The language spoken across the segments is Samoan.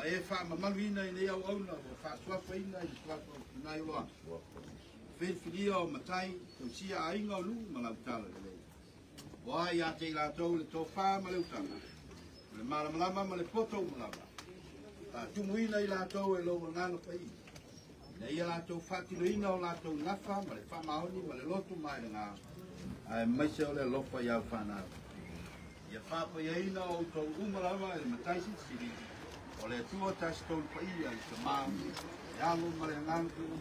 Ma e faamamaluina i nei auauna ua faasuafaina i le suafa o Tinaioloa. Filifilia o matai, tausia aiga o nuu ma lau talalelei. Ua ia te i latou le tofa ma le utaga, o le malamalama ma le poto uma lava. Faatumuina i latou e lou agaga paia, ina ia latou faatinoina o latou nafa ma le faamaoni ma le loto maelega, aemaise o le alofa i au fanau. Ia faapaiaina outou uma lava e le Matai Silisili, o le Atua Tasi Tolu Paia, le Tama, le Alo ma le Agaga Paia.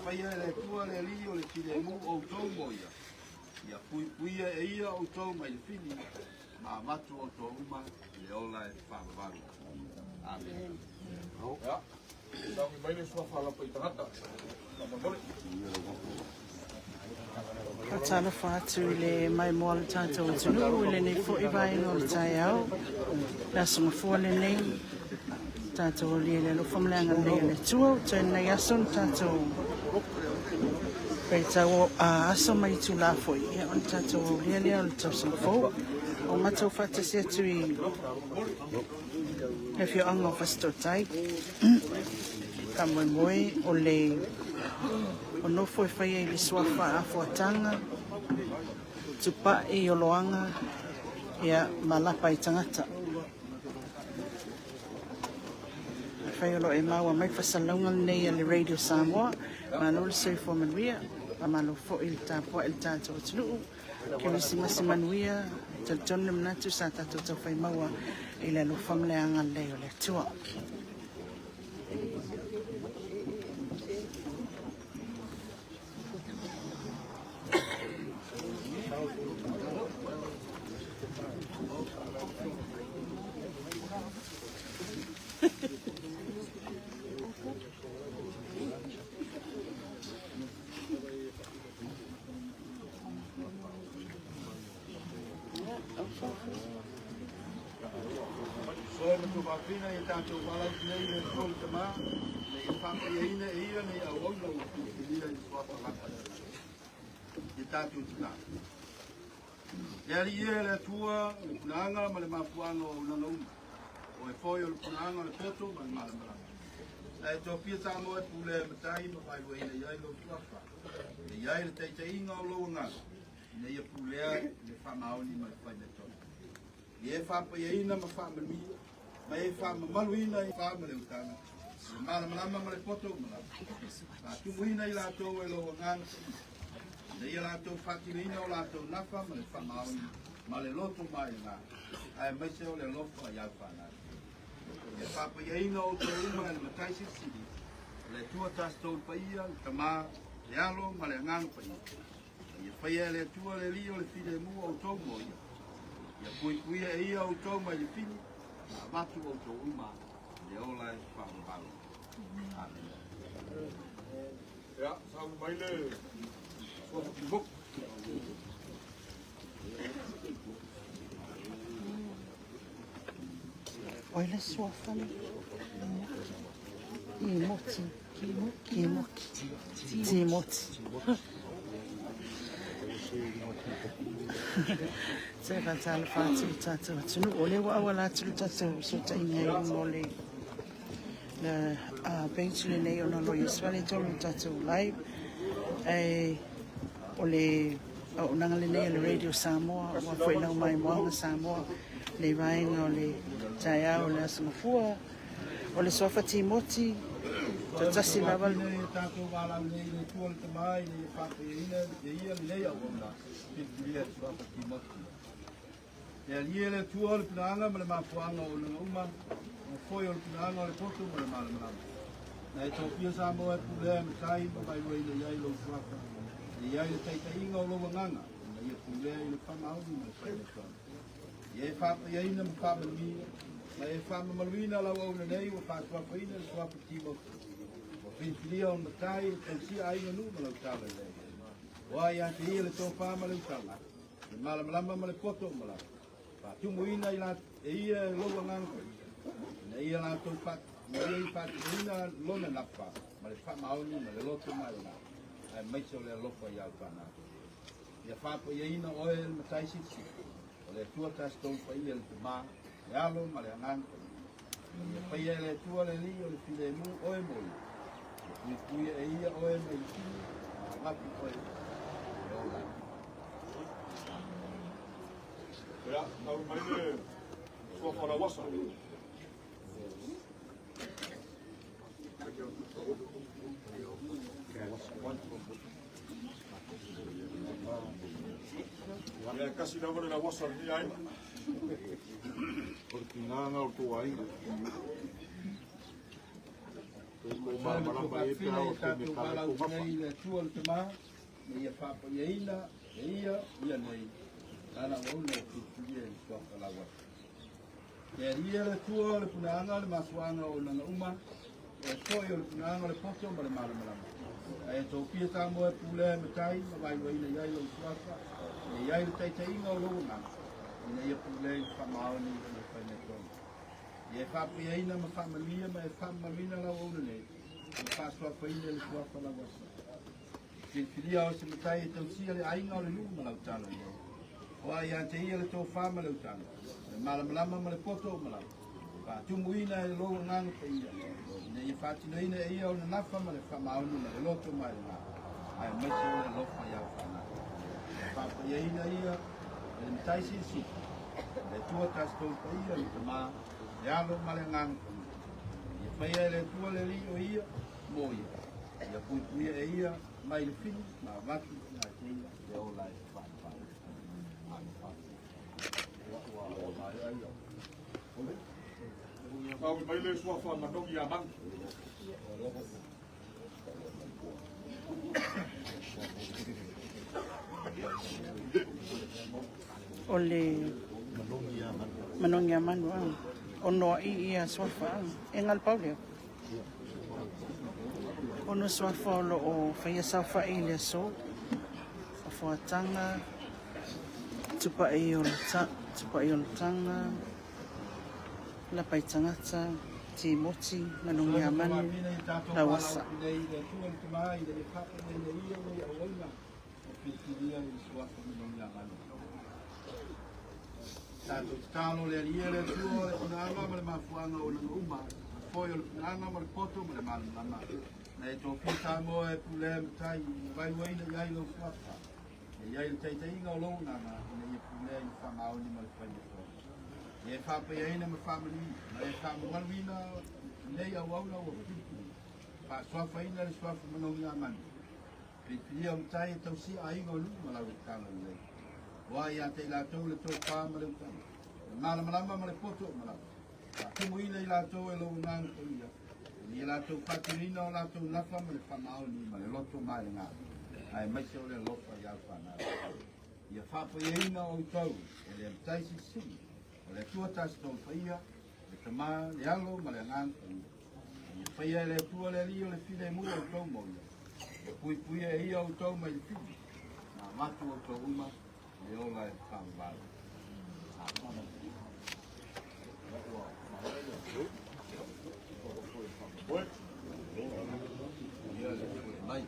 Ma ia faia e le Atua le Alii o le filemu outou mo ia, ia puipuia e ia outou mai le fili, ma avatu outou uma i le ola e faavavau. Amene. Ia, sauni mai le suafa lapa i tagata. Faamolemole. Faatalofa atu i le maimoa o le tatou atunuu i lenei foi vaega o le taeao. Le aso mafua lenei, tatou aulia i le alofa ma le agalelei o le Atua. Ua toe lenei aso na tatou faitau aso ma itulā foi, ia ona tatou aulia lea o le tausaga fou. Ua matou faatasi atu i le afioaga o Fasitootai, faamoemoe o le o nofo e faia i le suafa Afuataga, Tupai, Oloaga, ia, ma Lapa i tagata. Afai o lo o e maua mai le fasalauga lenei a le Radio Samoa, malo le soifua manuia, faamalo foi le tapuai i le tatou atunuu. Kerisimasi manuia, e talitonu le manatu sa tatou taufai maua i le alofa ma le agalelei o le Atua. Soe ma tuvafina i tatou valaautu nei le Atua le Tama, ina ia faapaiaina e ia nei auauna ua filifilia i le suafa lapa i tatou tatalo. Le Alii e, le Atua, o le punaaga ma le mafuaaga o auaunaga uma, o oe foi o le punaaga o le poto ma le malamalama. Na e tofia Samoa e pulea e matai ma faailoaina i ai lou suafa, e i ai le taitaiga o lou agaga, ina ia pulea i le faamaoni ma le faimeatonu. Ia e faapaiaina ma faamanuia, ma e faamamaluina i fa ma le utaga, i le malamalama ma le poto uma lava. Faatumuina i latou e lou agaga paia, ina ia latou faatinoina o latou nafa ma le faamaoni ma le loto maelega, aemaise o le alofa i au fanau. Ia faapaiaina outou uma e le Matai Silisili, o le Atua Tasi Tolu Paia, le Tama, le Alo ma le Agaga Paia. Ia faia e le Atua le Alii o le filemu o outou mo ia. Ia puipuia e ia outou mai le fili, ma avatu outou uma i le ola e faavavau. Amene. Ia, sauni mai le suafa Timoti. Oi le suafa le. Timoti. Timoti. Timoti. Se faatalofa atu i le tatou atunuu. O lea ua auala atu le tatou fesootaiga i luga o le page lenei ona o lo o i ai tolu le tatou live. Ae o le auaunaga lenei a le Radio Samoa ua foi lau maimoaga Samoa nei vaega o le taeao o le aso Gafua. O le suafa Timoti, toatasi lava le Nei tatou valaau nei i le Atua le Tama ina ia faapaiaina e ia lenei auauna filifilia le suafa Timoti. E alie le Atua o le punaaga ma le mafuaaga o auaunaga uma, o foi o le punaaga o le poto ma le malamalama. Na e tofia Samoa e pulea e matai ma vaeluaina i ai lou suafa, e i ai le taitaiga o lou agaga, ina ia pulea i le faamaoni ma le faimeatonu. Ia e faapaiaina ma faamanuia, ma e faamamaluina lau auauna nei ua faasuafaina le suafa Timoti. Ua filifilia ona matai e tausia aiga nuu ma lau talalelei. Ua ia te ia le tofa ma le utaga, le malamalama ma le poto uma lava. Faatumuina i la, e ia e lou agaga paia, ina ia latou fa, ina ia i faatinoina lona nafa ma le faamaoni ma le loto maelega, aemaise o le alofa i au fanau. Ia faapaiaina oe e le Matai Silisili, o le Atua Tasi Tolu Paia, le Tama, le Alo ma le Agaga Paia. Faia e le Atua le Alii o le filemu oe mo ia. Ia puipuia e ia oe mai le fili, ma avatu oe e ola ai. Ia, tau mai le suafa o Lauasa. Ia, e kasi lava le Lauasa o lenei aiga. O le tigā lena o le tou aiga. E Sa le malamalama i ai pe tuafafine a oo ia i le taimi e tatou kala ai valaau tou gafa. nei i le Atua le Tama, ma ia faapaiaina e ia ia nei, lana auauna ua filifilia i le suafa Lauasa. E alia le Atua o le punaaga o le mafuaaga o auaunaga uma, o e foi o le punaaga o le poto ma le malamalama. Ae e tofia Samoa e pulea e matai ma vaivaiina i ai lou suafa, e i ai le taitaiga o lou agaga, ina ia pulea i le faamaoni ma le faigatogi. Ia e faapaiaina ma faamanuia ma e faamamaluina lau auauna nei, ma faasuafaina i le suafa Lauasa. Filifilia o se matai e tausia le aiga o le nuu ma lau tala i ai. O a ia te ia le tofa ma le utaga, le malamalama ma le poto o malama. Faatumuina e lou agaga paia, ina ia faatinoina e ia ona nafa ma le faamaoni ma le loto mai le aemaise o le alofa iau fanau. Ia faapaiaina ia e le matai silisili, le Atua tasi tolu paia le Tama, le Alo ma le Agaga Paia. Ia faia e le Atua le Alii o ia mo ia. Ia puipuia e ia mai le fili ma avatu ia te ia le ola e faapaa. Tau mai le suafa Manogi ia Manu. O le Manogi a Manu a. O noa i ia suafa a. E ngalo pau lea. Ono suafa o lo o faia saofai i le aso. O Fuataga, Tupai o le Taga, Lapaitagata, Timoti, Manogi a Manu, Fina i tatou Lauasa. valaau nei i le Atua le Tama ina ia faapaiaina e ia nei auauna ua filifilia i le suafa Manogi a Manu. Tatou tatalo le Alii e le Atua o le punaaga ma le mafuaaga o auaunaga uma, foi o le punaaga ma le poto ma le malamalama. Na e tofia Samoa e pulea e matai, ina vaivaiina i ai lau suafa. E i ai le taitaiga o lou agaga, ina ia pulea i le faamaoni ma le faigatogi. Ia e faapaiaina ma faamanuia, ma e faamamaluina nei auauna ua filifilia. Faasuafaina le suafa Manogi a Manu. Filifilia o matai e tausia aiga o nuu ma lau tatalo lelei. Oa ia te i latou le tofa ma le utaga. Le malamalama ma le poto o malama. Faatumuina i latou e lou agaga paia. Ina ia latou faatinoina o latou nafa ma le faamaoni ma le loto mai le gā. Aemaise o le alofa i au fanau. Ia faapaiaina o outou e le matai silisili. O le Atua tasi tolu paia, le Tama, le Alo ma le Agaga Paia. Ia faia e le Atua le Alii o le filemu o outou mo ia. Ia puipuia e ia outou mai le fili. Ma avatu outou uma le ola e faavavau. Amen. Oe. Ia le Atua mai.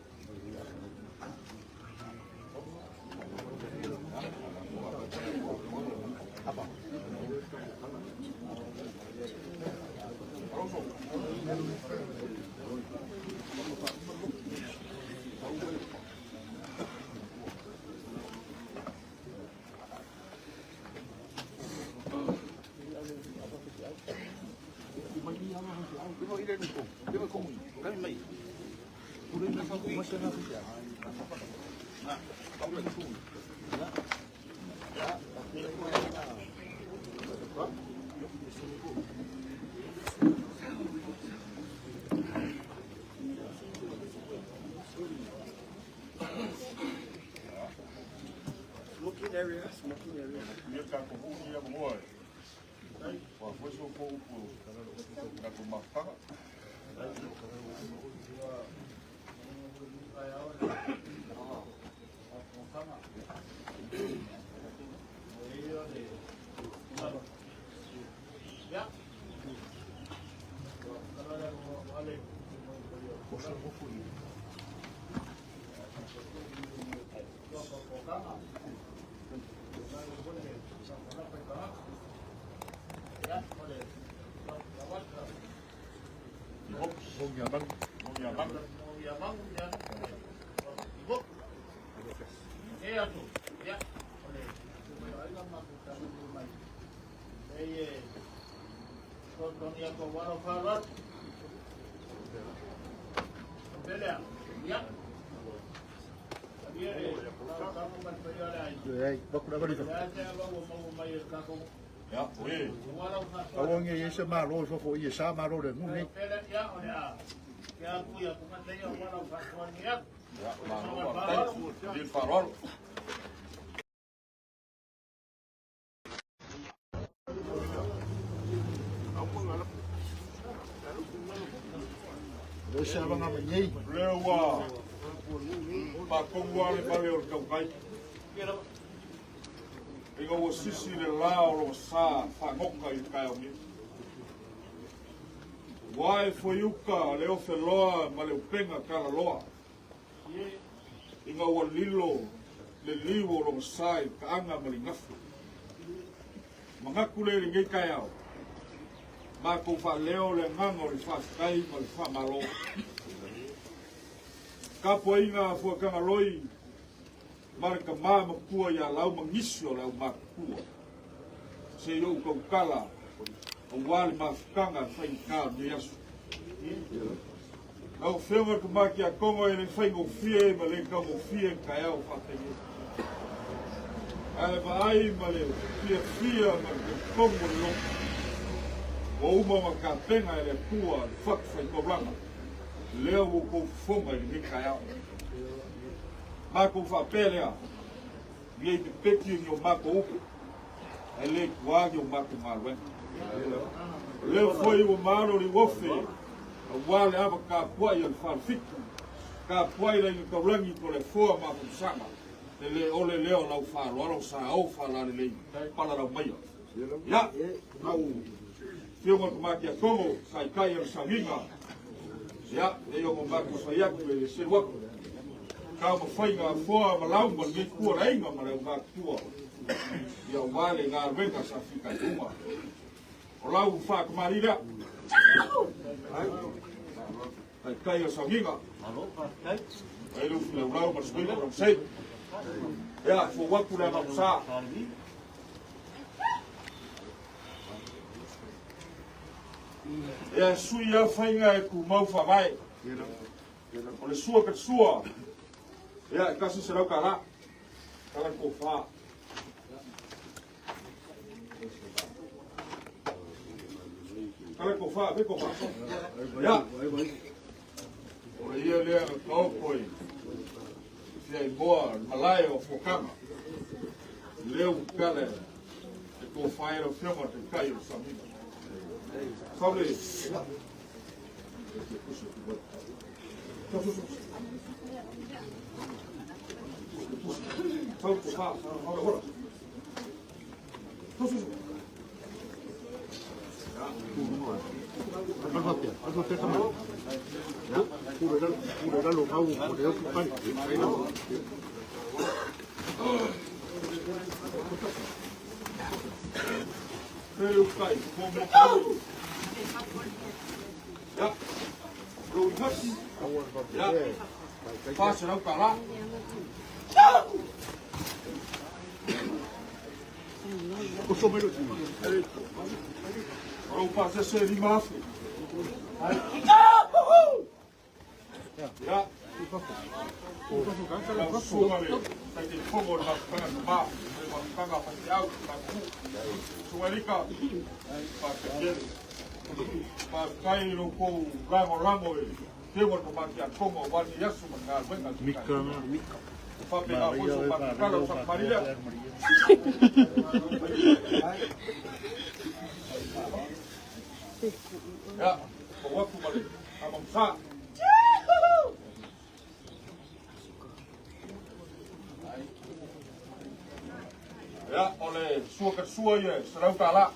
Smoking area, smoking area. Ia tatou uu ia moa e. Ua foi so fo upu tatou mafutaga. Ia, oe. Aua nge i se malo i fafo i e sa malo le ngu nei. Ia, malo faafetai. Ia le faaaloalo. Le se avanga mai nei. Lea ua faatonu lava le vale o le tautai. Ina ua sisi le la o lona sa fagota i le taeao nei. Ua ae fuaiuka le ofeloa ma le upega talaloa. Ina ua lilo le liu o lona sa i le taaga ma le igafu. Manatu lea i lenei taeao, matou faaleo le agaga o le faafetai ma le faamalo. Tapuaiga a Fuatagaloi ma le tama matua ia Lau ma nisi o le aumatutua. Se i ou tautala aua le mafutaga faigata o lenei aso. Lau Afioga i le Tama Tiakono e le faigofie ma le taugofie le taeao faapenei. Ae vaai ma le fiafia ma le talitonu o le loto, ua uma ona tapena e le Atua le fatufaitaulaga lea ua outou fofoga i lenei taeao. Matou faapea lea, nei pepeti ni o matou upu, ae le tuā ni o matou galuega. O lea foi ua malo le uofe, aua le ava tapuai a le Falefitu, tapuai le Aiga Taulagi Toleafoa ma Afamasaga, e le ole lea o lau faaaloalo sa o faalalelei palalau maia. Ia, lau Afioga i le Tama Tiakono, taitai o le sauniga, ia, e ono matou fai atu e le selu atu. Taumafaiga a foa ma lau ma lenei tua le aiga ma le aumatutua, ia aua le galuega sa fitaituga. O lau faatamalii lea. Taitai o le sauniga. Ai le ufi laulau ma le suiga o lau sei. Ia, fou atu le agaga sa. Ia, sui a faiga e tumau faavae. O le sua ka sua. Ia, e $100. Tala le tofa. Tala le tofa, fe tofa. Ia. O le ia lea na taoto i Fiaimoa, le malae o Fuakaga. Lea ua tala e tofa ai lau Afioga o le Taitai o le Sauniga. Saule. Sau tofa, sau le hola. $400. O lou pasese e 5,000. Ia. Lau susuga le Taitaifono o le Mafutaga Tama, le Mafutaga Faifeau, Tapu. Susuga Elika, faafetai tele. Faafetai i lo outou lagolago i Afioga i le Tama Tiakono aua lenei aso ma le galuega a le Taitaifono. Faapena foi so matou tala o Sakamalii lea. Ia, pau atu ma le amamsa. Ia, o le sua ka sua ia, $100.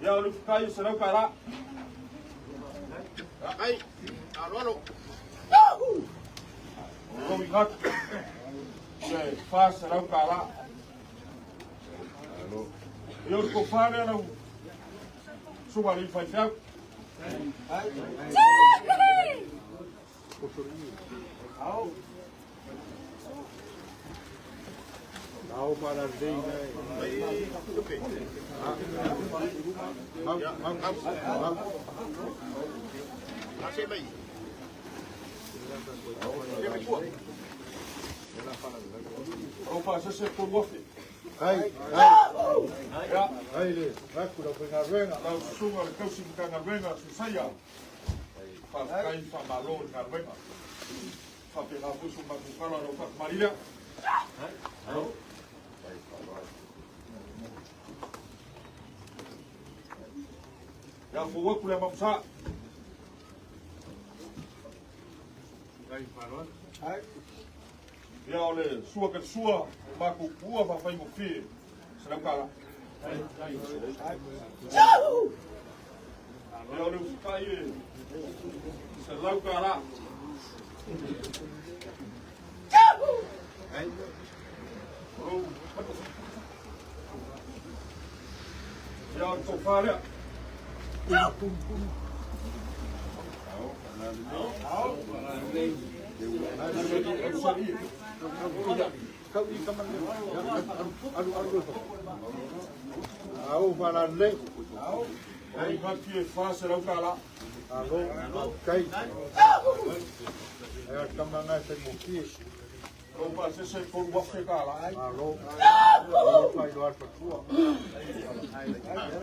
Ia, o le ufukai o $100. Ai, alo alo. O lou ingatu. Ia e $400. Ia o le tofa lea lau susuga i le faifeau. Ao faalalelei mau mau mau. O pasese 3,000. Ai, ai. Ia. Ai le, raku lau faigaluega. Lau susuga le tausi Matagaluega Susaia. Faafetai faamalo i le galuega. Faapena foi so matou tala lau faatamalii lea. Ia fou atu le amamusa. Ia o le sua ke sua o matou pua faafaigofie $100. Ia o le usitai e $100. Ia o le tofa lea. Alu alu Ao faalalelei. O le gati e $400. Alo, kai. Ai a tama ngai faigofie. O pasese $3,000. Alo. Alo failoa le fatua.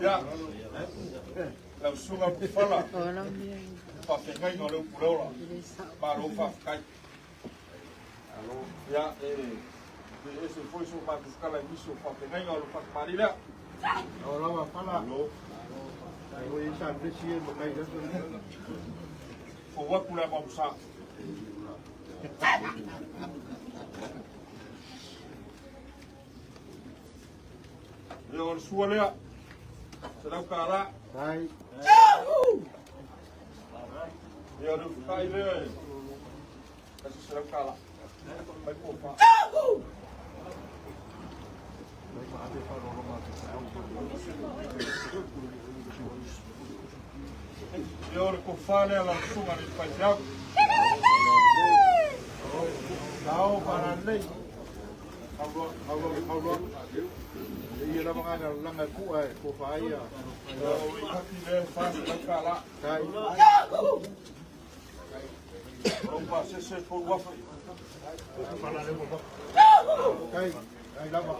Ia, lau susuga Pufala, faafegaiga o le upu leola, malo faafetai. Ia, e le ese foi so matou tala i nisi o faafegaiga o le faatamalii lea. Ao lava pala. Ai o isa blesi e makai aso. Fou atu le amamusa. Ia o le sua lea, $100. Ai. Ia o le ufukai lea e $100. Mai po fa. Ia o le tofa lea lau susuga i le faifeau. Ao faalalelei. Aua aua aua. Ia lava ngai na langa ku ai ko fa ia. Ia o le kati lea e $400. Kai. O pasese 3,000. Kai. Kai lava.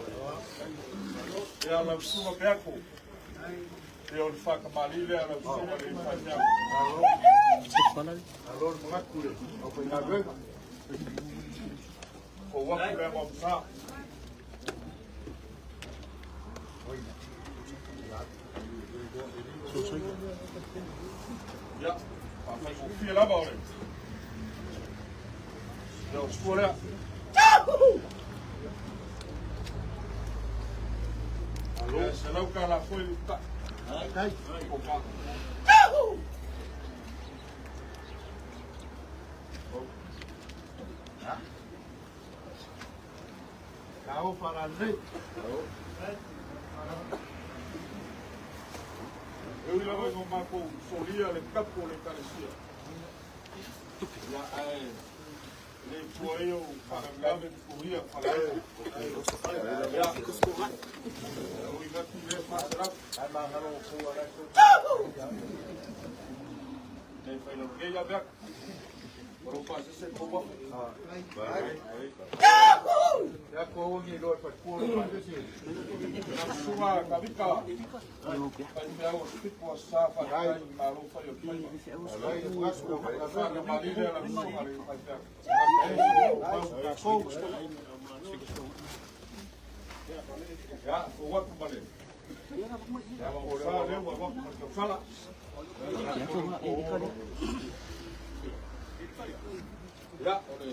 Ia lau susuga Peako. Ia o le whakamali lea lau susuga i le faifeau. Alo. Alo le mangaku le. Au faigaluega. Fou atu le amamusa. Ia, faafaigofie lava o le. Ia o sua lea. Ia $100 foi le uta. Kai. O pa. Ao faalalelei. E ui lava ina matou solia le tapu o le ekalesia. Ia ae le tua ia o faalavelave tutuia falaea. Ia, o i gati le $400. Ai mangalo ko ala. Le whailau ia beak. O lo pasese 3,000. Ya ko o ni lo fatua le pasese. Lau susuga Kavika. Faifeau o Sipo a sa whakatai malo whai o taima. Ai le mangaku lau faigaluega. Whakamali lea lau susuga le faifeau. Ia, o atu ma le. Ia, o sa lea ua atu ma le tausala. Ia, o le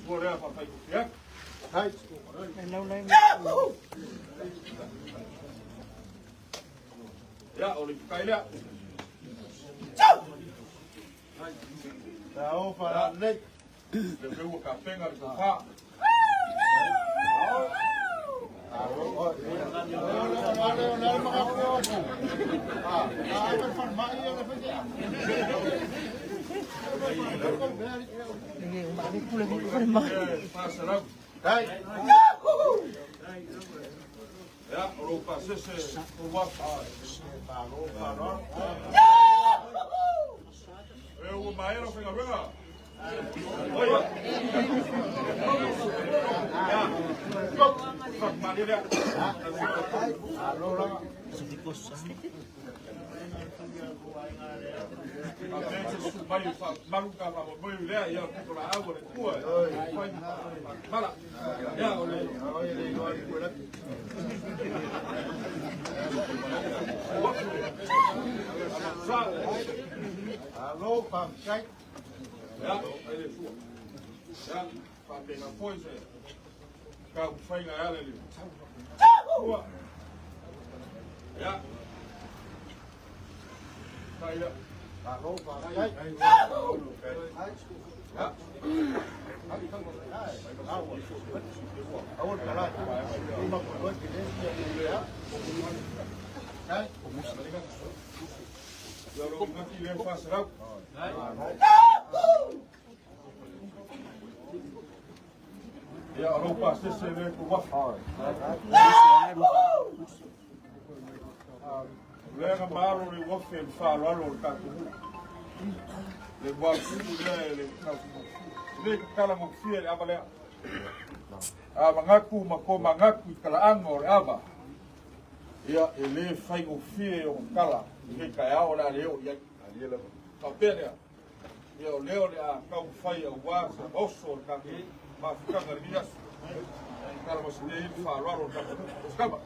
sua lea whawhai atu. Kai. E laulau. Ia, o le fukai lea. Ao faalalelei. Le mea ua kapenga le tofa. Ia, o lou pasese o uafu. E ua maea lau faigaluega. Oia. Ia. Malie lea. A pe se su mai fa malu ka fa mo lea ia ko la au le kua. Mala. Ia o le Alo, faafetai. Ia, ai le sua. Ia, faapena foi se taumafaiga e ala i le ua. Ia. Tai ia. Alo, faafetai. Ia. Aua le kala. Uma ko loe ke le sia le lea. Kai. Ia o lo ngati le 400. Ia, o lou pasese le ko wafa. Lea na malo le wafe le faaaloalo o le tatou nuu. Le mualusumu lea e le le tatala gofie le ava lea. A manatu ma ko manatu i talaaga o le ava, ia e le faigofie ona tala i lenei taeao o le a le oo i ai. Faapea lea, ia o lea o le a taumafai aua se oso o le tatou mafutaga i lenei aso. Tala masini ai le faaaloalo o le tatou nuu. Osikama.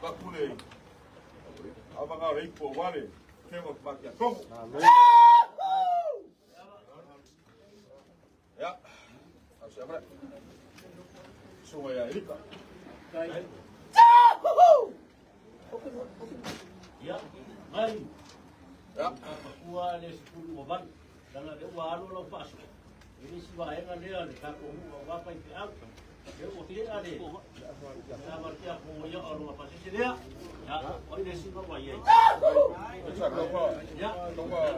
Avatu le avaga o le ipu aua le afioga o le Matiatogo. Ia, au se avale. Susuga ia Erika. Ia, mai. Ia. Papua le 18. Leaga lea ua alu lau faasoa. E le isi vaega lea le tatou nuu aua faifeau. Lea ua tea le avatea ko ia o longa pasese lea. Ia, o ai le isi mea ua i ai. Ia,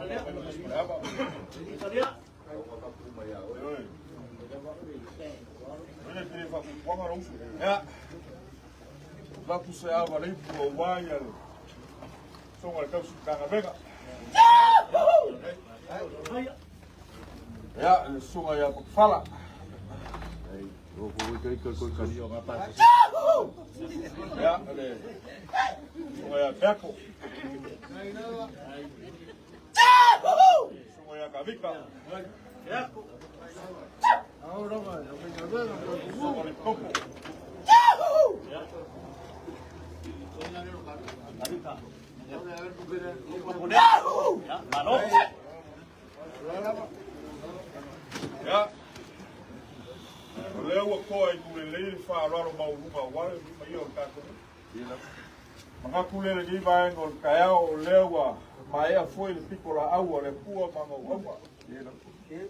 lea. Erika lea. Oi. Ele pele whakupuanga rausu. Ia. Avatu se ava le ipu aua ia le susuga i le tausi Matagaluega. Ia, le susuga ia Pakafala. Ia, le susuga ia Peako. Susuga ia Kavika. Susuga le Topo. Ia, malo. Ia. O lea ua toa i lulelei le faaaloalo maualuga aua le paia o le tatou nuu. Manatu lea i lenei vaega o le taeao o lea ua maea foi le pitolaau a le Atua ma ana auauna.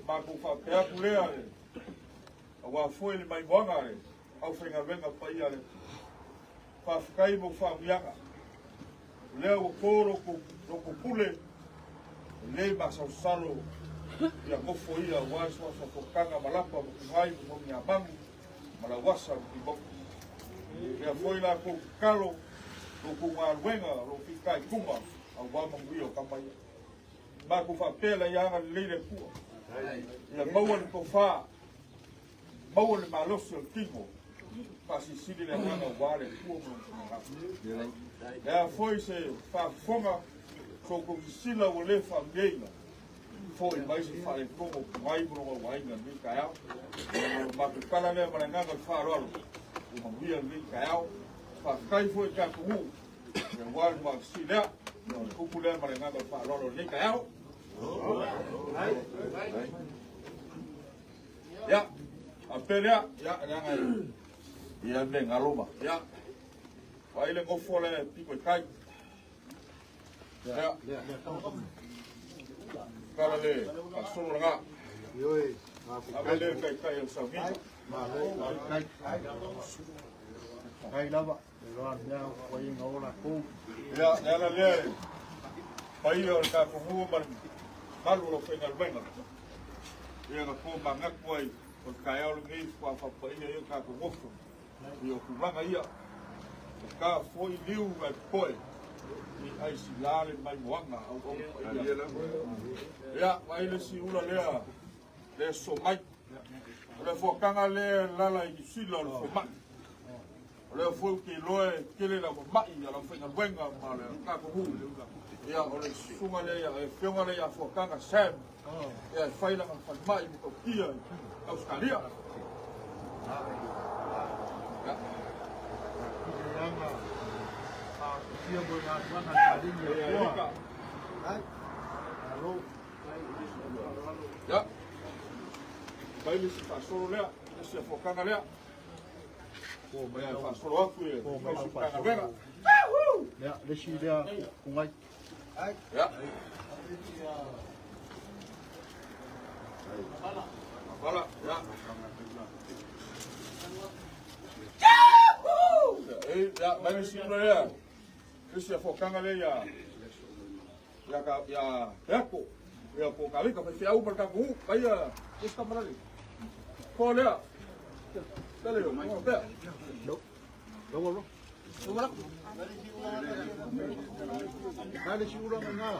Matou faapea atu lea le aua foi le maimoaga a le aufaigaluega paia a le Atua. Faafetai mo faamanuiaga. O lea ua to lo tou pule, e le masalosalo ia nofo ia aua suafa fotaga ma lapa ma tugai ma mauigamanu ma lauasa ma tuimotu. Lea foi la tou tatalo, lo tou galuega, lo fitaituga aua manuia o tama ia. Matou faapea la ia agalelei le Atua, ia maua le tofa, maua le malosi o le tino, faasilisili le agaga aua le Atua ma lona finagalo. Le a foi se faafofoga, so outou sisila ua le faamanuiaina, foi mai se faaletonu o Pungai ma lona auaiga i lenei taeao. O le matou tala lea ma le agaga o le faaaloalo, ua manuia lenei taeao. Faafetai foi i le tatou nuu, aua le malosi lea. O le upu lea ma le agaga o le faaaloalo i lenei taeao. Ia, faapea lea, ia, leaga e ia me galo ma. Ia, vaai le nofo le pito i tai. Ia. Kala le faasolo laga. Ioe, Ave le taitai o le sauniga. Malo, faafetai. Faafetai lava, e loa mea o fuaiga o latou. Ia, le ala lea e paia o le tatou nuu ma le malu o lau faigaluega. Ia na to manatu ai o le taeao lenei faatoa faapaia ai o tatou nofo i o tulaga ia. E ta foi liu ae popoe i ai sila le maimoaga auauna paia. Ia, vaai le isi ula lea le sosoo mai. O le fuataga lea e lala i Niu Sila o le fomai. O lea foi ou te iloa e tele lau mamai a lau faigaluega ma le tatou nuu. Ia, o le susuga lea, le afioga lea ia Fuataga Sam, ia e fai lana falemai i Matautia i Ausetalia. Ia. Ia. Fai le isi faasolo lea, le isi afuataga lea. Ia, faasolo atu i le Matagaluega. Ia, le isi lea kungai. Ia. Bala, ia. Ia, mai le isi ula lea. Le isi afuataga lea ia ia ka ia Peako, ia po Kalika faifeau ma le tatou nuu, mai ia isi tamalali. Po lea. Tele yo, mai pea. Lau alo. Kai le si ula mai ngā.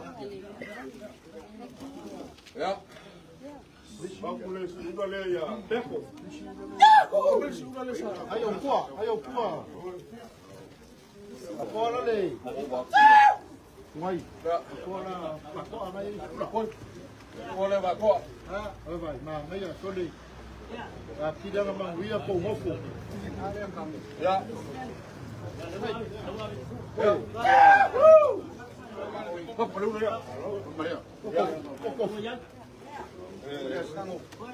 Ia. Mau le si ula lea ia Peako. Le si ula lea sa. Ai au pua, ai au pua. A pua la le. Kungai. Ia. Pua la, pua la i ula. Po le va toa. Ha, ai vai, ma ngai a sole. A pila nga manguia po ngofo. Ia. Ia. Papa le ula ia. Ia.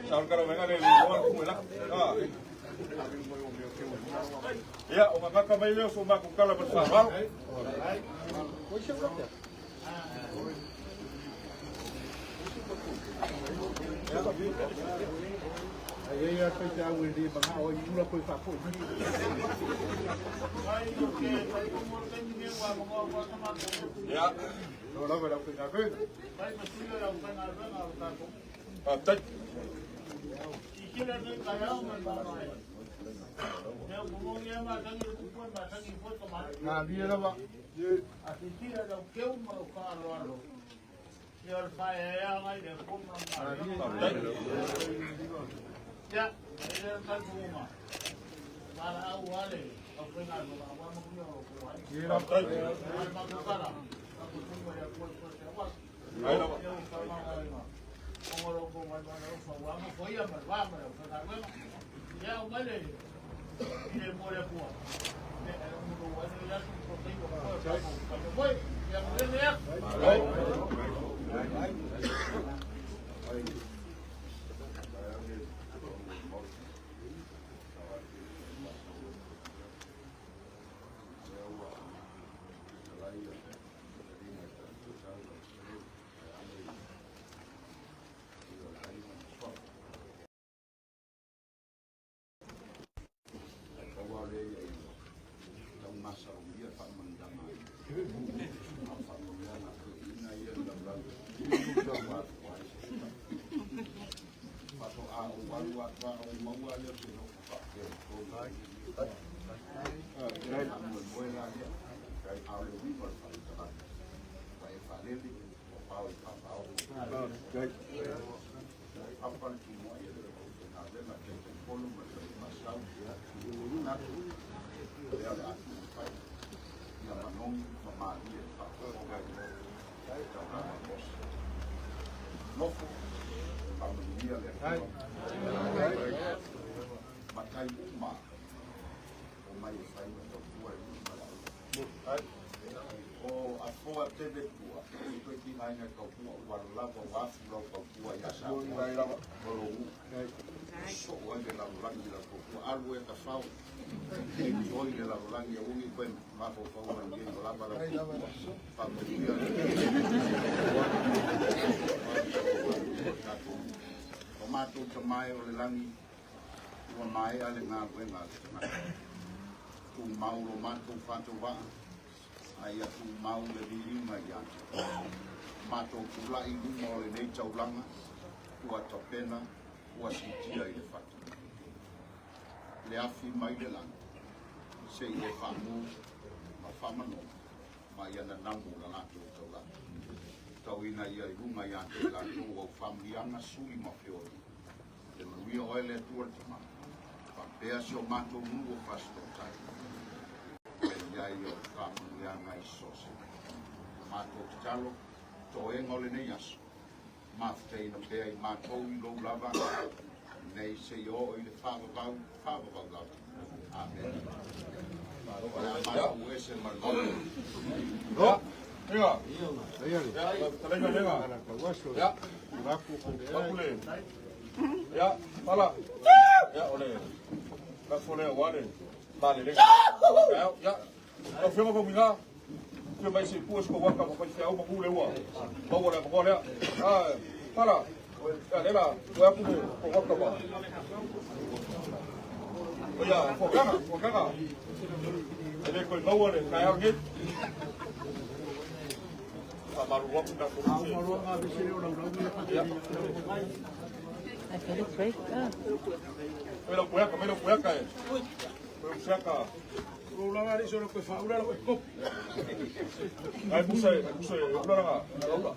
Sa o le karavega le loa le kuela. Ah. Ia, o ngaka mai lea o so matou tala ma le faaaloalo. Ai ai a kai te au e le manga o i ula koe whaapoi. Ia, No lava lau whainga koe. faafetai. Ngā lia lava. Faafetai. Ai lava. O afoa tele tua, i toe tinaina i tautua, ua lava o afu lau tautua ia sa o lou soo ai le lalolagi i lau tautua, alu e tafao, enjoy le lalolagi, aua ne i toe mafaufau mai i o lava lau tautua. Faamanuia le Atua. tatou o tatou nuu. O matou Tama e o le lagi, ua maea le galuega a le tagata. Tumau lo matou faatauvaa, a ia tumau le viiga ia te Oe. Matou tulai i luma o lenei taulaga, ua tapena, ua siitia i le fata. Le afi mai le lagi, se i e faamu ma faamanono ma ia nanamu la latou taulaga. Tauina ia i luga ia te i latou au faamanuiaga, suli ma feoi. Le manuia oe le Atua le Tama, faapea si o matou nuu o Fasitootai, le i ai o faamanuiaga i so o se mea. Matou tatalo, toega o lenei aso, mafutaina pea i matou i lou lava nei seia oo i le faavavau, faavavau lava. Amene. O le a matou ese ma le Maota. Ia, ia, ia, ia, pala. Ia, o le lafo lea aua le malelega. Ia, lau Afioga Faumuina, fia mai se i pue se waka ma faifeau ma mu le ua maua le avanoa lea. Ah, pala. Ia, lea la, toe atu le waka ma. Ia, fuakaga, fuakaga. E le koe maua le taeao lenei. Faamalu atu tatou. Ia. Ai fai le break ah. Mai lau pueaka, mai lau pueaka e. Mai lau pueaka. Ai musa e, musa e, ula langa, ula.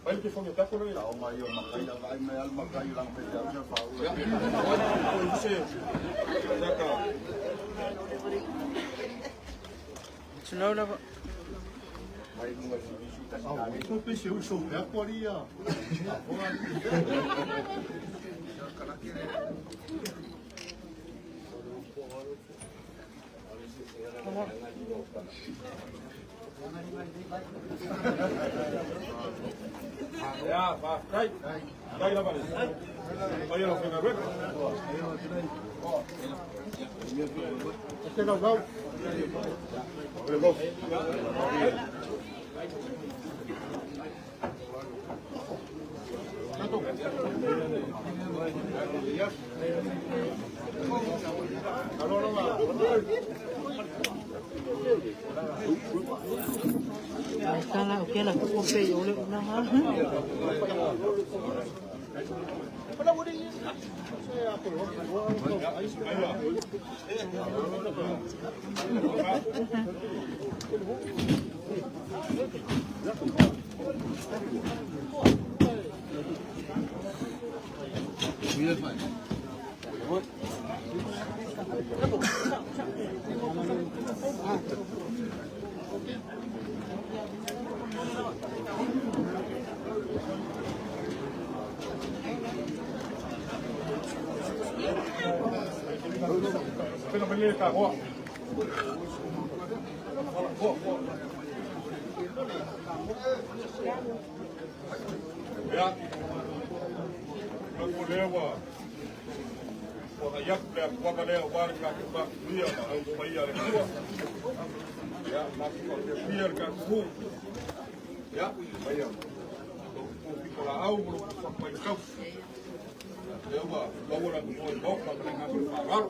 Mai le telefoni o tako le. Ao mai o makai la vai mai al makai lang pe jau sa faula. Ia, oi musa e. Pueaka. Tulou lava. Mai lunga si visu tasi tane. Ia, faafetai. Faafetai lava le. Pai o lau faigaluega. Le golf. Ai kala o kela ku pe o le una ha. Pena mai le ta hoa. Hoa, hoa. Ia. Lau lea ua ua agai atu le atuaga lea aua le tatou tapuia ma aupaia a le Atua. Ia, matou faafiafia le tatou nuu. Ia, maia lou pitolaau ma lou faapaitausi. Lea ua maua le avanoa i le Maota ma le agaga o le faaaloalo.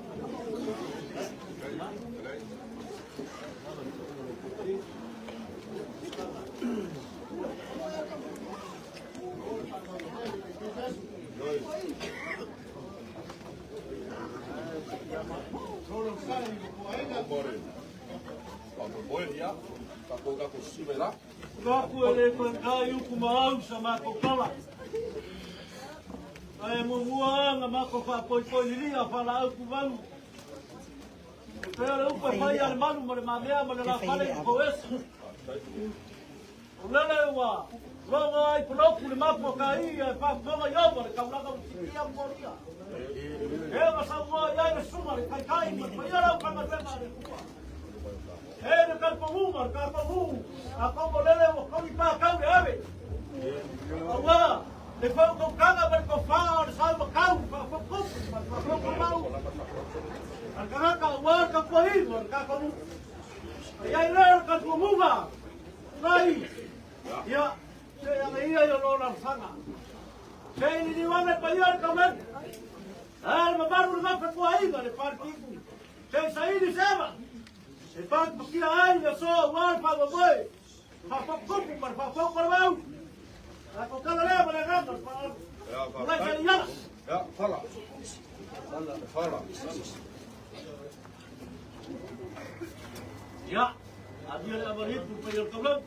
Kapu e le koe kai uku ma au sa matou pala. Ae muamua na matou faapoipoi lilia faalaau tuvalu. E pei o le upu e fai a le malu ma le mamea ma le lafale i kou ese. O lele ua logo ai poloku le mapu o ka ia e faafofoga i ova le taulaga ua sikia molia. E ma saunoa i ai le susuga le taitai ma le paia lau faigaluega a le Atua. E le talipoguma le tatou nuu, atonu o lele ua togi patau le ave. Aua le faautautaga ma le tofa o le saumakau faafotutupu ma le faafotumau a le tagata aua le tautuaina o le tatou nuu. E i ai lea o le talitonuga, tulai, ia, se Se i liliu ane paia o le taulagi. A le mamalu le mafatuaiga le paletiku. Se i saili se ava. E patupakia ai le aso aua le faamoemoe. Faafofotupu ma le faafofoga o le vau. Tatou tala lea ma le agaga o le faaaloalo. Tulai sa Iala. Ya, fala. Fala. Ia, avia le avalipu le paia o le taulagi.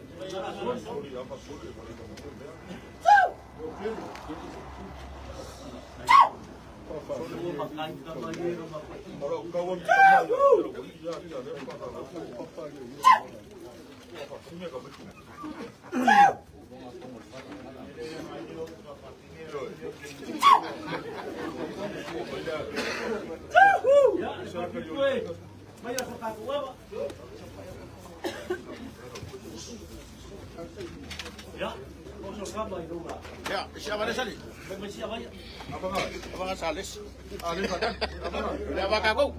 Ya, isi abang sali. Abang salis. Le abang aku.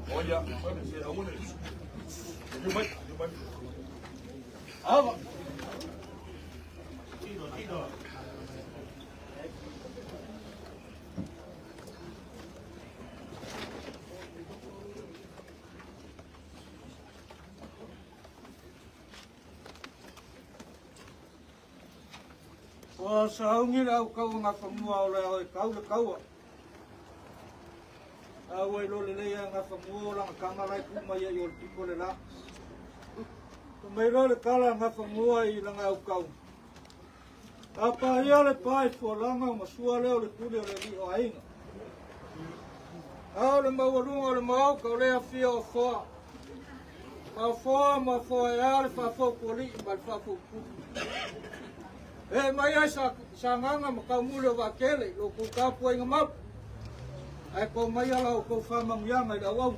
Ua sauni le au kaua Gafamua o le ao e kau le kaua. A ua iloa lelei e Gafamua o lana tama la e tuu mai ai o le pito le la. Fai mai loa le tala a Gafamua i lana au kau. A paia le pa i fualaga ona sua lea o le tuli o le alii o aiga. A o le maualuga o le maoka o lea afia o Foa. Ma o Foa ma Foa e a le faafoutualii ma le faafoutupu. Ee mai ai sa, Sagaga ma Taumuli o Vaatele i lo outou tapuaiga mau, ae to mai ala outou faamanuiaga i le auauna.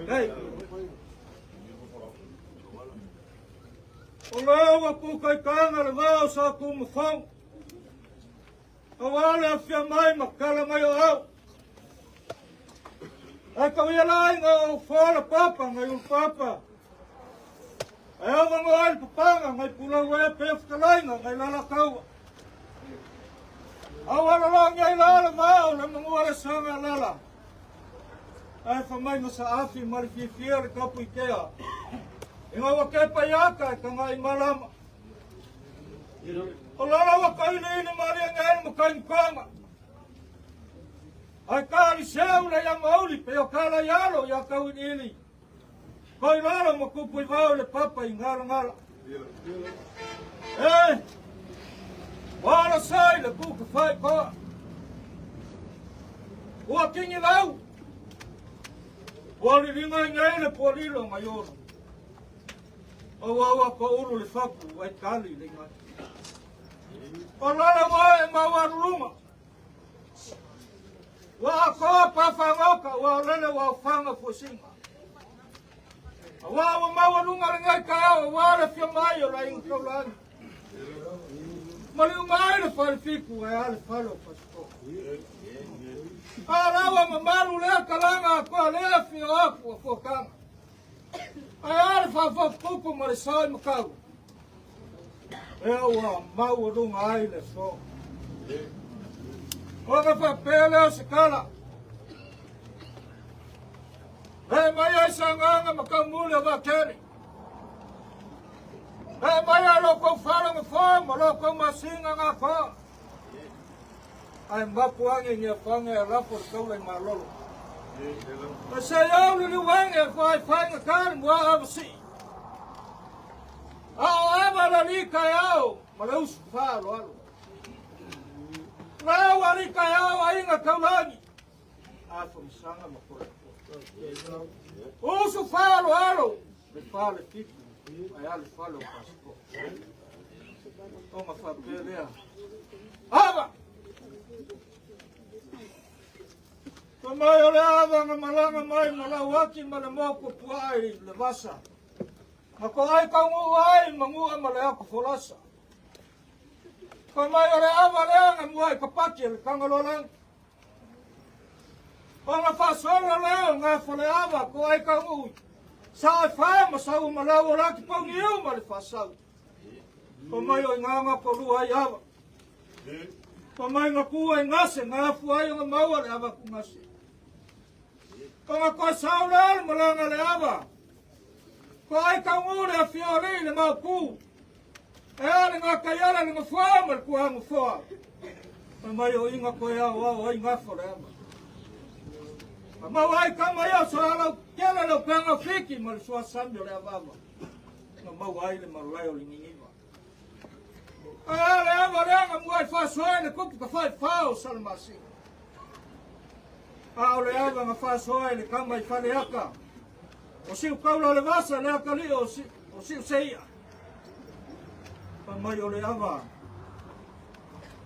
Hey. O lea ua pukaikaga le vao sa Tumafono, aua le afia mai ma tala mai o au. Ae tau ia la aiga o fola papa ngai ulu papa. Ae ova ngo ai le papaga ngai pulau e pe fetalainga ngai lala kaua. Au ala la ngai la le vao le mangua le sanga lala. Ae fa mai ma sa afi ma le fiafia le kapu i tea. I ngā wa ke pai aka e kanga i malama. O lala wa kaili ili maria ngai mo kai mkanga. Ai ka li seu le ia mauli pe o ka la ialo ia kauiliili. Koi lalo ma kupu i vao le papa i ngala ngala. E, wala sai le kuka whai koa. Ua kingi lau. Ua lilinga i nei le pualilo ngai olo. O aua ko ulu le fapu ai tali le ngai. O lala moe e mau arulunga. Ua akoa pāwhangaoka, ua olele ua owhanga fuasinga. Aua ua maualuga lenei taeao, aua le afio mai o le aiga taulagi. Maliu mai le falefitu ae a le fale o Fasitoouta. A la ua mamalu lea talaga atoa lea afio atu a fuataga. Ae a le faafofotupu ma le sao i makau. Ea ua maualuga ai le aso. Ona faapea lea o se tala. E mai ai Sagaga ma Taumuli o Vaatele. E mai ai lo kou fala ma foa ma lo kou masinga ngā foa. Ae mapu ange i Niafaga e lafo le taula i Malolo. E se au le liuange e whai whainga ka le mua awasii. A o ava la li kai ao ma le usu whaalo alo. La au ali kai ao a inga taulagi. A whamasanga ma kore. Usu whaalo alo. Le whale fitu. Ai ale whale o pasiko. Tonga whapea lea. Ava! Fa mai o le ava na malaga mai ma Lauaki ma le moku puaa i le vasa. Ma ko ai kauguu ai ma ngua ma le ako folasa. Fa mai o le ava lea na mua i ka paki e le Tagaloalangi. Ona faasolo lea o ngā le ava ko ai kauguu. Sa e whae ma sau ma lau o laki pauniu ma le faasau. Fai mai o i gaga polua ai ava. Fai mai na kua i gase, na afu ai o na maua le ava ku gase. Ko na koe sau lea le malaga le ava. Ko ai kaungu le afio alii le maopu. E a le gakaiala le nofoa ma le kuagofoa. Fai mai o i na koe ao ao ai gafo le ava. Ma maua ai kama ia o soalau kele le upega o fiki ma le suasami o le avaava. Na maua ai le malae o le niniva. A le ava lea na muai faasoa i le kupu ka fai fao Salamasina. A o le ava na faasoa i le kama i Faleata. O siu kaula o le vasa le akalii o si, o siu seia. Fai mai o le ava.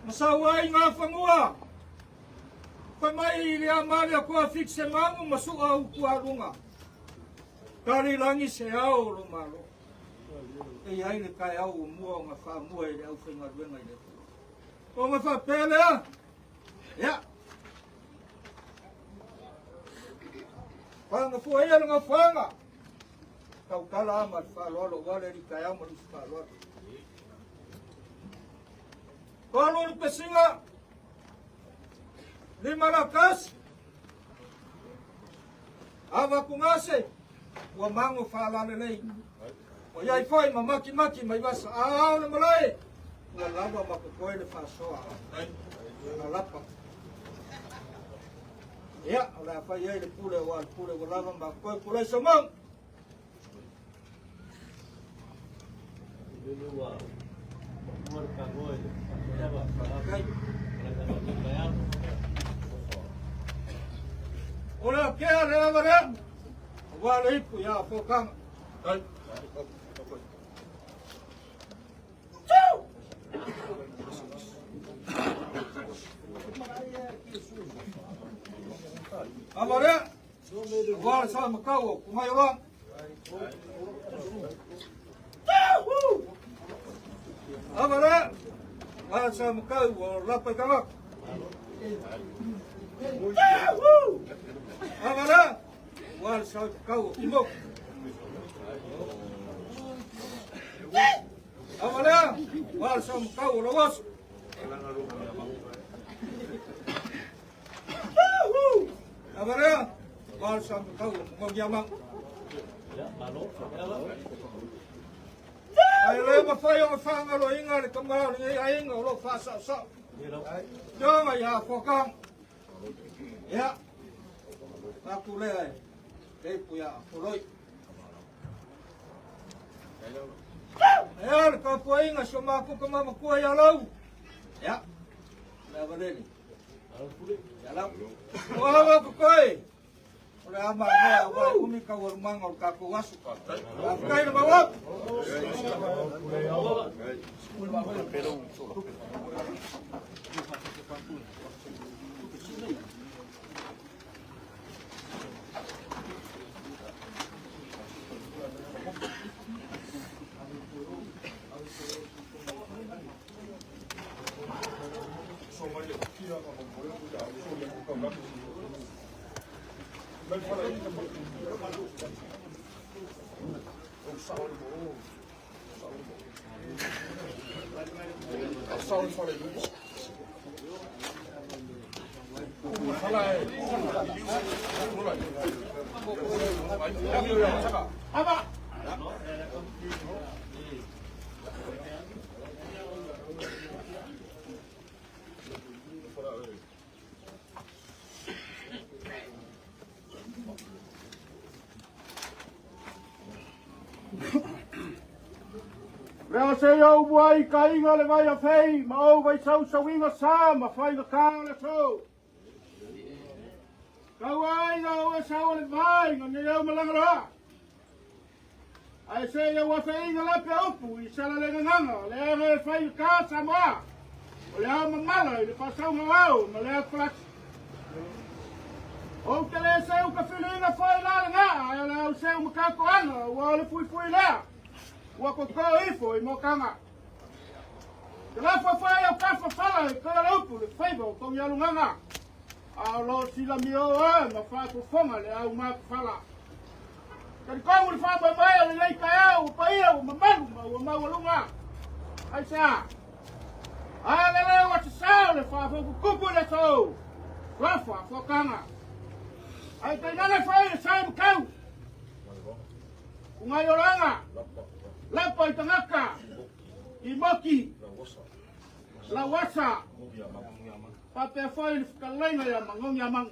Na sau ai ngā whangua. Fai mai i le amalia kua fikse mangu ma sua upu alunga. Kari langi se ao lo malo. E i ai le taeao ua mua ona faamua i le aufaigaluega i le Atua. Ona faapea lea, ia, Fagafua ia le gafaga, tautala a ma le faaaloalo aua le alii taeao ma lusi faaaloalo. Tolu le pesiga, lima la kasi, ava kugase, ua mago faalalelei. Ua i ai foi ma makimaki mai vasa a ao le malae, ua lava ma kokoe le faasoa a lapa. Ia, o le a fai ai le pule aua le pule ua lava ma kokoe pulai saumau. Lele ua ua le kagoa i le faatoaga. O le akea le ava lea, aua le ipu ia Fokaga. Ava lea, aua le sa makau o Kungaioloa. Ava lea, aua le sa makau o Lapaikagaka. Ava lea, aua le sa makau o Kimoku. Ava lea, aua le sa makau o Lauaso. Ava lea, aua le sa makau o Mogogiamau. Ae le mafai ona faagaloina le tama o lenei aiga o lo o faasaosao. Afioga ia Fokaga. Ia, atu lea e leipu ia Foloi. Ea le tapuaiga si o matou tama matua ia Lau. Ia, le avalele. Ia lau. O awa kokoe. O le a maea aua e umi taualumaga o le tatou aso. Faafetai le mau. Lea se ou muai ka iga le vai a fei, ma ou vai sau sauiga sa, ma fai ga ka le so. Kau ai ga o e sau le vai, ga ne au malanga loa. Ai se ia wa fei ga lape upu, i sala le gaganga, le aga e fai ka Samoa. O le ao mamala i le faasauga o ao ma le ao falasi. Ou te le seu ka filiga foi la le gaa, ae o le au seu ma kakoaga, ua o le fuifui lea, ua koko ifo i mokaga. Te lafo foi au kafa fala i koe le upu le faiva o kou ialugaga, a o lo silami o oe ma faafofoga le au makufala. Talitomu le faamoemoe o lenei taeao ua paia, ua mamalu ma ua maualuga. Aisea? A lele ua sasao le faafokukupu i le aso, suafa fuakaga. Ae tainane foi le sa i makau. Ugaioloaga, lapa i tagata, i moki, lauasa, faapea foi le fetalaiga ia Magogiamagu.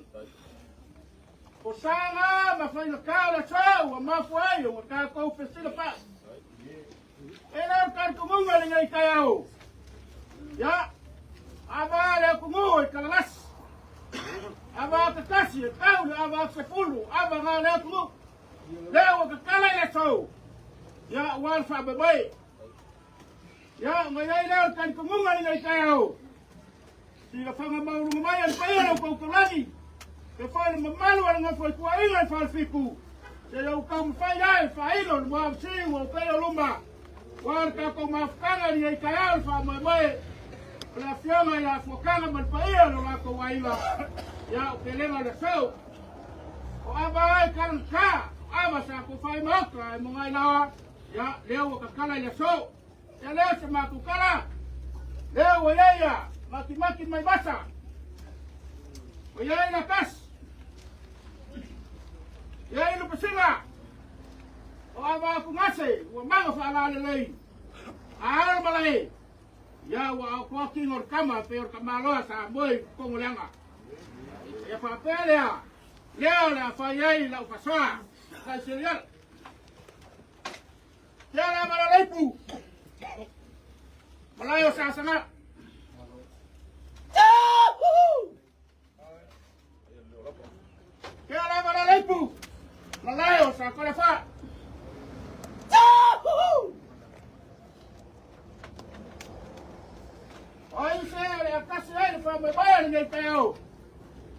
O saga ma faigata o le aso ua mafua ai ona tatou fesilafai. E le o le talitonuga i lenei taeao. Ia, ava le atunuu i talalasi. Ava atatasi e tau le ava atasefulu, ava na le atunuu. Lea ua tatala i le aso. Ia, ua le faamoemoe. Ia, ona i ai lea o le talitonuga i lenei taeao. Silafaga maualuga mai a le paia o le tou taulagi, e foi le mamalu a le nofo i tuaiga i Falefitu, seia ou taumafai ai e faailo le muamasī ua opea o luma, aua le tatou mafutaga i lenei taeao le faamoemoe o le afioga ia Fuataga ma le paia o le latou aiga, ia o Pelega o le aso. O ava ai kalagata, o ava sa tofa ai maota e mogai laoa, ia lea ua tatala i le aso. Ia lea se matou tala, lea ua i ai ia matimati mai vasa, ua i ai Latasi, i ai Lupesina, o ava atugase ua maga faalalelei, a alo malae, ia ua aotoa tino o le tama pei o le tamaloa sa moe i totonu o le aga. Ia faapea lea, lea o le a fai ai lau fasoa, Kaiseliala. Ia la malaleipu. Malae o Sasaga. Ia la malaleipu. Malae o Sakolefa. O ai se le akasi ai le faamoemoe o lenei taeao.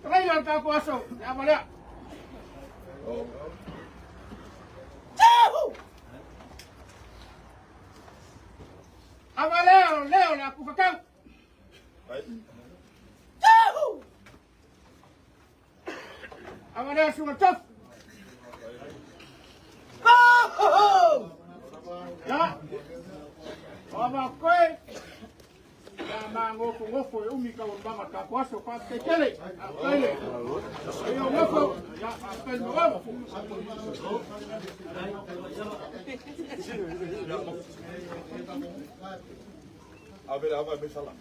Talaia o le tatou aso, le ava lea. Ava lea o lea o le akufatau. Ava lea suga tofu. Ya. O ava koe. Ia magofogofo e umi taualumaga o le tatou aso. Faafetai tele. Faafetai le paia o nofo. Ia faafetai le Malo. Ave le ava e mai sala.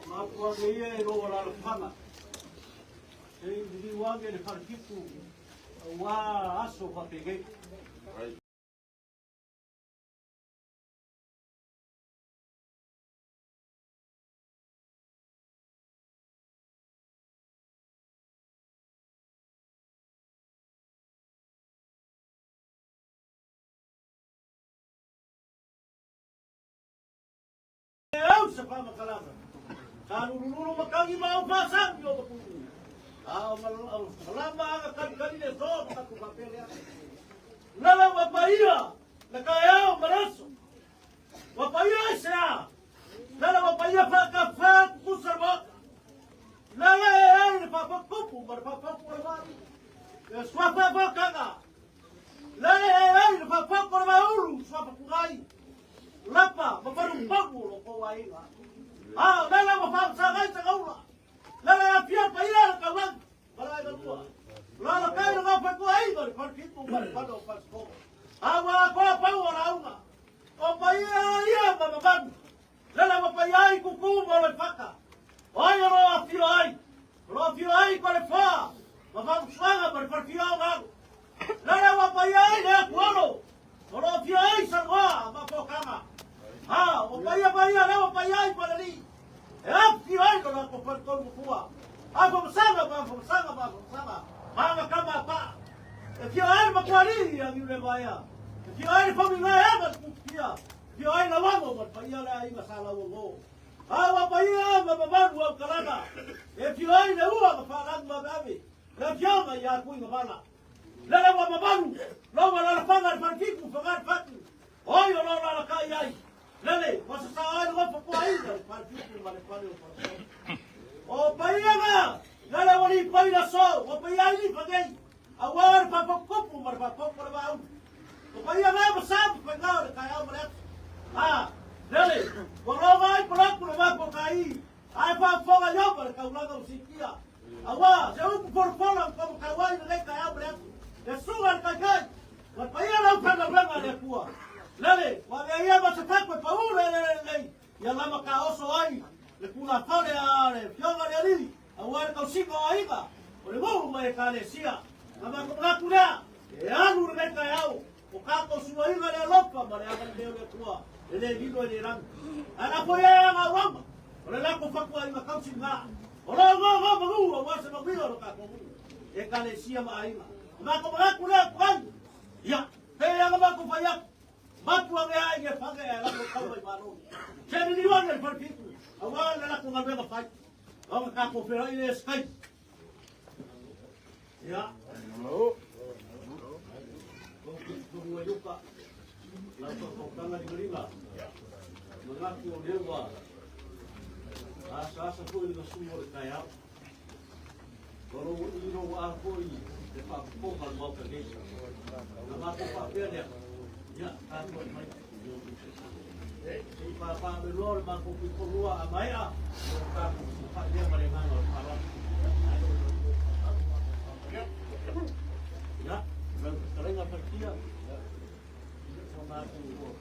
Mapuage ia e lo alalafaga. Se i liliu ane le falefitu aua aso faapenei. Au se faamatalaga. Sa lulululu matagi ma au faasagi o mapulu. A o malama aga kalikali le so ma katu faapea lea. Lala ua paia le taeao ma le aso. Ua paia ai se a. Lala ua paia faakafa kukusa le maota. Lala e ai le faapapupu ma le faapapu o le vaai. E suafa fakaga. Lala e ai le faapapu o le vaulu suafa kugai. Lapa ma palupalu o lo kou aiga. A o lele ua faasagai se gaula. Lele e afia paia le taulagi ma le aiga lua. Lala kai le gafaikoa aiga le falefitu ma le fale o Falesikogo. A ua atoa pau o lauga. O paia ia ma mamalu. Lele ua paia ai kuku ma le faka. O ai o lo afio ai. O lo afio ai ko le foa ma faamusuaga ma le falefia o galu. Lele ua paia ai le atualo. O lo afio ai Sanoa ma Pokaga. A, o paia paia lea ua paia ai Palelii. E afifio ai lo latou faletolu mafua. Afamasanga ma afamasanga ma afamasanga. Ma aga kama a paa. E fio ai le makualii ia Niulevaea. E fio ai le famigaea ma le pupia. E fio ai Lauago ma le paia le aiga sa Lauago. A ua paia ma mamalu au kalana. E fio ai le ua ma faalagi maveave. Le afioga ia Tuigamala. Lele ua mamalu, lou alalafaga le falefitu, faga le fatu. Oi o lo lalakai ai. Lele, ua sasao ai le nofo puaina le falefitu ma le fale o Falefono. O paiaga! Lele ua lipoi le aso, ua paia ai lifa nei, aua le faafotutupu ma le faafotu o le vaaulu. O paia na ma sa ma faiga o le taeao ma le aso. A, lele, ua loga ai poloku le mapo kai, ae faafofoga Ioba le taulaga ua siitia. Aua, se upu folafola ua taumatau ai lenei taeao ma le aso. Le susuga i le Taitai, ma le paia o le aufaigaluega a le Atua. Lele, ua avea ia ma se fatu e pau le eleele lenei, ia lama taoso ai le tulafale a le Afioga i le Alii, aua le tausiga o aiga, o le nuu ma Ekalesia. Na matou manatu lea, e alu lenei taeao, o tatou suaina le alofa ma le agalelei o le Atua, e le lilo e le lanu. Ae lafo ia e aga auauna, o le latou fatuaiga tausi lena, o lo o nono manu aua se manuia o lo tatou nuu, Ekalesia ma aiga. Na matou manatu lea, tuai, ia, pei lava matou fai atu, Mapu ane ai i fage ae lako taua i Malo. Se liliu ane le falefitu, aua le lako galuega fai. Ona tatou feoai lea Skype. Ia. Tonu ai uka. Lau whakautanga ringaringa. Manatu o lea ua asaasa foi le masumu o le taeao. O lou ilo ua a foi le faafofoga a le Maota nei. Na matou faapea lea, ia, tapuai mai. Se i papaaveloa le matou tuikolua a maea, ona tatou fesilafai lea ma le agaga o le faaaloalo. Ia, lau fetalaiga Faletia, ia, ua matou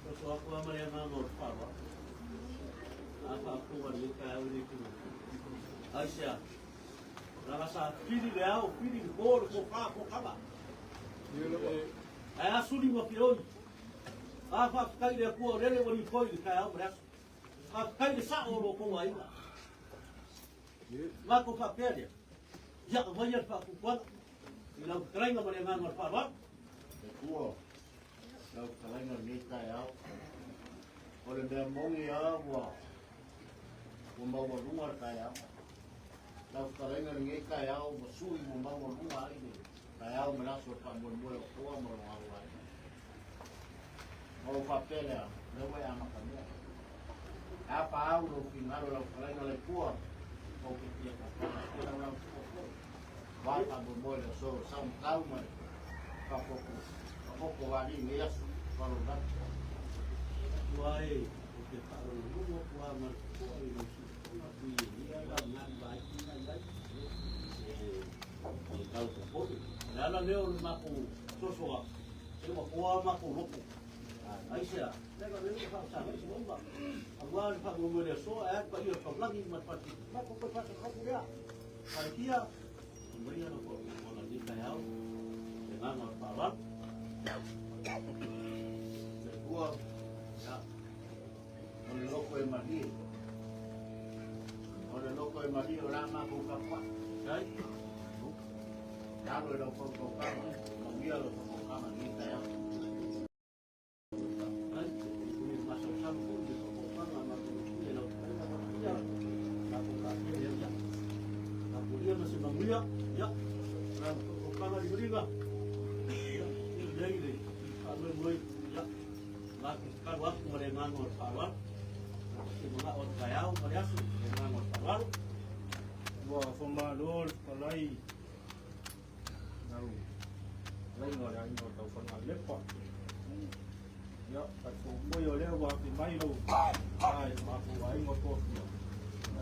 soso atu lava ma le agaga o le faaaloalo. A faafofoga lenei taeao i le itu. Aisea? Leaga sa fili le ao, fili le po, le tofa, tokama. Ae a suli ma feoi. A faafetai i le Atua o lele ua lipoi i le taeao ma le aso. Faafetai le sao o lo outou aiga. Matou faapea lea, ia aumaia le faatuatuaga i lau fetalaiga ma le agaga o le faaaloalo. Atua, lau fetalaiga i lenei taeao, o le mea moni lava ua ua maualuga le taeao. Lau fetalaiga lenei taeao ua sui ua maualuga ai le taeao ma le aso o le faamoemoe o Toa ma lona auaiga. Ma ua faapea lea, o lea ua e amatamea. E a pa au lou finagalo lau fetalaiga Laikua, ou te fia tatala atu lau lau foi. Aua le faamoemoe le aso o sau matau ma le faafofu faafofu o alii nei aso faalololagi. Atua e, ou te faalogologo atu lava ma le totoa i lou siufofoga pei e ia la lena vaai na i ai e tau popole. O le ala lea o le matou soso atu, se ua toa matou loto. Aisea? Leaga o lea ua faasaga i se uma. Aua le faamoemoe le aso, ae a le paia o le taulagi ma le pati. Matou toe faasafatu lea. Faletia, aumaia lau faaopoopoga i lenei taeao, le agaga o le faaaloalo. Le Atua, Ia. o le loko e malie. O le loko e malie o la matou tapuai. Ai. Lalo i lau fautautaga, mauia lau fautautaga i lenei taeao. Ai, e masalosalo foi le fautautaga a matou i lau fetalaiga Faletia, matou faapea lea, ia. Tapuia ma se manuia, ia. Lau fautautaga limalima, ia, lelei le faamoemoe, ia. Matou tatalo atu ma le agaga o le faaaloalo. Se manao o le taeao ma le aso, le agaga o le faaaloalo. Ua faamalo le fetalai lau fetalaiga o le aiga o Taufagalepa. Ia, tatou foi o lea ua afe mai lau i le matou aiga o Tofia.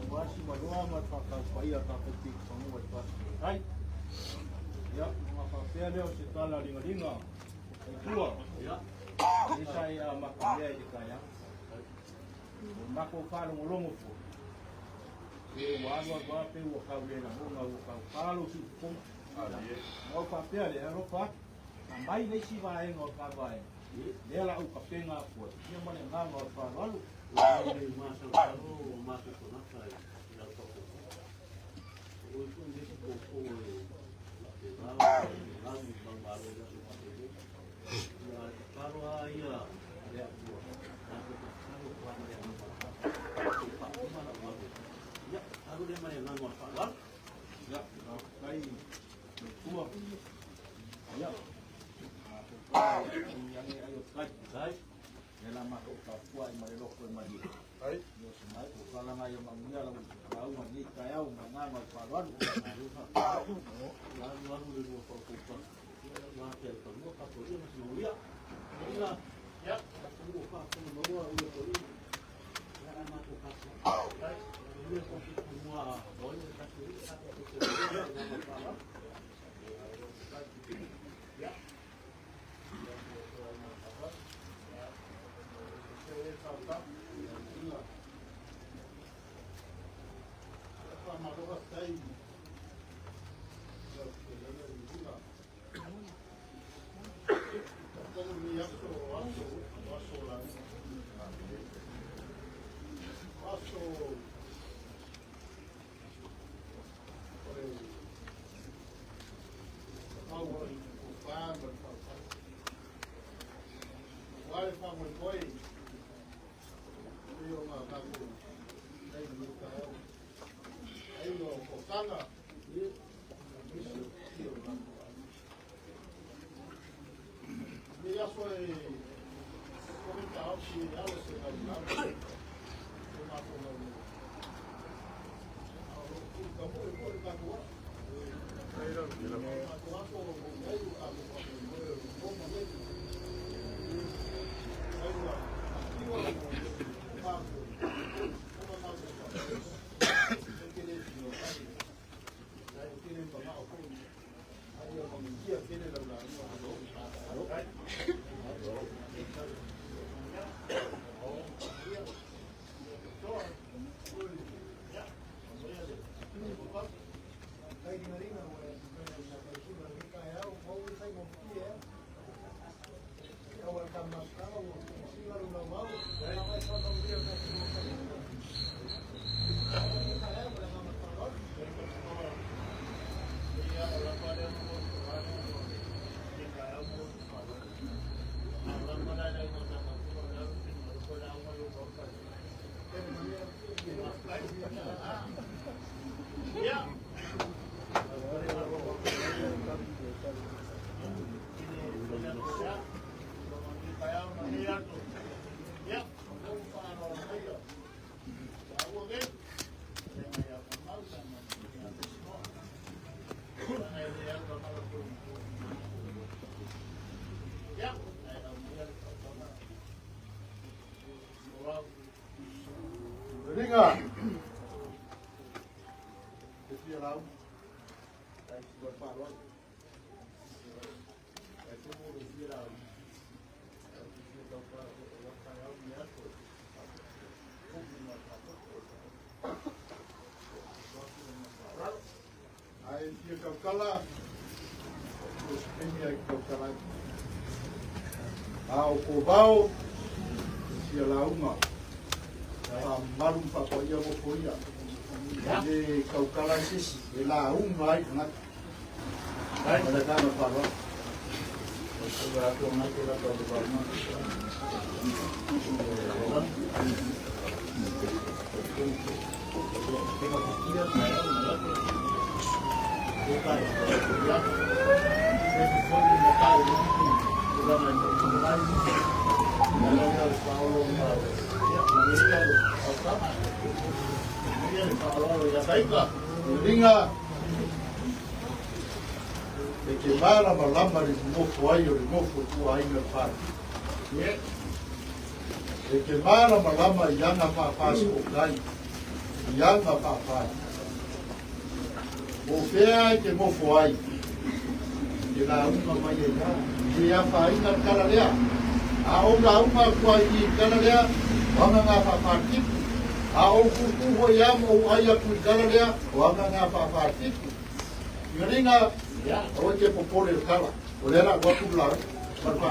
Aua si maloa ma le faataupaia o tatou pitofanua i Fasi. Ia, ona faapea lea o se tala ligaliga Tua, e sa e amata mea i le taeao. O le matou faalogologo foi, pe ua alu alu lava pe ua tau le lagona ua tau pa lou siufofoga. Ona ou faapea lea, alofa atu, aumai le isi vaega o le ta vaega, lea la ou tapena atu ai, ia ma le agaga o le faaaloalo. Ua le masalosalo o matou tagata i lau faaopoopoga. O oe foi le isi poupou e Ia la matou tapuai ma le loto e malie. Ia o se mai ko kala ngai o manuia lau lauga nei taeao ma Agaga o le faaaloalo. Malo faafetai. Ua alualu le lua faaopoopoga. Ia ua afea i fanua tapuaia ma sinaoia. Ia, ia, tatou ua faafofoga maua ua toalii. Ia, a matou tapuai. Manuia tatou fanua a oi le tatou ia tatou te le agaga o le faaaloalo. Ia. Ringa. E fia lau. Ai, ua faaaloalo. Ai, tumu le fia lau. Ai, fia tau pa, o la kai au ni aso. Ai, fia kaukala. O se ai kaukala. A o ko vao, fia launga. A malu pa ia mo ko ia. Le kaukala sisi, e launga ai ngata. Ai, ma le kama faaaloalo. Ringa e ke malama lama le nofo ai o le nofo tuaina le whāki. E ke malama lama i ana whāwhāsi o kai, i ana whāwhāi. O whea ai te mofo ai, ke la unga mai e ngā, i a whainga kala lea. A o ngā unga kua i kala lea, wanga ngā whāwhātipu. A o kuku hoi am o ai aku i kala lea, wanga ngā whāwhātipu. I ringa, o te popore o kala. O lera, watu la, marwha.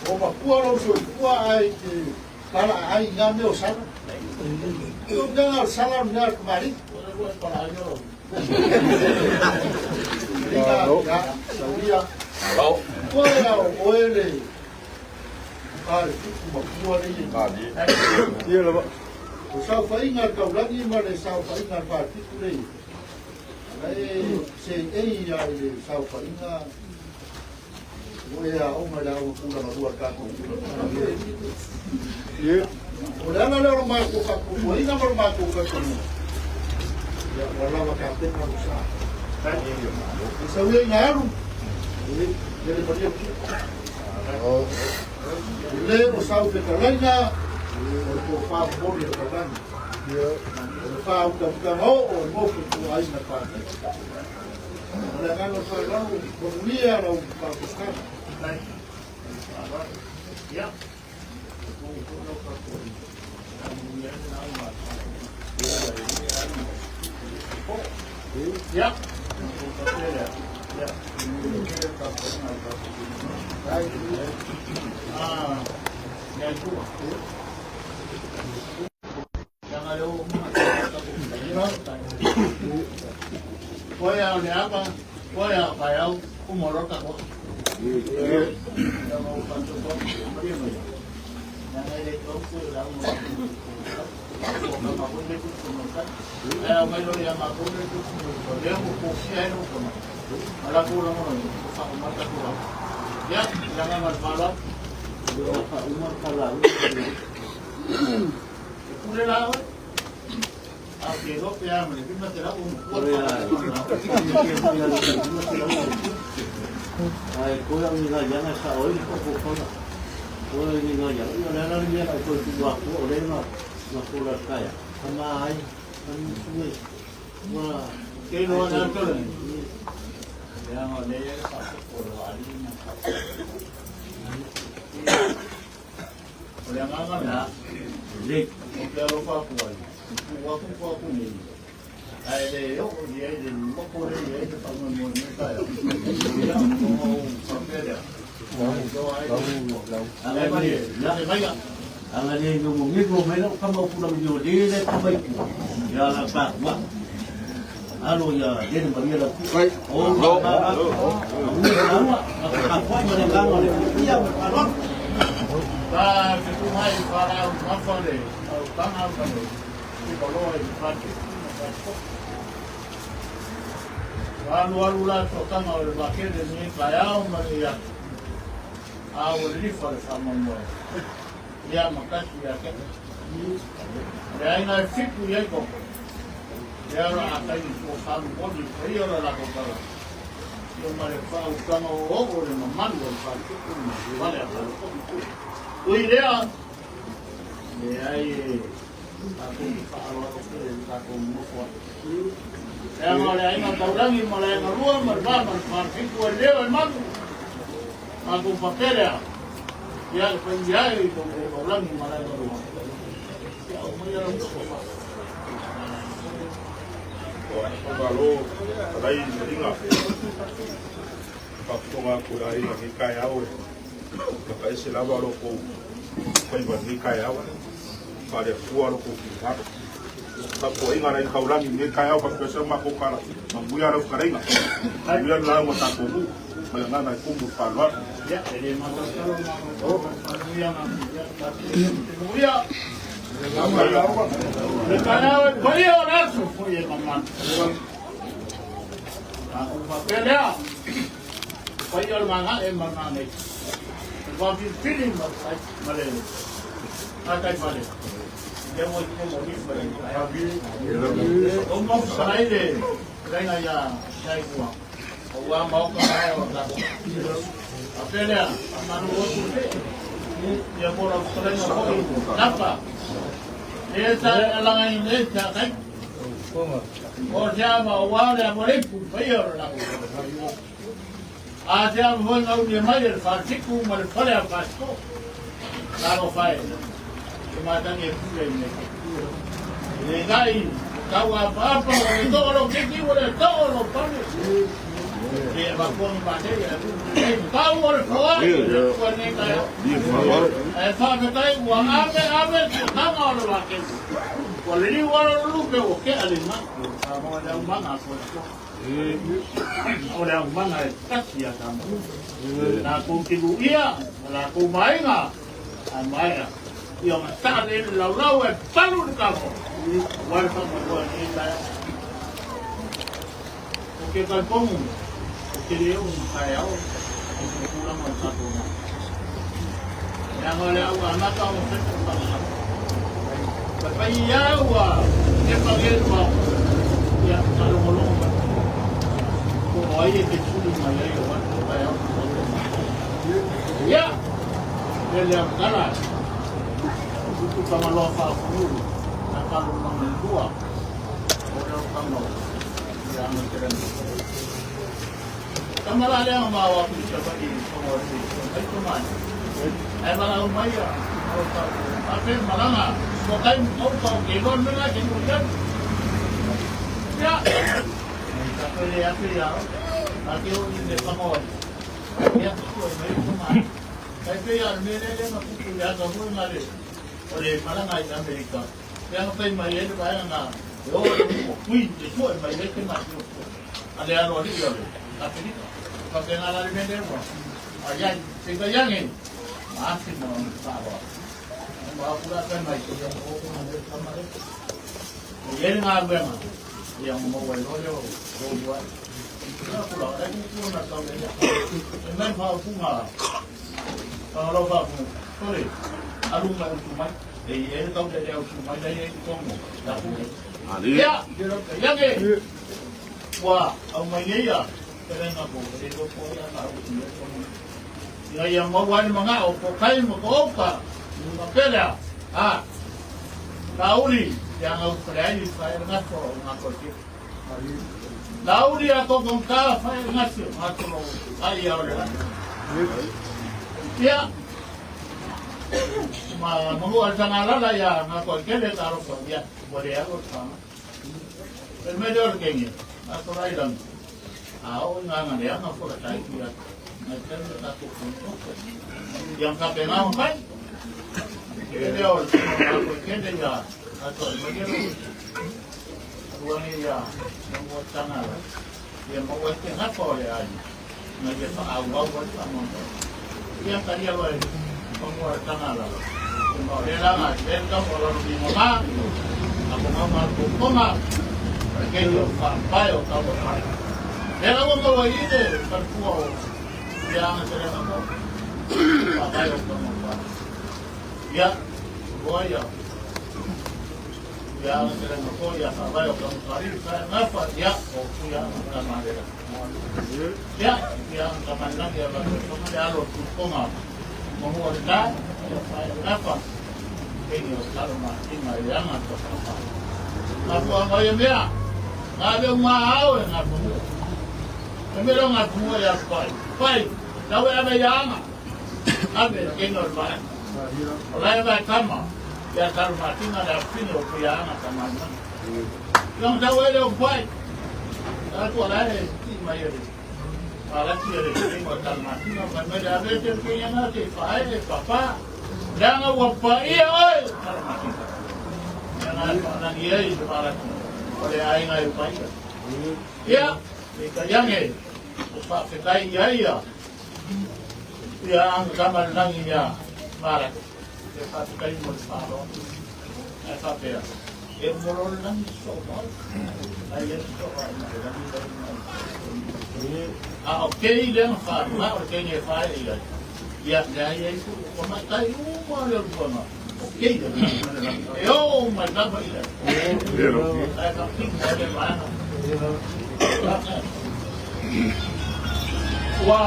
O mapua lo soifua ai te kala ai ngā mea o sala. O mea o sala o mea o kamari. Ringa, ia, sauia. Kua ea o oe le ka le tupu mapua le i. Ia lava. O saofaiga a le taulagi ma le saofaiga a le Falefitu lea e i ai, na e seei lava i le saofaiga ua e aoga i le aoga tulaga lua a le tatou nuu. O le ala lea o le matou faatuatuaina ma le matou talitonuga, ia ua lava tapena lou sa. E sau ia ina alu, e le malie le E le o sau fetalaiga, o le tofa momoli a le taulagi. O le faautautaga oo e nofo i tua aiga Palemene. O le agaga o le faaaloalo, manuia lau faafofoga. Koe au le ava, koe au kai au, umorota ko. Ai ko au ni ngai yana sa oi ko ko ko ko ni ngai yana ia le la ni na ko tu wa ko o le na na ko la kaya ama ai an sui wa Ke no na to le. Ya ngo le ya pa ko lo ali na. O le agaga ya le o ke alo pa ku ai. Ku wa ku ku ku ni. Ai le o ni ai le loko le ai te pa mo mo ni ka ya. Ya o pa pe ya. Anga ni ya mai ya. Anga ni no mo ngi ko mai no kama ku na mi le le ka mai ku ya la pa wa alo ya le ni maria la ku o ma ma ma ma ma ka ma le ga le ia ma alo Pa te ku mai pa la ma fa le. Au tanga pa le. Ki ko lo ai pa te. Alu alu la to tanga o le vakele ni ka iau ma le ia. A o le rifa le fa mo. Ia ma kasi ia ke. Le ai na fiku ia ko. Ia ra a kai ko fa mo ni ko ia la ko kala. Ia ma le fa u tanga o o le mamalu o le fa fiku ni wale a fa. Ui lea. Le ai e tatou faaaloalo tele i le tatou nonofo ai. Leaga o le aiga taulagi ma le aiga lua ma le va ma le falefitu e leo e malu. Tatou faapea lea, ia le paia e i tou taulagi ma le aiga lua. Ia aumaia lau tofa. Malo, alai inga. Faafetoga aku le aiga ni taeao e maka ese lava lo kou faiva ni taeao. Faaleatua lo kou finagalo. Tapuaiga na i taulagi i lenei taeao faapea se matou tala. Manuia lau fetalaiga. Manuia le lauga a tatou nuu ma le agaga e tumu i le faaaloalo. Ia, e le matautalo ma manuia ia tatou ia. Le taeao e paia o le aso foi e mamalu. Tatou faapea lea, paia o le gagae ma le gagae. Le faafilifili ma ma le tatai fale. Ia ua i mo ni ma le taeao. O mo salai le laina ia ia ua. O ua maoka mai o tatou. Faapea lea, manu otu le. Ia mo lau fetalaiga foi napa. E sa alanga i le sa kai. O te ama o wā le ama leipu paia o le lako. A te ama foi ngau ni mai le whatiku ma le whare a whatiko. Lalo whae. Te mātangi e pule i nei. Le ngai, tau a papa o le too lo kiki o le too lo pane. Le ma kuang ma te ia e tau o le whae. Kua nei kai. E whakatai ua ame ame te tanga o le wake. Ua le riu ala lupe o ke ale ma. O le au manga ko. O le au manga e kasi a tamo. La kou tilu ia, la kou mainga, a maia. Ia mataa le laulau e palu le kafo. Ua le whakamoe nei taeao. O ke talipongu, o ke leo o taeao, i te tūlanga o tātou nā. Mea ngā le au anata o whenua whakahau. Pai pai ia ua e pake ma ia ka longolongo mai. Ko o ai e te tuli mai ai o watu o taeao o te Ia, le lea kala, utu pangaloa whaafunuru, na kalu mangalua, o leo kamo, ia anga te rangi. Tama la lea ma wa ku sa vai o te ai to mai. Ai mala o mai a o ta a pe malanga ko kai o ko ke lo me la ke ko ya. Ya. Ta ko le a pe ya. A ke o ni le pa mo. Ya ko mai ko mai. Kai pe ya me le le ma ku ya ka mo na le. O le malanga i Amerika. Ya no kai mai e le ba na. O o kui te ko mai le ke ma. A le alo ali o le. Amerika. Ka pe ngā lari mene ua. A iai, te ka iange. Ma ake mo na whawa. Ma kura kai mai te ia o ko ngā kama e. O iei ngā uenga. Ia mo mo wai lore o o ua. Ia kura, e ku ku na tau e. E mai whao punga. Ka ro wha pu. Tore. Alu mai utu mai. E i e tau te leo tu mai nei e tongo. Ta pu. Ia, te iange. Ua, au mai nei ia. Te renga ko, e lo ko ia ka u i ko. Ia ia mau ai manga o ko kai mo ko oka. Ma pelea. Ha. Lauli, ia ngau pere ai fa e ngato o ngato ki. Lauli a ko kon ka fa e ngato ngato lo ai ia o le. Ia. Ma mangu al sanga la la ia ngato ke le ta ro ko ia. Bo le alo sa. El me le kengi. A to rai lang. A o ngā ngā le anga fora tai ki a ngai te le ta ko ko. Ia ka pe ngā mai. Ke le o le ko ke le ia a to me le ua ni ia mo tanga la. Ia mo wa te ngā ko le ai. Ngai te fa au au au ta mo. Ia ka ia lo e ko mo tanga la. Mo le la ngā le ka mo lo ni mo ma. A ko ngā ma ko ko ma. Ke lo fa pa o ka mo. Le la mo wa i te pa ku o ia nga te renga mo. Pa pa o ka mo pa. Ia o ia. Ia nga te renga ko ia fa pa o ka mo pa ri fa nga fa ia o ku ia nga ma le. Ia ia ka ma la ia ba ko ma le alo ku ko ma. Mo mo le ta ia fa nga fa. Ke ni o ka ma ti ma ia nga to fa. Ma ko ma ia mea. Ngā leo ngā au e ngā pumua. E me reo ngā pumua ia pai. Pai, tau e ave ia anga. Ave, ke no mai. O lai vai kama. Ia taru matinga le apine o pia anga ta mai. Yang tau e leo pai. Ta tua lai e ti mai e. A la ti e le ke mo taru matinga mai mai le ave te ke ia ngā te whae e papa. Leanga ua pa ia oi. Taru matinga. Ia ngā whanangi e i te maraki. O le ainga e pai. Ia, e ka iange, o whawhetai ia ia. Ia anga kama langi ia maraki. E whawhetai mo te whāroa. E whapea. E moro langi so mai. Ai e so mai mai langi langi mai. A o kei le nga whāroa, o kei nge whae ia. Ia, lea ia iku, o matai uma le ruana. O kei le E o mai lava ia. Ai ka pinga le vaega. Ua,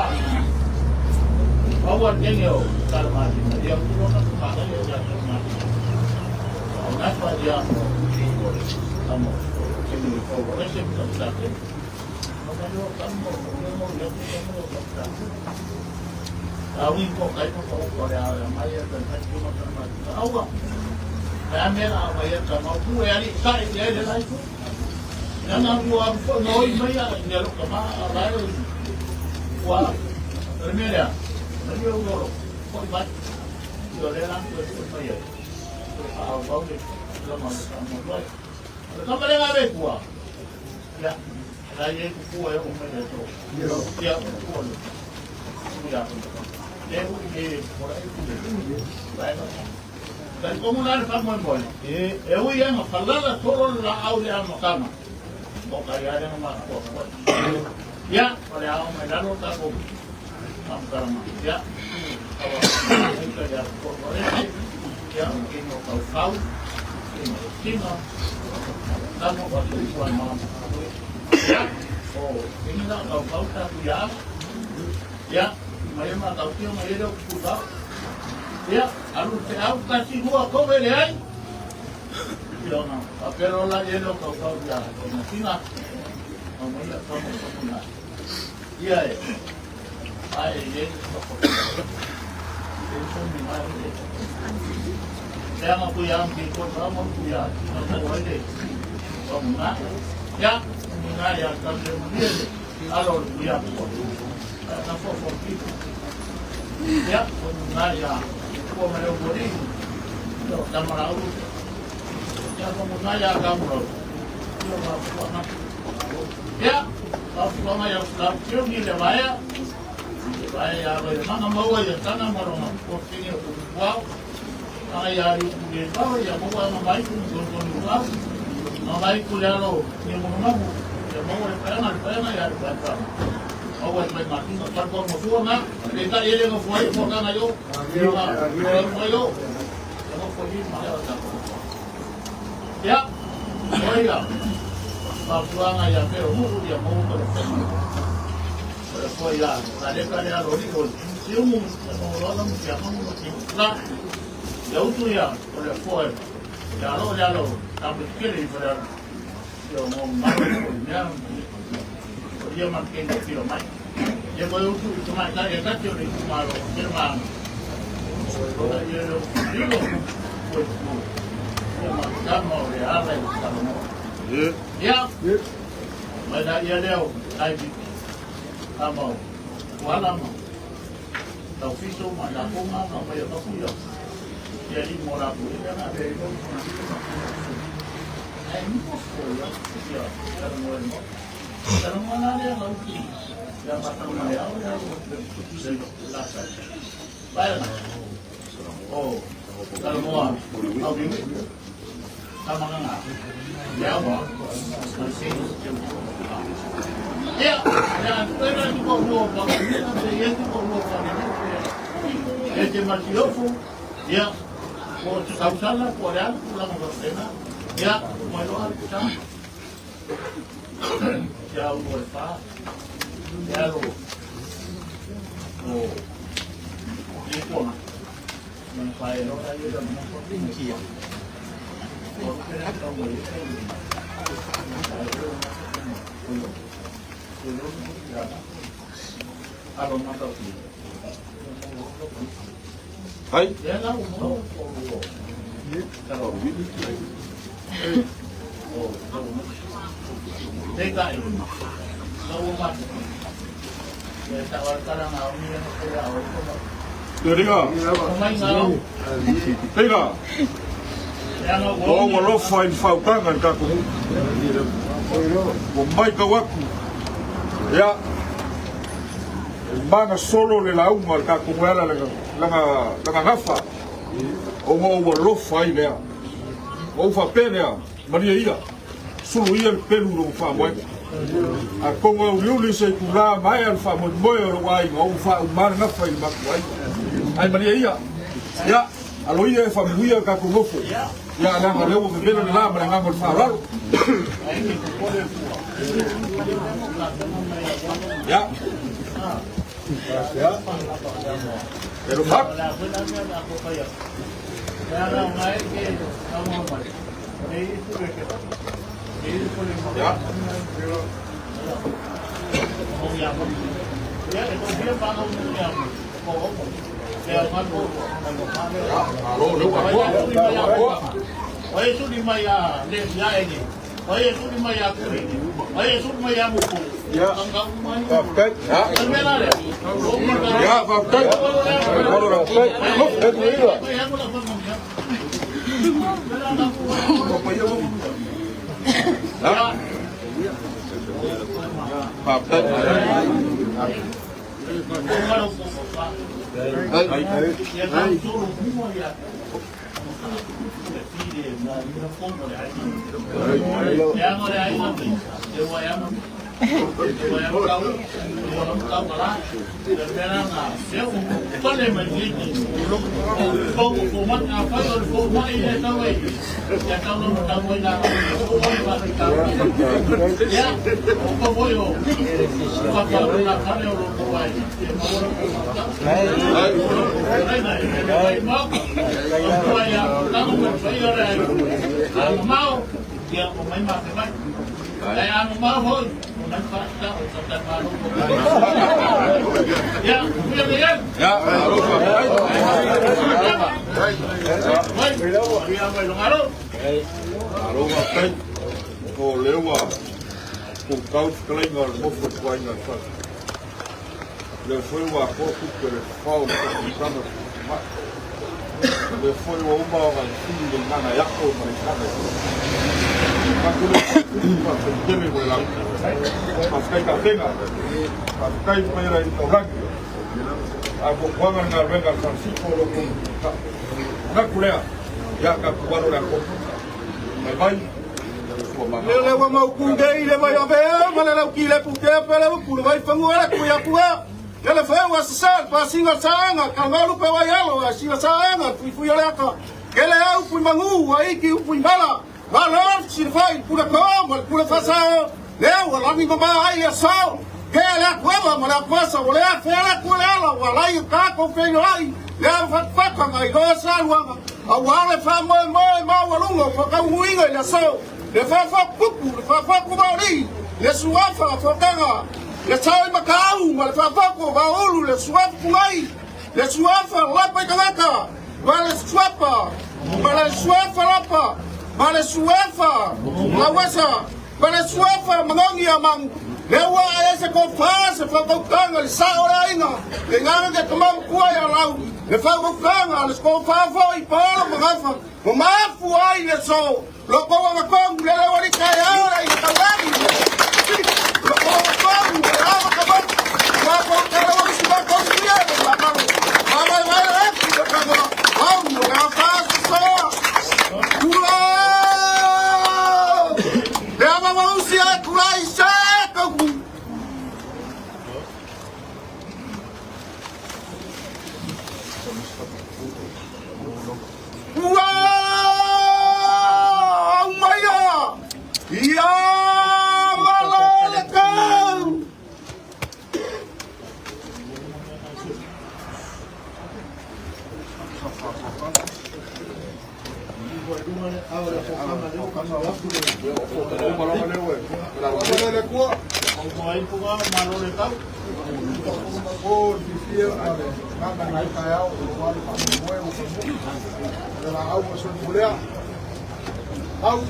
aua tenge o Kalamatina. Ia kuro na kumaka ia ia Kalamatina. O ngā wha ia o kamo. Kene i kau o ese ka msate. O ka leo kamo, o leo mo ia ku kamo o ka msate. Au i ko kai ko ko le a mai e ka kai ko ka mai. Aua. Ka me la mai e ka mau ku e ali sa i le lai ku. Na na ku a ko no i mai a ne lo ka ma a lai o. Ua. Le me le. Na yo go ko i mai. Yo le la ku e mai e. A au le la ma ka mo lo. Le ka ma le ga be ku a. Ya. La ye ku ku e o mai le to. Ya ku le. Ya. Le u e por aí ku le. Vai lá. Talitonu la le faamoemoe, e ui ai na falala solo le laau i le amataga, o ka ia lea na mafua foi. Ia, o le a oo mai lalo le tatou faamatalaga. Ia, aua ia kororese, ia, o kino kaukau, kino tina, tano o soifua ma. Ia, o kini la kaukau tatou ia. Ia, mai ma tau mai ele o kuta. Ia, alu te au kasi hua kove le ai. Ia ona, papero la ele o kaukau ia, o tina. O mai ia kamo kamo Ia e, ai e ko E so mi mai e. Te ama ku ia ki ko sa mo ku ia. Na ko ai O nga. Ya, nga ya ka le mo ni le. Alo ku ia ko. Na fo fo ki. Ya, ko nga ya. Ko ma le mo ni. Yo ta mara u. Ya ko nga ya ka mo. Yo ma ko na. Ya, ka fo ma ya ka kyo ni le va ya. Vai ya vai manga maua ya tanga maronga ko tini o ku Tanga ya ri ku le ba ya mo wa mai ku ko ko ni wa. Ma mai ku le alo ni mo ma mu. Ya mo le pa na pa na ya pa pa. O wa mai ma ti pa ko mo fu na. Le ta ele no fu ai ko ka na yo. Ya mo yo. Ya mo fu ni ma ya ta. Ya. Oiga. Pa fuanga ya pero mu ya mo ko le pa. O le foi ya, la le ka le alo ni ko. Si mu mo lo lo ya mo mo ti. La. Ya utu ya, o le foi. Ya lo ya lo, ta mo ke le foi. Yo mo ma ko ya. O ia ma ke ni o mai. Ye mo utu tu mai ta ye ta te o le ma lo, ke ma. O la ye lo, yo lo. Ko ko. O ma ta mo le ala i ta mo. Ya. Mai da ia leo, ai bi. Amo. Wala mo. Tau fiso ma la ko ma ma ya ka ku yo. Ia li mo la ku ia na be ko na Ai ni ko fo ya. Ya, ya mo mo. Ya mo na le la ki. Ya ma ta ma ya ya la sa. Vai na. Oh, ta mo a. Au bi. Ta ma na. Ya mo. Ma si. Ya, ya, pero ni ko mo pa. Ya ni ko mo pa ni. E te matiofo. Ya. Ko te sausala ko ya ko la mo tena. Ya, mo lo al ta. Ya o fa. Ya lo. O. Ni ko na. Mo pa e lo ya lo mo ko tin ki ya. O te na ka mo ye. Alo ma ta ki. Hai. Ya la mo o o. O. Te kai. La o ma. Ya ta wa kala na o ni na ko ya o ko. Te ringa. O mai ngā. Teiga. Ya no O ua lofa i le fautaga i le tatou Ua mai kau atu. Ia. E maga solo le lauga a le tatou e ala laga laga gafa. Ona ua lofa ai lea. Ua ou faapea lea, malie ia. Sulu ia le pelu i lou faamoega. Atonu e uliuli se itulā maea le faamoemoe o lou aiga, ou faauma le gafa i le matou aiga. Ae malie ia. Ia, alo ia e faamuia le tatou nofo. Ia, leaga o lea ua vevela le la ma le agaga o le faaaloalo. Ia. E alofa atu. Ia. Ia, malo, lea ua atoa. Ua atoa. O e suli mai a le ia e ni. O e suli mai a kuri. O e suli mai a muku. Ia. Faafetai. Ia. Ia, faafetai. Malo la faafetai. Ia. Faafetai. Ai. Malo faafetai. O lea ua pukau fetalaiga o le mofu o tuaiga i fale. Lea foi ua atoa tupe le fafao o le tatou mai. Lea foi ua uma ona fili le igaga e ako ma le igaga e Faafetai le faafetai tele mo le lauga. Faafetai tapena. Faafetai mai i taulagi. A fuafuaga le galuega a le Falasito o lo o manatu lea ia tatou alo le atoa. Mai mai. Le le ua mau ku nei le vai ave ma le lau ki le pu ke pe le upu le vai fangu ele ku ya ku e le feu a sa pa singa saanga ka ngalu pe vai alo a singa saanga fui fui ole aka ke le au pui mangu a iki upu imbala ma lo si fai pula ko ma pula fasa le ua lagi ma ai le so ke le kueva ma le kuasa o le a fe le ku le ala wa lai ka ko fe no ai le a fa fa ka ngai go sa luanga a wa le fa mo mo ma wa lunga fa ka uinga le so le fa fa kuku le fa fa ku maori le suafa fa kanga le sai makau ma le fa fa ku ba ulu le suafa ku ngai le suafa lapa i kanaka ma le suafa ma le suafa lapa ma le suafa lawasa ma le suafa mangongi amang le ua e se ko fa se fa ko kanga le sa o le inga le nganga ke kamau kua ya lau le fa ko kanga le ko fa fo i polo magafa mo mafu ai le so lo ko wa ko le le wali ka ya ora i ka wali lo ko wa ko le wa ka ba wa ko ka wa si ba ko si ya ma ma ma ma ma le ku ka ko wa mo ga fa so kula le ma ma si ya kula i sa ko ku. Ua maia ia malo le kau. Au,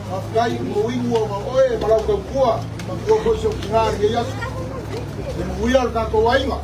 faafetai mo uigu o oe ma lau taupua, matua foi se utuga lenei aso. Le manuia o le tatou aiga.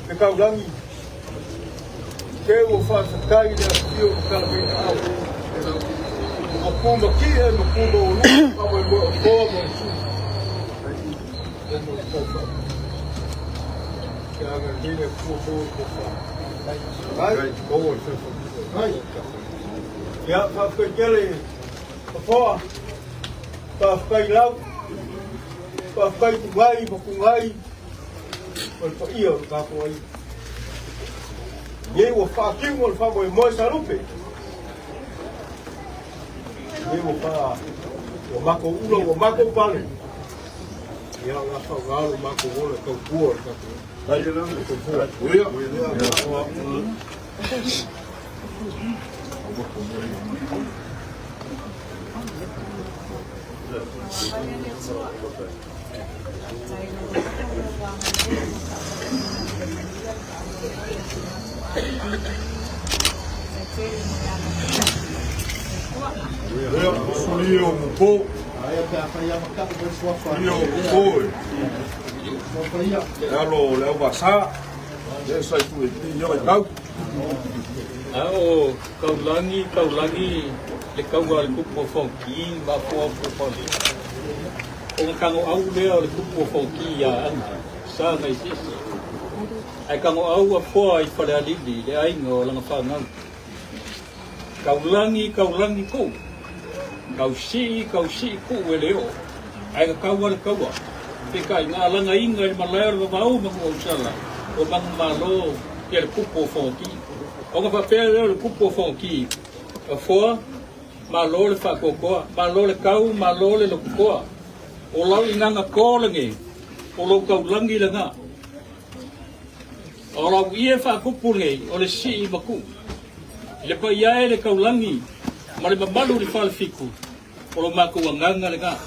Le kaulangi ke ua faafetai le afio ma kalamaina au o puma ki e ma puma o lua faamoemoe o toa ma le sui e mo le taufa ke agalelei le Atua mo le tofa ai maua le fesoasoani. Ia faafetai tele pafoa, faafetai lau, faafetai tugai ma tugai o le paia o le tatou aiga. Nei ua faatino le faamoemoe sa lupe. Lea ua faa, ua matou ula, ua matou pale. Ia, o le a faaaoga lo matou ola e tautua i le tatou soifua. Ia, suli o Mupo. Suli o Mupo e. Alo le au vasa. Le sa itu e ti yo e tau. A o kaulagi, kaulagi le kaua a le tupu o Fonoti ma Afoa o Pale. O le tagoau lea o le tupu o Fonoti ia Aana, sa na eseese. Ae tagoau Afoa i Falealili, le aiga o lana fanau. Kaulagi, kaulagi kuu, kausii, kausii kuu e le oo, ae na tau lava le taua. Peitai, na alagaina i le malae o le vavau ma Nuuausala o Manumalo ia le tupu o Fonoti. Ona faapea lea o le tupu o Fonoti, Afoa, malo le faatoatoa, malo le tau, malo le lototoa. O lau igaga to lenei, o lou taulagi lena. O lau ie faatupu lenei, o le sii ma tuu. I le paia e le taulagi ma le mamalu i le falefitu, o lo matou agaga lena.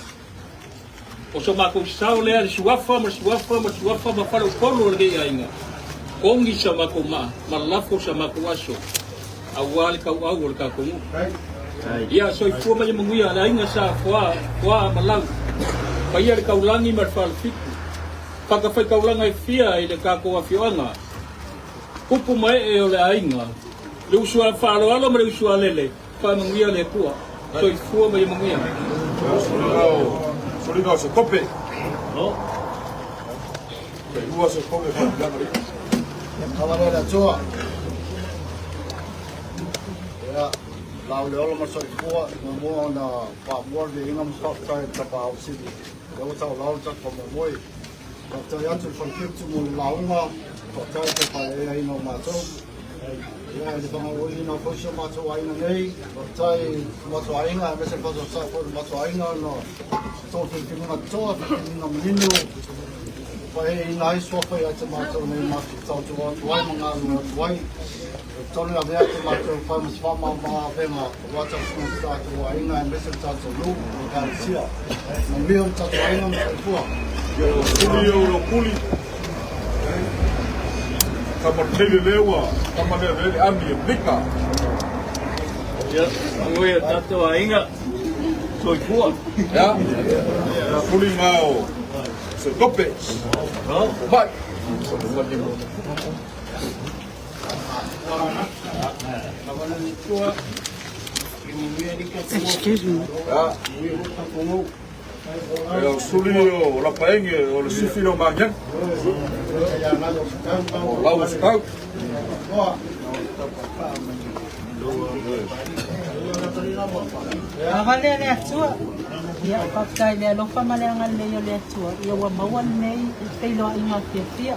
O so matou sao lea le suafa ma le suafa ma le suafa ma faleupolu o lenei aiga, kogi sa matou maa ma lafo sa matou aso aua le tauau o le tatou nuu. Ia soifua ma ia manuia le aiga sa Foa, Foa ma Lau, paia le taulagi ma le falefitu, fatafaitaulaga e fia i le tatou afioaga, Kupu ma ee o le aiga, le uso a faaaloalo ma le uso a lele, faamanuia le Atua. Soifua ma ia manuia. Soliga o se kope. Pe lua se kope whaipilanga le. Kawale le Atua. Ia, lau le ola ma soifua, muamua ona faamua le viiga ma faafetai i le Tapaau Sili. Lea ua taulau le tatou faamoemoe. Faafetai atu i le Falefitu mo le lauga, faafetai i le faaeaina o matou. Ia, i le fagaoiina foi si o matou aiga nei, faafetai i le matou aiga, aemaise le faatoatoa foi i le matou aiga ona tou filifiliga toa, filifiliga manino, faeaina ai suafa ia te matou nei matou tautua atu ai ma galulue atu ai. E tolu e avea te matou fai ma se faamama-avega aua tausiga o le tatou aiga aemaise le tatou nuu ma le Ekalesia. Manuia le tatou aiga ma soifua. Kuli o lo kuli. Kama tele lewa, kama le le ami e blika. Ia, manuia tatou aiga. Soifua. Ya. Kuli ngao. Se tope. Mai. Excuse me. Ya. E o suli o lapaenge o le sifi o mangan. O lau scout. Ava lea le Atua. Ia, faafetai i le alofa ma le agalelei o le Atua, ia ua maua lenei feiloaiga fiafia.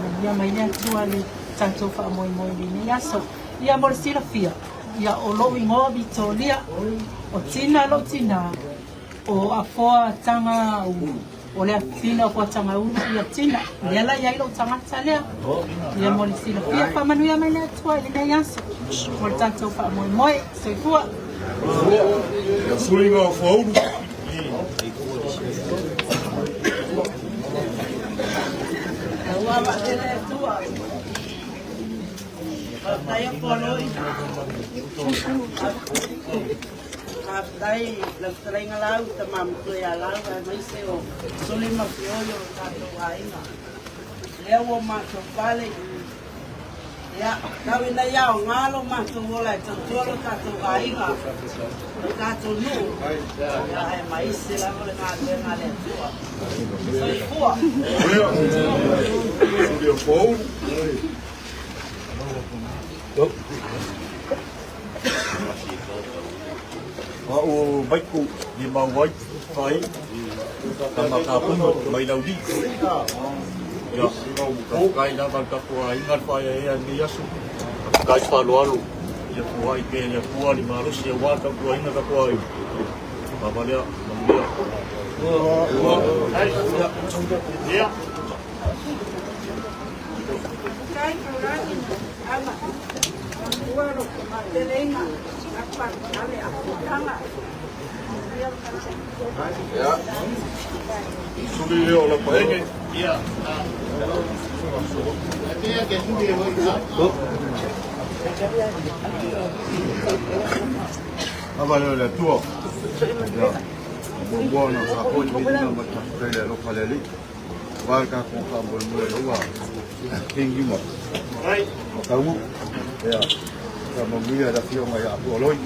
Manuia mai le Atua le tatou faamoemoe i lenei aso. Ia mo le silafia, ia o lou igoa Vitolia, o Tina lou tina, o Afoa Taga o le afafine o Afoa Tagaulu ia Tina. Lea la i ai lou tagata lea. Ia mo le silafia, faamanuia mai le Atua i lenei aso mo le tatou faamoemoe. Soifua. Ia suiga o Fuaulu. Ua vaatele Atua. Faafetai Afualoi. Faafetai lau fetalaiga Lau, tama matua ia Lau, aemaise o Soli ma Fioi o lo tatou aiga. Lea ua matou pale. Ia, tau ina ia aoga lo matou ola e tautua lo tatou aiga, lo tatou nuu. Ia, aemaise lava le galuega a le Atua. Soifua. Soli o Fuaulu. Au maiku ni mau ai fai tama ka puno mai lau li. Ia, kai lava le tatou aiga le fai ai nei aso. Kai whaloalo. Ia foai pea e le Atua le malosi aua le tautuaina o tatou aiga. Lava lea, manuia. Ia. Suli lea o Lapaege. Ia. Ava lea o le Atua. Ia. Muamua ona faafoi le viiga ma le faafetai i le alofa o le Alii. Aua le tatou faamoemoe o ua King ma Mataunuu. Ia. Faamanuia le afioga ia Pualoi.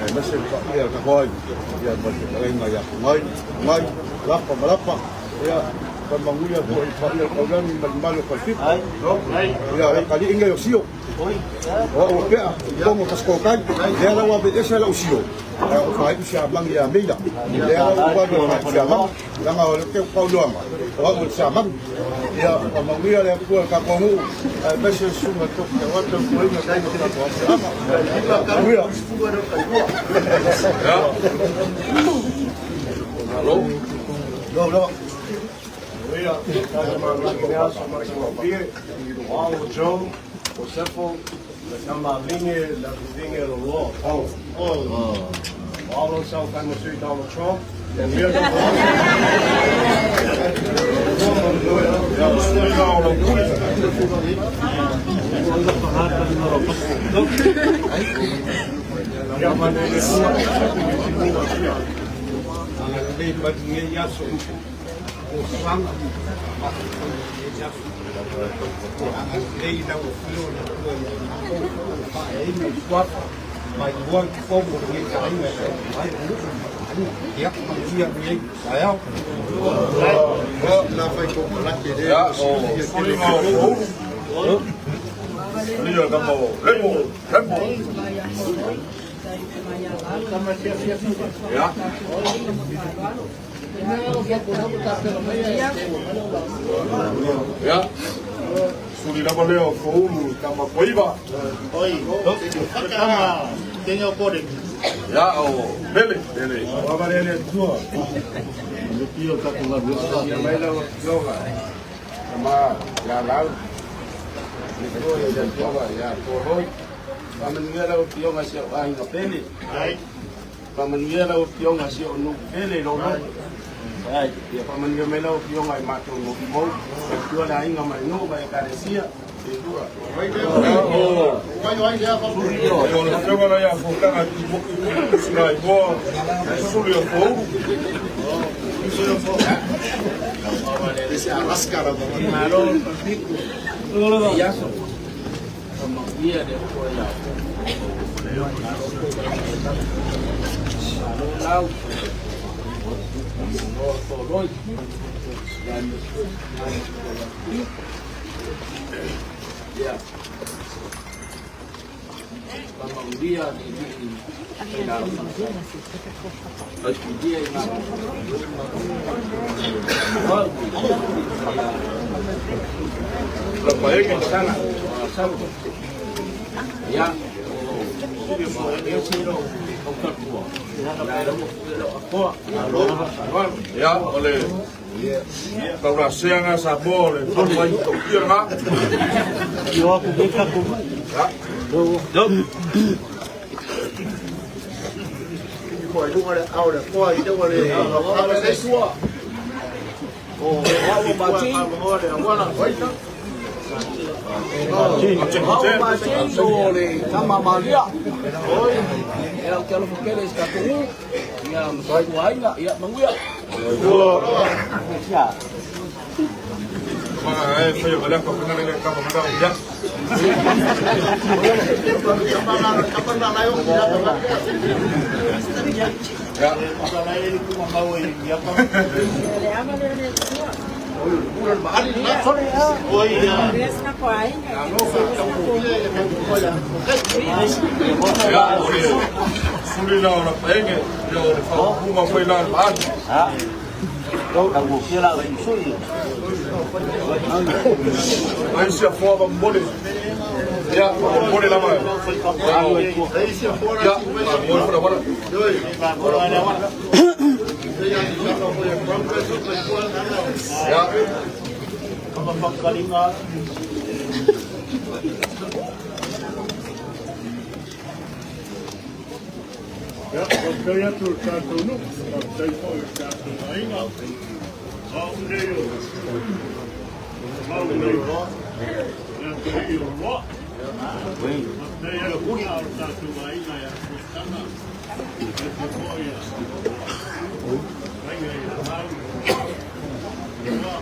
Aemaise le paia o le tatou aiga. Ia ma le fetalaiga ia Fungai, Fungai, Lapa ma Lapa. Ia, faamanuia foi i le paia o le taulagi ma le mamalu o Falefitu. Ia, o le alii nei o Sio. O au o Pea, Togo Pasikotai, lea la ua aveese lau sio, ae o faaiu siamagi ia Meila. Lea la ua alu e faaiu siamagi, leaga o le tauloaga, o au o le siamagi. Ia, faamanuia le Atua i le tatou nuu, aemaise le susuga i le Tofi Tauata, le Tuaiga, le tatou afioaga. Manuia. Malo. Lo, lo. O Sefo, le tama a Liga, le Liga o Loa. O Alo South Sui Donald Trump. Ia, o Suliga o Foulu. Lia kama o Lemo, Lemo. Ia. Ia. Suli lava lea o Foulu tama Koiva. Ia, o Pele. Pele. Ma ia lau le tua ia le tua ia toloi. Faamanuia lau Afioga i si ou aiga pele. Faamanuia lau Afioga i si ou nuu pele i lou loto. Ia faamanuia mai lau Afioga i matou nuu fou. Tautua le aiga ma le nuu ma Ekalesia. Soifua. O le afioga la ia Fokaga Sina Igoa, Suli o Foulu. Lapaege. Ia, o le taulaseaga Samoa o le fafai tautia lena. Ia. Mga e fai o le ka le ka ma ya. Ya. Ya, o le suli la o la paenge, ya o le whakapunga whai la le maani. Ai sia foa va mole. Ia, faamolemole lava. Ia, ia. Ia, faafetai atu i le tatou nuu, faafetai foi i le tatou aiga. O au nei o Lau nei, le atalii o Loa. Faafetai atu i le tatou aiga ia Fuataga, aemaise foi ia Aiga ia Lau, Loa.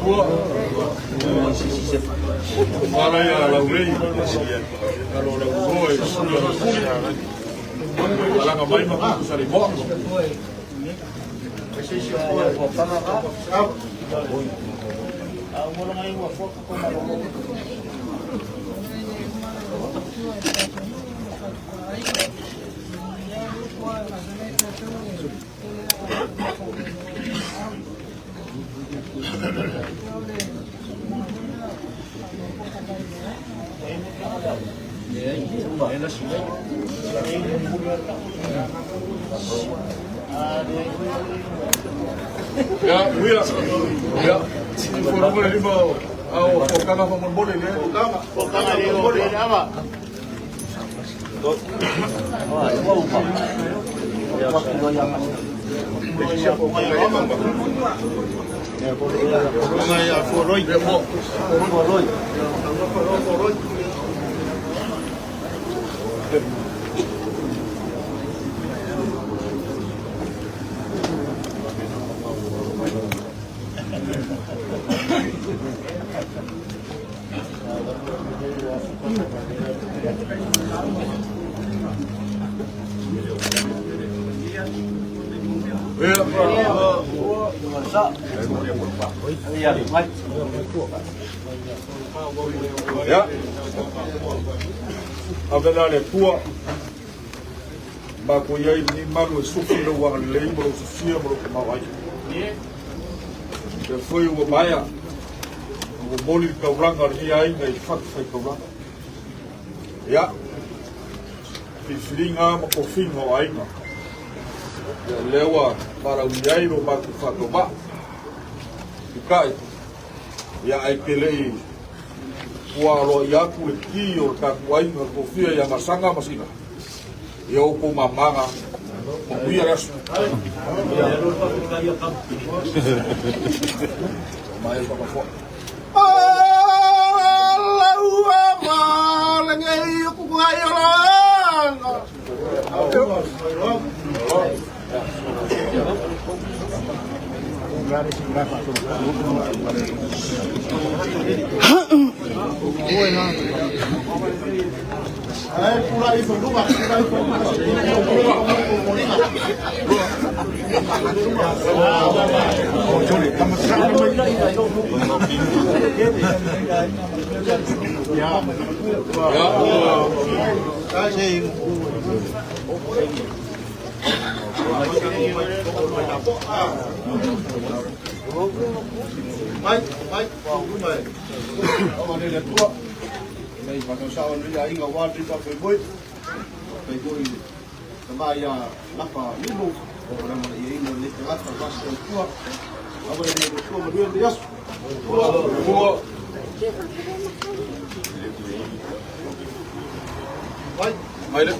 Ua Fala ia laulei alo lauloa i sui o le puli malaga mai ma kuku Salimoa. Ia, uia. Ia, fonoga le lima o ao fokanga faamolemole le. Fokanga faamolemole. Ia. Ave la le Atua. Matou i ai i lenei malu e sufi lou agalelei ma lou sosia ma lou tamaoaiga. Lea foi ua maea ona momoli le taulaga a lenei aiga i fatafaitaulaga. Ia, filifiliga ma tofiga o aiga. Ia, lea ua valaaulia ai lo matou faatauvaa. Pukai, ia ae te le i ua aloaia atu le ki o le tatou aiga le tofia ia Masaga ma Sina. Ia outou mamaga, manuia le aso. Mai whakafoa. Laua ma lengei o kukungai o langa. Mai, mai, mai. Aua le Atua. Nei whakasao nui a inga wā tui papui moi. Pei koi te mai a Lapa Limo. O rama i inga le te rata wasa o tua. Awa le le tua manua le aso. Tua. Tua. Mai. Mai le.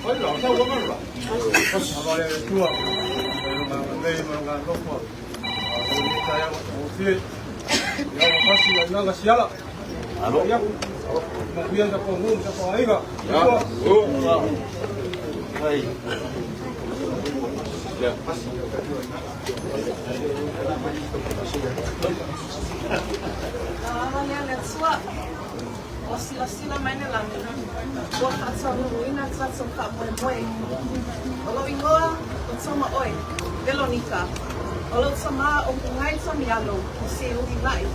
Mai la, sa ua la. Awa le tua. Nei ma ngā nofa. O le tai awa o fie. Ia ua pasi la inaga siala. Alo. Ia. Ma kuia sa ko ngu sa ko aiga. Ia. Tua. Ua. Ua silasila mai le lagi, ua faataunuuina le tatou faamoemoe. O lou igoa o Toma Oe, Velonika. O lou tama o Pugai Tamiano, o Siuhi La'i.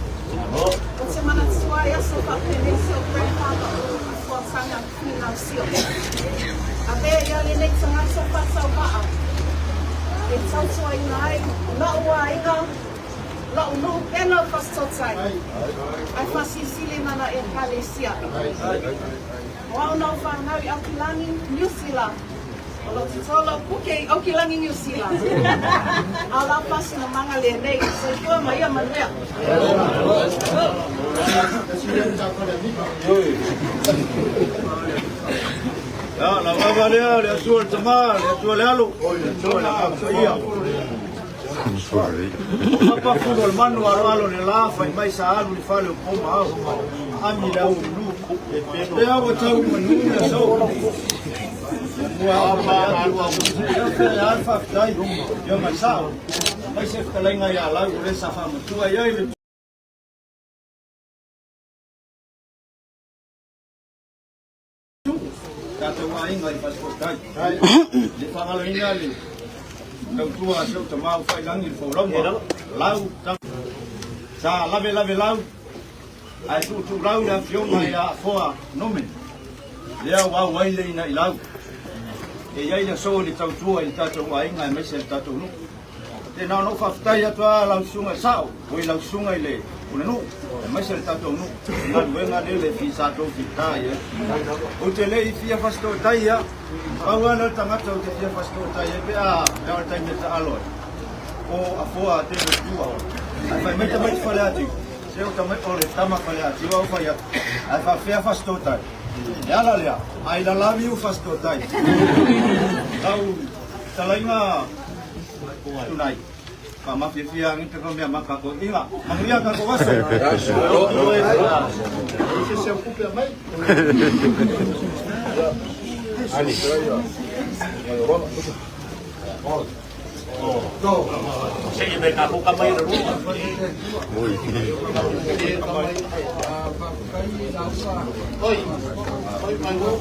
Ou te manatua i aso faapenei si ou grandfather o Afuataga Finau Sio. Avea ia lenei tagata faatauvaa e tautuaina ai la'u aiga, la'u nuu pena o Fasitootai, ae faasilisili lana Ekalesia. O au na ou fanau i Aukilani, Niu Sila. O lo o totō lou puke i Aukilani, Niu Sila. A o lau faasinomaga lenei. Soifua ma ia manuia. Ia, lau ava lea, le Atua le Tama, le Atua le Alo, le Atua le Agaga Paia. O papa fulu o le manu aloalo le la, fai mai sa alu i fale o poma au, ami le au manu. Pea ua tau i manu le aso. Mua ama atu au ia fe a faafetai. Ia mai sao. Mai se fetalaiga ia lau o le sa faamatua i ai le Tatou aiga i Fasitootai. Le faagaloina le tautua a si ou tama o Failangi le folauga, lau sa lavelave lau ae tuutuulau le afioga ia Afoa Nome lea ua auai le inailau. E i ai le aso i le tautua i le tatou aiga aemaise le tatou nuu. Tēnā ona ou faafetai atu a lau susuga i Sao, o i lau susuga i le Pulenuu, aemaise le tatou nuu, i galuega lea le fi sa tou fita i ai. Ou te le i fia fasitootai ia, pau lava lea o le tagata ou te fia fasitootai ai pe a pe a o le taimi e taalo ai, o Afoa a David Tua. Ae fai mai tamaiti Faleatiu, se o tama, o le tama Faleatiu au fai atu, ae faafefea fasitootai. E ala lea, I love you fasitootai. Lau fetalaiga Tunai. Faamafiafia agi te mea ma kako inga. Manuia kako aso. Se i me ka hoka mai le rua. Oi, oi mai wo.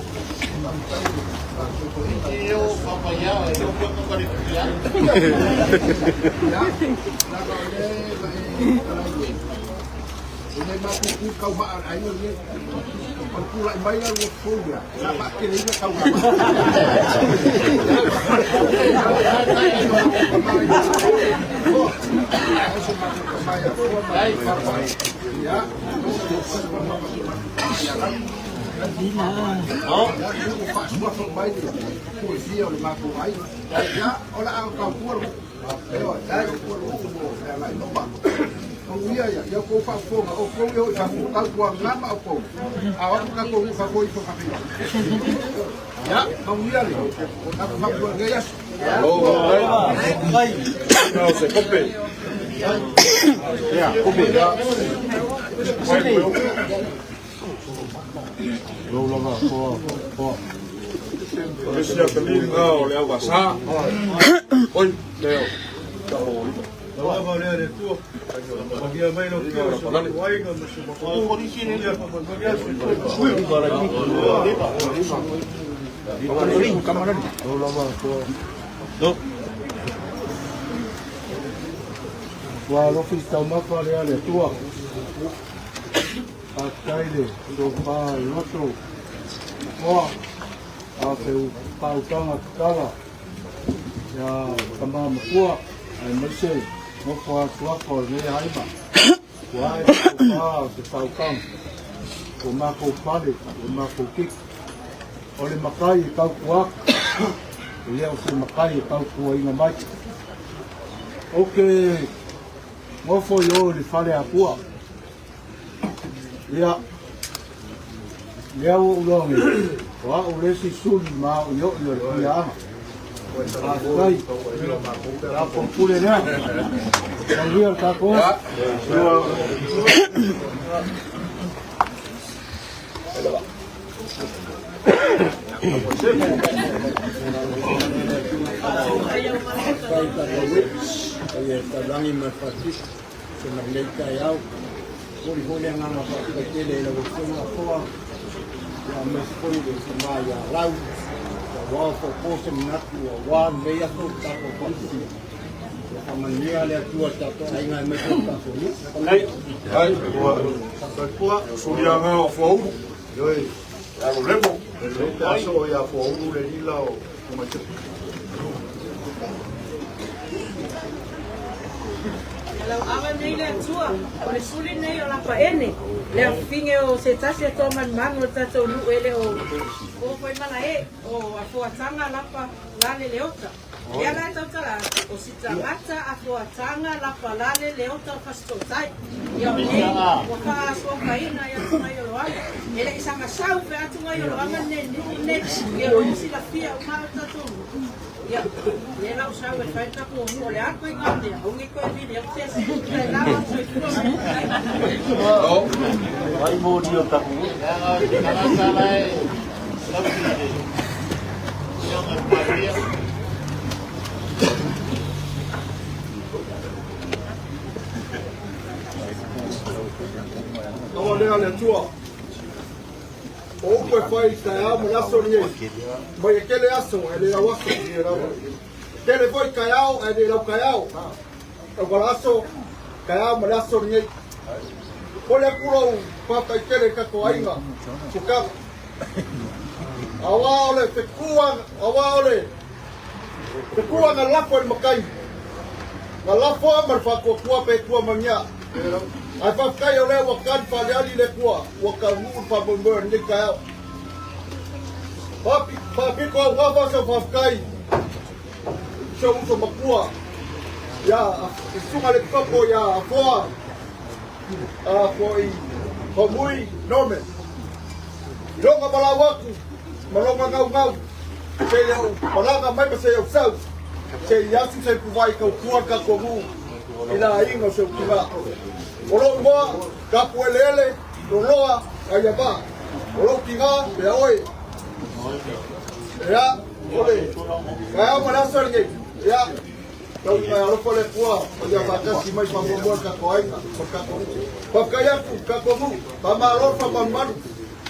O le isi atalii lena o le auvasa. Oi, leo. Lava lea le Atua. Manuia mai lau Afioga i si o matou aiga ma si o matou nuu. Ua alofi i taumafa lea le Atua. Faafetai le tofa loto oa a te faautaga tatala ia tama matua aemaise nofo atuafa o lenei aiga. Ua ae le tofa o te faautaga ua matou pale ua matou kiki. O le matai e tautua atu, e le o se matai e tautuaina mai. Ou te nofo i o i le fale Atua. Ia, lea ua ou iloa nei, o au le isi suli maoioi o le kuiaaga. Faafetai, la pule lea. Manuia le tatou aso. Faafetai i tatou nuu, paia i le taulagi ma le falefisa, se ma lenei taeao. Momoli foi le agaga faafetai tele i lau Afioga Afoa, aemaise foi le tama ia Lau, ua ao faaopo se manatu aua lenei aso o tatou faafetai. Ia faamanuia le Atua i le tatou aiga aemaise o le tatou nuu. Ai, ua suliaga o Foaulu. Ioe. Alo lemo. Le te aso ia Foaulu le lila o Maitepu. Lau ava nei le Atua, o le suli nei o Lapaene, le afifine o se tasi e toa manumanu o le tatou nuu e le o o foi malae o Afoataga Lapa Lale Leota. Lea la e tautala atu, o si tagata Afoataga Lapa Lale Leota o Fasitootai. Ia o nei ua faasoafaina i Atugaioloaga. E le i saga sau pe Atugaioloaga lenei nuu lenei, ia o silafia uma o le tatou nuu. Ia, lea la ua sau e fai le tatou nuu o le a ituaiga mea, aua ne i toe vili atu se isi tai lava soifua ma ia manuia. Vai mo ni o taku. Tagata la e tausi i le Afioga i le Palemia. Aua lea le Atua. O upu e fai i taeao ma le aso lenei. Mai e tele aso ae le lau aso. Tele foi taeao ae le lau taeao. Tauala aso, taeao ma le aso lenei. Momoli atu lou faafetai tele i tatou aiga Sukala. Aua o le fetua, aua o le fetua na lafo e le matai. Na lafo ma le faatuatua pe tua magia. Ae faafetai o lea ua tali faleali le Atua, ua taunuu le faamoemoe o lenei taeao. Faapito au gafa sau faafetai i si ou uso matua ia le susuga le Pitopo ia Afoa foi Homui Norman. I lona valaau atu ma lona naunau se i ou malaga mai ma se i ou sau se i asu se ipuvai e tautua le tatou nuu i le aiga o si ou tina. O lou igoa, Tapueleele Loloa Aiava. O lou tina, ia oe. Ia, o le taeao ma le aso lenei, ia, tau ina e alofa le Atua ma ia faatasi mai faamuamua le tatou aiga ma le tatou nuu. Faafetai atu le tatou nuu, faamalo le faamalumalu,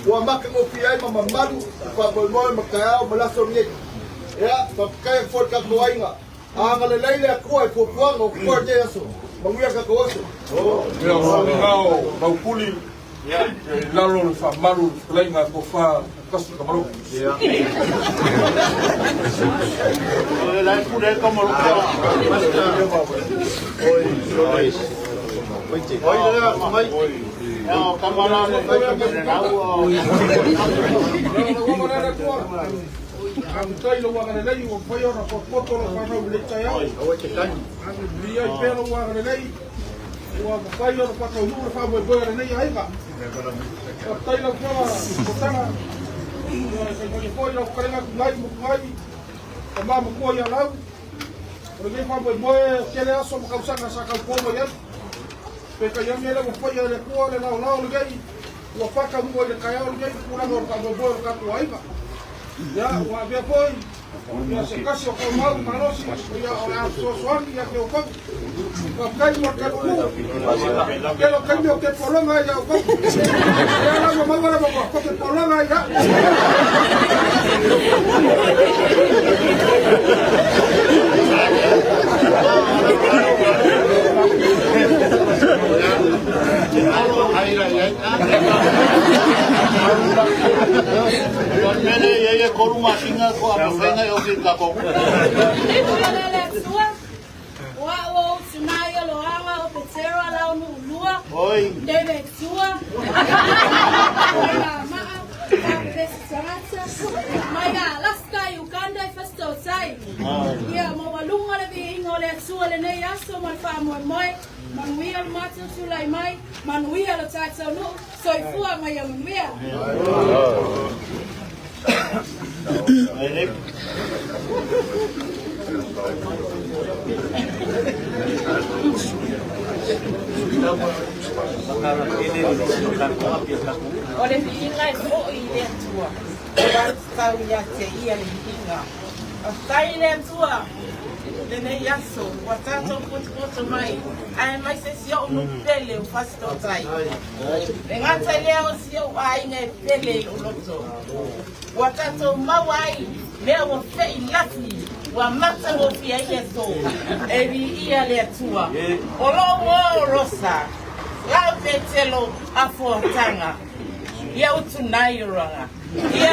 ua matagofie ai ma mamalu le faamoemoe ma taeao ma le aso lenei. Ia, faafetai atu foi le tatou aiga. Agalelei le Atua i fuafuaga o totoe lenei aso. Manuia le tatou aso. Ia, o suiga o Maupuli, ia, i lalo o le faamalu o le fetalaiga a Tofa Tasi Kamaloki. Faafetai i lou agalelei ua mafai ona potopoto lau fanau i lenei taeao. Viia ai pea lou agalelei ua mafai ona faataunuu le faamoemoe o lenei aiga. Faafetai lau Afioga Fotaga, ua taimai foi lau fetalaiga Tugai ma Tugai, tama matua ia Lau. O lenei faamoemoe tele aso ma tausaga sa taupo mai ai. Peitai ane lea ua faia e le Atua le laolao lenei ua faataunuu ai le taeao lenei le tulaga o le faamoemoe o le tatou aiga. Ia, ua avea foi ia se tasi o taumau malosi, ia o le a fesoasoani ia te outou. Faafetai mo le tatou nuu. Tele o taimi ou te pologa ai ia outou. Lea la ua maua le avanoa, tou te pologa ai ia au. O au o Utunai o Loaga o Petero a lau Nuulua, David Tua, Maa, Pesi Tagata, mai Alaska i Uganda i Fasitootai. Ia maualuga le viiga o le Atua lenei aso ma le faamoemoe, manuia le matou tulai mai, manuia lo tatou nuu, soifua ma ia manuia. O le viiga e foi i le Atua, ua tatau ia te ia le viiga. Faafetai i le Atua. lenei aso ua tatou potopoto mai aemaise si o'u nuu pele o Fasitotai. E gata i lea o si o'u aiga e pele i lo'u loto. Ua tatou maua ai mea ua fe'ilafi ua matagofie ai le aso e viia le Atua. O lo'u ō o Rosa, la'u Petelo a foataga, ia utunai o roanga. Ia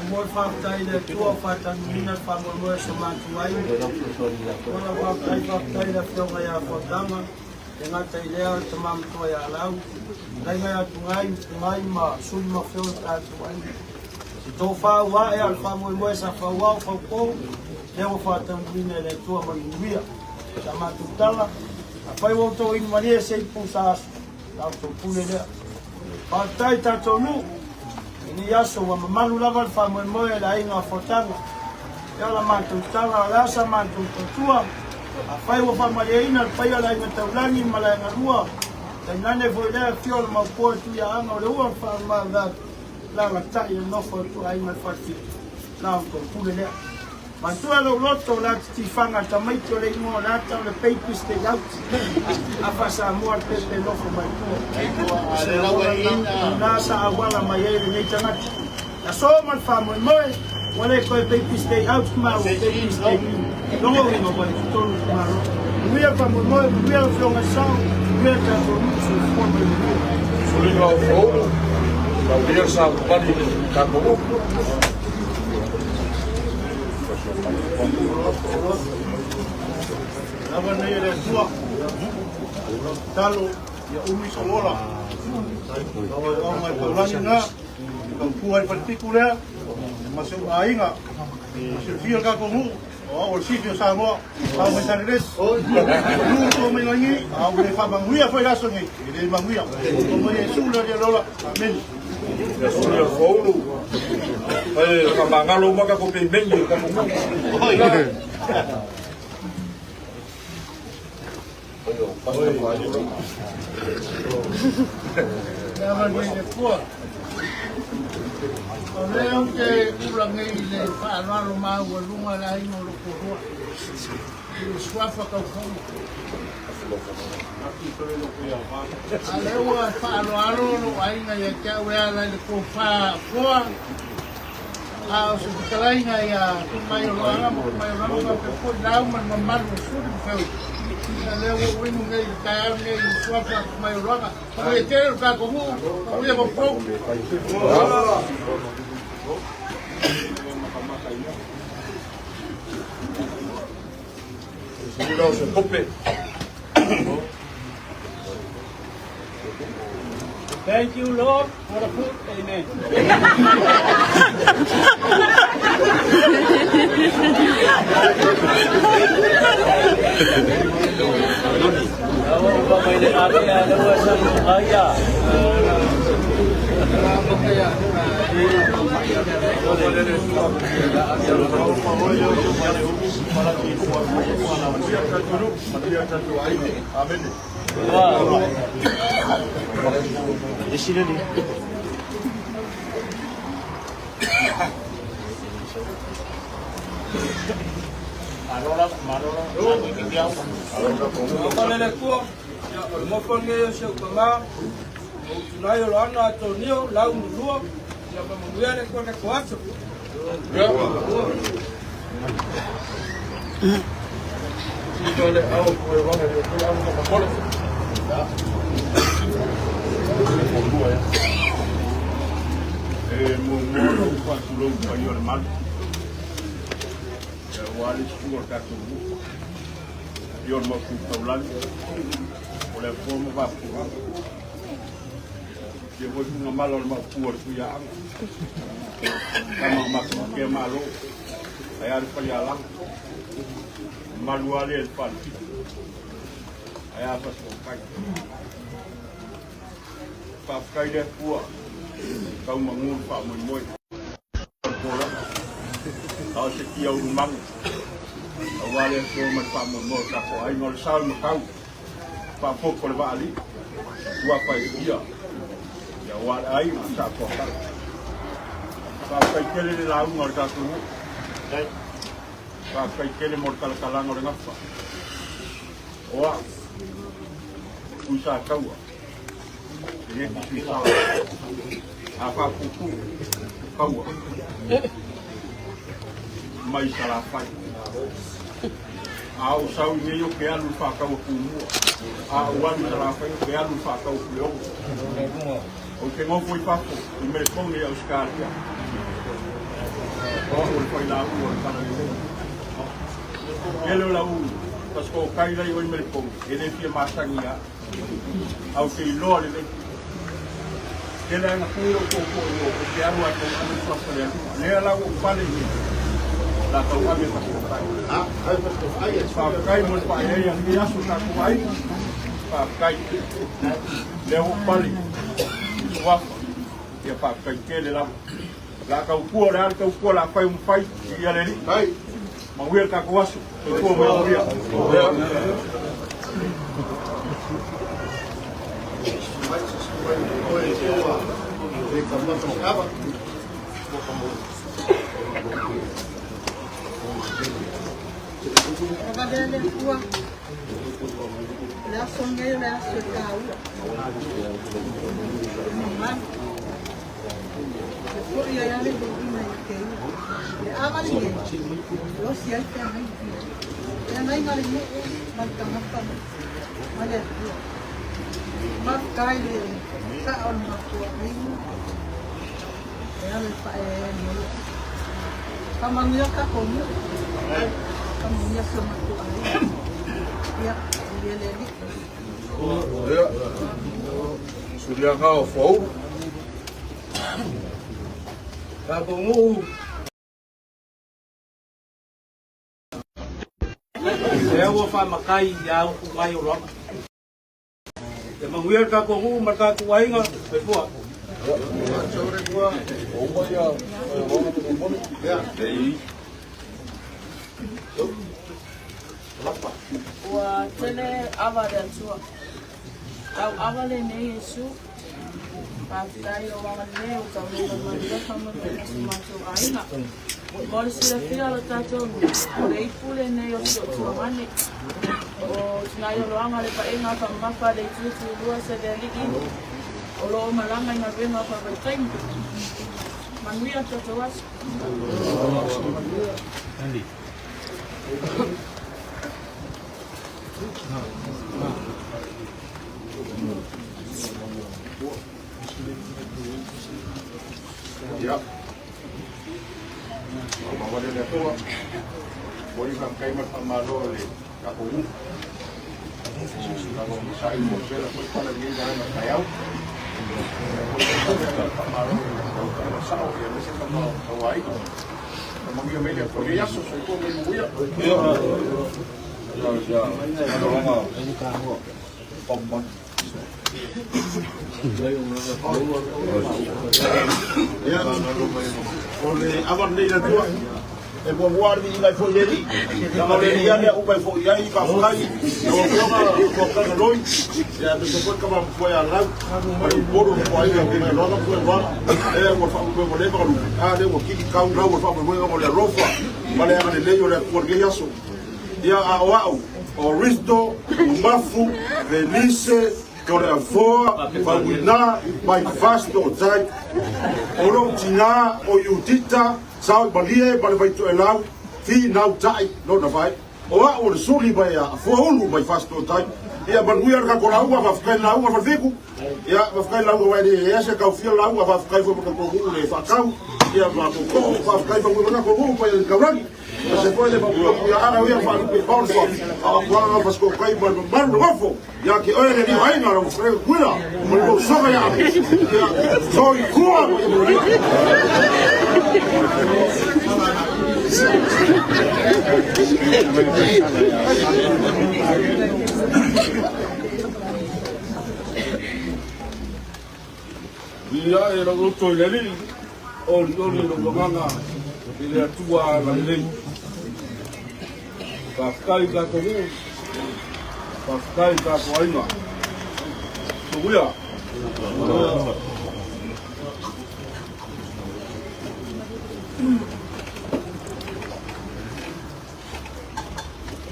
Mo le faafetai i le Atua ua faatanuina le faamoemoe o si o matou aiga. Ona faafetai, faafetai i le Afioga ia Fuataga, e gata i lea o le tama matua ia Lau, Laiga ia Tugai, Tugai ma Suli ma Feo le tatou aiga. Se tofa ua ae a o le faamoemoe sa fauao faupo, lea ua faataunuuina e le Atua ma le manuia. Sa matou tala, afai ua outou inu malie se ipu sa aso, la outou pule lea. Faafetai tatou nuu, i lenei aso ua mamalu lava le faamoemoe o le aiga Fotaga. Ia la matou tala, o le a sa matou tautua, afai ua faamalieina le paia o le aiga taulagi ma le aiga lua, tainane foi lea afio o le Maopoa i Tuiaaga o le ua faamavae lalatai e nofo atu aiga le Falefitu, la outou pule lea. Matua lou loto o le ata tifaga tamaiti o le igoa o le ata o le baby stay out a faa-Samoa le pepe nofo mai tua. Ina sa auala mai ai lenei tagata. Aso ma le faamoemoe, ua le toe baby stay out ma ua baby stay in. Logo uiga ua i totonu o le Malo. Manuia le faamoemoe, manuia le Afioga i le Sao, manuia le tatou nuu, soifua ma ia manuia. Suliga o Foulu, taulia le savavali i le tatou upu. Lava nei e le Atua, lau tatalo ia umi sou ola. Lau auauna i taulagi na, tautua ai faletiku lea, ma si ou aiga, ma silafia le tatou nuu, o au o le sifi o Samoa, au mai Sanelesi, nu to mai lagi, a ua le faamanuia foi le aso nei, e le manuia. O mai Iesu le Alii o le ola. Amene. Ia suli o le Foulu, e faamagalo uma tatou pemeni o le tatou nuu. Lava nei le Atua. O lea ou te ula nei i le faaaloalo maualuga le aiga o lou toalua i le suafa taufono. A lea ua faaaloalo lou aiga ia te au e ala i le tofa foa, a o se fetalaiga ia Tumaioloaga ma Tumaioloaga faapea foi Lau ma le mamalu o Suli ma Feoi. Ia lea ua ou inu nei i le taeao nei i le suafa Tumaioloaga. Manuia tele lo tatou nuu, manuia maupou. Thank you, Lord, for the food. Amen. Ia, o le mofo lenei o si ou tama, o Utunai o Loana Atonio, lau mulua, ia faamanuia le Atua i le tatou aso. E muamua ona ou faatulou i le paia o le malu, aua le susuga o le tatou nuu. I o le mau taulagi, o le atua ma vafuaga. Ia foi funga mala o le maupua o le Tuiaaga. Tama matua malo, ai a le falialaga. Malu a le fale. Ai a fasokai. Faafetai le Atua. Tau magu le faamoemoe. O le tolaga, a o se tia ulumago, aua le aso ma le faamoemoe o le tatou aiga. O le sao i matau, faafoto le vaalii, ua faitia, ia aua le aiga sa toatala. Faafetai tele le lauga o le tatou nuu. Faafetai tele mo le talatalaga o le gafa. O au, Tui Sataua, e le te sui sao. A faapuupuu, kaua. Mai Salafai. A ou sau i nei o ke alu i le faataua Tumua. A ou alu i Salafai o ke alu i le faataua Puleono. Ou te nofo i fafo i Melekone i Ausetalia. O au o le failauga o le Talalelei. Tele o lau pasikotai la i o i Melekone, e le fia masani ia au. Ae ou te iloa lelei. Tele lava ina tu lou tootoo i o, ou te alu lava e tauave le suafa o le Atua. Lea la ua ou pale i nei, o le a tauave e pasikotai. Faafetai mo le faaeaea i lenei aso tatou aiga. Faafetai. Lea ua ou pale i suafa. Ia faafetai tele lava. O le a tautua, o le a le tautua o le a fai o mafai, viia le Alii. Manuia le tatou aso. Soifua ma ia manuia. Valea le Atua, o le aso lenei o le aso e taua. E mamalu. E foi ai lava le viiga ia te ia. Le ava lenei, e osi ai feagaiga. Feagaiga a le nuu ma le tagata ma le Atua. Faafetai le sa'a o le matou aiga e ala i le faaeaea nei. Faamanuia le tatou nuu, faamanuia si o matou aiga. Ia, viia le Alii. Ia, Suliaga o Foaulu. Tatou nuu. Lea ua faamatai ia upu mai o loaga. Ia manuia le tatou nuu ma le tatou aiga. Soifua. Ua tele ava a le Atua. Tau ava lenei Iesu. Faafetai o agalelei ua taunuu mai ma le faamanuiaina si o matou aiga. Mo le silafia o le tatou nuu, o le ipu lenei o si ou tuagane. O Tinaioloaga le paega faamamafa le itu tulua Selealii o lo o malaga i galuega faavaitaimi. Manuia le tatou aso. Ia. Faamauale le Atua. Momoli le faafetai ma le faamalo a le tatou nuu. Tatou onosai mo pela foi pala lenei vaega o taeao. Faamalo i lau tala sao ia aemaise tama tauaiga. Faamanuia mai le Atua i lenei aso. Soifua ma ia manuia. Ia, o le ava lenei i le Atua, e muamua lava le viiga e foi i le Alii, leaga o le Alii lava lea uma e foi i ai, faafetai i lau Afioga Tuakana Loi, ia aemaise foi le tama matua ia Lau, ma le Upolu o le Nofoaiga o Mailoaga ma Tuailoaga, lea ua faamoemoe ua leva ona lupe, a lea ua kiki tau lau o le faamoemoe ona o le alofa ma le agalelei o le Atua i lenei aso. Ia, a o au, o Risto, Umafu, Felice, Toleafoa, Fauina, mai Fasitootai. O lou tinā o Iutita, Saoimalie ma le Vaitoelau, Finau Tai, lona vai. O au o le Suli mai a Fuaulu mai Fasitootai. Ia manuia le tatou lauga, faafetai i le lauga Falefitu. Ia, faafetai i le lauga aua e le ese taofia le lauga, faafetai foi mo le tatou nuu le faatau, ia ma tatou too, faafetai foi mo le tatou nuu mai le taulagi. Ese foi le mapuapu ia Ara ia faalupe i Paolo soa. A o kuaga fasitootai ma le mamalu le nofo. Ia te oe le alii o aiga lau fetalaiga Tutuila ma le lou usoga ia Ape. Ia soifua ma ia manuia. Ia e lou loto i le Alii, olioli lou agaga i le Atua agalelei. Faafetai i tatou nuu, faafetai i tatou aiga. Manuia.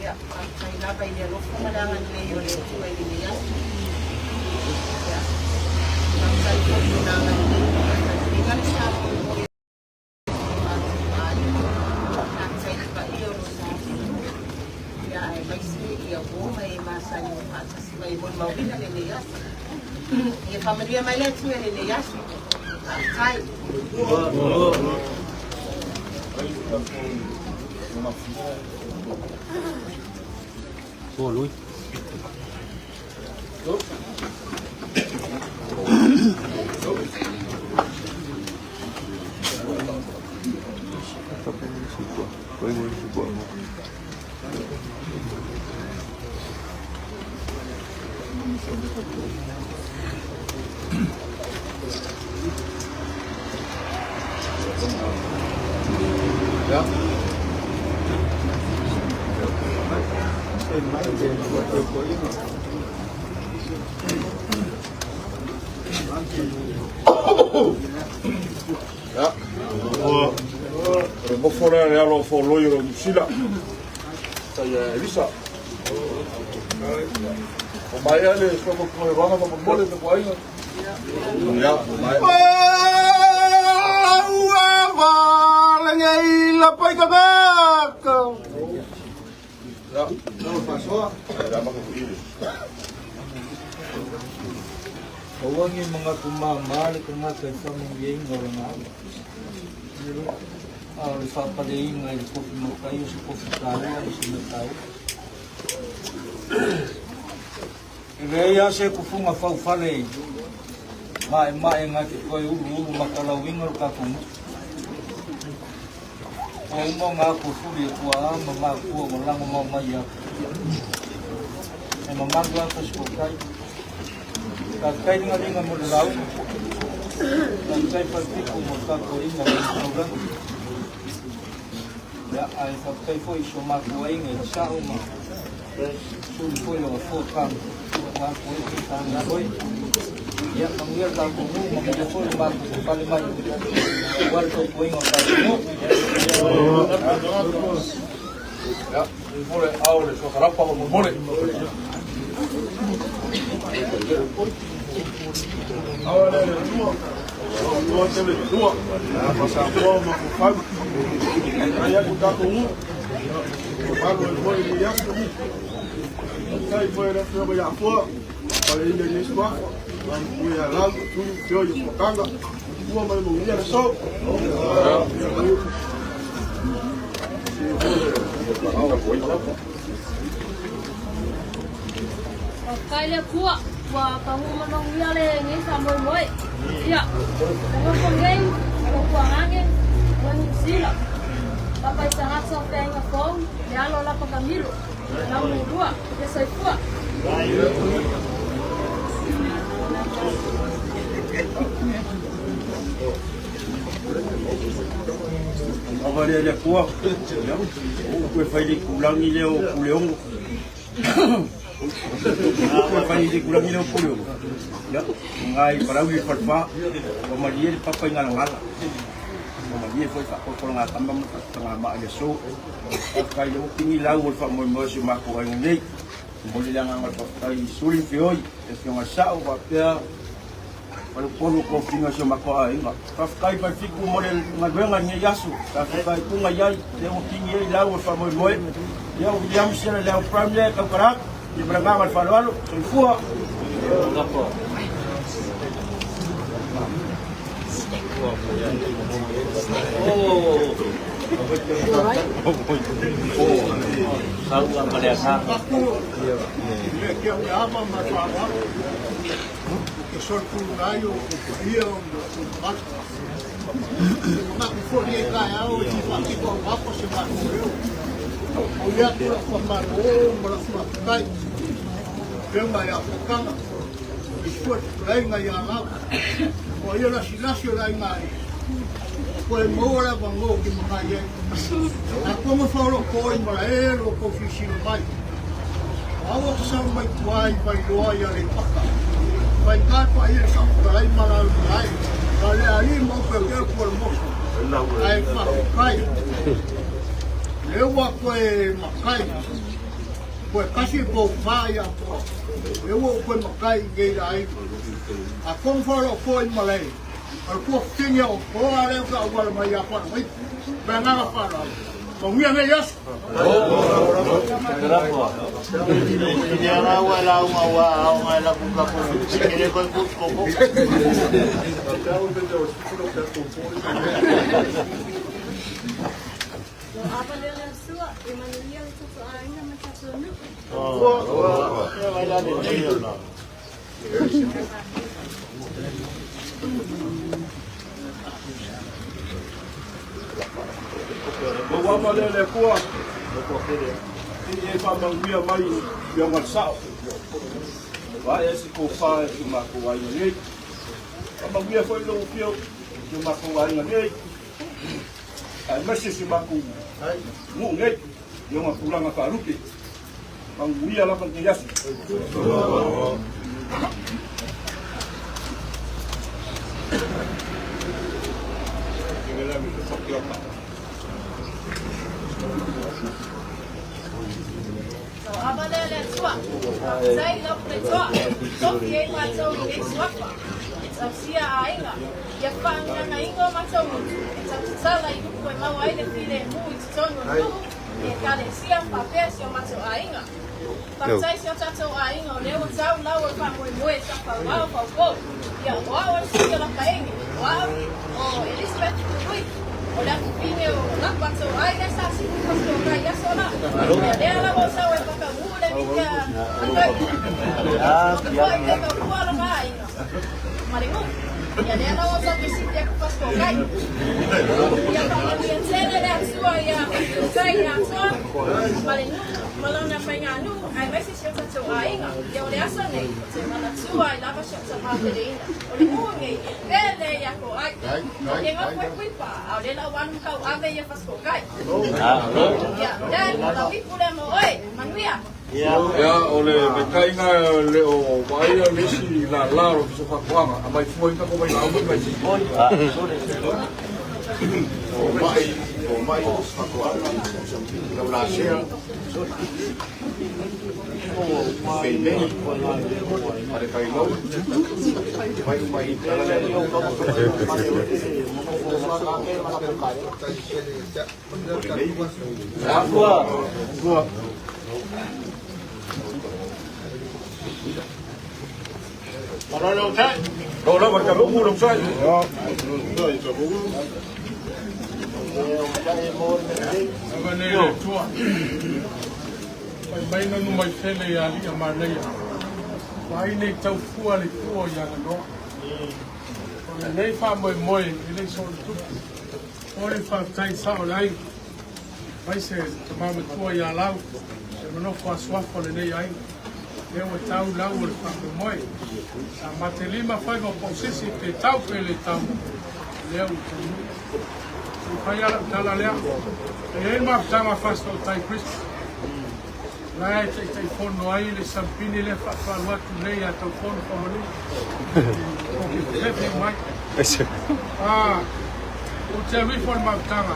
Ia, faafetai lava i le alofa ma le agalelei o le Atua i lenei aso. Ia, faafetai foi i lona agalelei ua faataunuuina le faamoemoe o le matou aiga. Faafetai i le paia o lo tatou nuu, ia aemaise ia uo ma e masani ua faatasi mai e molimauina lenei aso. Ia faamanuia mai le Atua i lenei aso. Faafetai. Pô, lui. Ia. O le mofo lea le alo o foloi o le Niu Sila. Tai a Elisa. O mai ale soko ko wanga ma mole te ko aiga. Ia, mai. Ua valenei la pai kagaka. Ia, no fasoa. Ia ma ko ile. Aua ne manatu māmā le tagata i le faamanuiaina o lana ava. A o le faapaleina i le kofi matai o se kofi taua ma se mea taua. E leai lava se tufuga faufale maemae na te toe uluulu matalauina lo tatou nuu. Ua uma ona atofuli e tuaa ma matua ua lagomau mai ia te. E mamalu lava Fasitooutai. Faafetai ligaliga mo le lauga. Faafetai Falepito mo le tapuaiga i le taulaga. Ia, ae faafetai foi i si o matou aiga i le sao ma suli foi o Afoa Tano. Ia, manuia le tatou nuu, manuia foi le matou fale mai aua le tautuaina o le tatou nuu. Ia, mole ao le sokalapa ma mole. Awa le le tua. Tua te le tua. Ma sa tua ma ko fau. Ai aku tatou nuu. Malu e foi ni aso. Tai foi le feo ia fua. Pale ile ni sua. Ma ku ia lau tu feo ia fokanga. Ua mai mo ia so. Faafetai le Atua ua taunuu manuia lenei faamoemoe. Ia, o nofo nei o lo Puarangi o Niu Sila. Papa i tagata o feaiga fou le alo o Lapa Kamilo, Laumulua, ia soifua. Ava lea le Atua, ia, o upu e fai i le itulagi lea o Puleono. Upu e fai i le itulagi lea o Puleono, ia, o na i Palauli le Falefa, ua malie le papa i Galagala. Ua malie foi faapolopolagatama ma faatutagamaa i le aso. Faafetai lea ua pigi lau o le faamoemoe o si o matou aiga nei. Momoli le agaga o le faafetai i Suli ma Feoi, le Afioga i le Sao faapea Falepolu o tofiga o si o matou aiga. Faafetai Falefitu mo le galuega i lenei aso. Sa fitaituga i ai, lea ua pigi ai lau o le faamoemoe. Ia o William Sela Leao Brown lea e tautala atu. Ia ma le agaga o le faaaloalo. Soifua. Ke solopulu ai o paia o tagata. E manatu foi lenei taeao e fia faatino auapa si o matou leo. O ia atu lau faamalo ma lau faafetai i Afioga ia Fuataga i sua fetalaiga ia Lau. Paia lasilasi o le aiga ai. Koe maua le avanoa ou te matai ai. A kogo faoloko i malae lo kou silasila mai. O au o te sau mai tua i Vailoa i Aleipata. Faigā e paia le saofetalai ma la malae. A le alii ma ope o te upu o le motu. Ae faafetai. Lea ua toe matai. Koe kasi pou whā i a toa. Lea ua ou toe matai i nei la ai. A kogo faoloko i malae. O le tuafafine o toa lea ua auala mai ia Fana Mai. Ma le agaga faaaloalo. Manuia lenei aso. Lo ava lea le Atua, e manuia le tatou aiga ma tatou nuu. Ua ava lea le Atua i e faamanuia mai i ona sao. Ua ae se tofa i si o matou aiga nei. Faamanuia foi lou afio i si o matou aiga nei, aemaise si o matou nuu nei i ona tulaga faalupe. Manuia lava lenei aso. Lo ava lea le Atua, faafetai lau Puletoa, tofi ai matou i nei suafa, e tausia aiga, ia faagagaiga o matou motu, e tautatala i upu e maua ai le filemu i totonu o le nuu, i Ekalesia faapea si o matou aiga. Faafetai si o tatou aiga o lea ua tau lau o le faamoemoe sa fauao faupou. Ia, o au o le sui o Lapaenge, o au o Elizabeth Tului, o le afafine o Lapa Toai lea sa sifu pastor i aso la. Ia, lea lava o sau e whakaū le miti a toeaina. O te foi te kaupua lona aiga. Ma le nuu. Ia lea lava o sau te siti aku pastor kai. Ia whakamanuia tele le Atua ia Tai le Atoa ma le nuu ma lona faiganuu aemaise si o tatou aiga. Ia o le aso nei, ou te manatua ai lava si ou tamā peleina. O le nuu nei, e pele ia ko ai. O ke ngau koe kuipa, a o le lau anu kau ave ia fasikokai. Ia, Dad, o lau ipu lea mo oe. Manuia. Ia, o le maitaiga le o vaaia le isi lala o le Ofisa o Faatoaga, a mai fua i tako mai lau mai sisi. O mai, o mai o Faatoaga, lau lasea, peimei, ma le kailou, mai mai i tala le Fai mai na numa i tele ia alii a manaia. Ua ai nei tau fua le tuo i Aganoa. O lenei faamoemoe e le i soona tupu. O le faafetai sao o le aiga, aemaise le tama matua ia Lau, le manofo asuafa o lenei aiga. Lea ua tau lau o le faamoemoe. Sa matelima faiva o Pausisi pe tau pe le tau, lea ua taunuu. Se i fai lava lau tala lea. E i ai le mafutaga a Fasitootai Chris. La e taitaifono ai le sampini lea faatualu atu nei ia Taufono Faumanu. O ke fefe mai. Ah, o te alu ifo le mafutaga.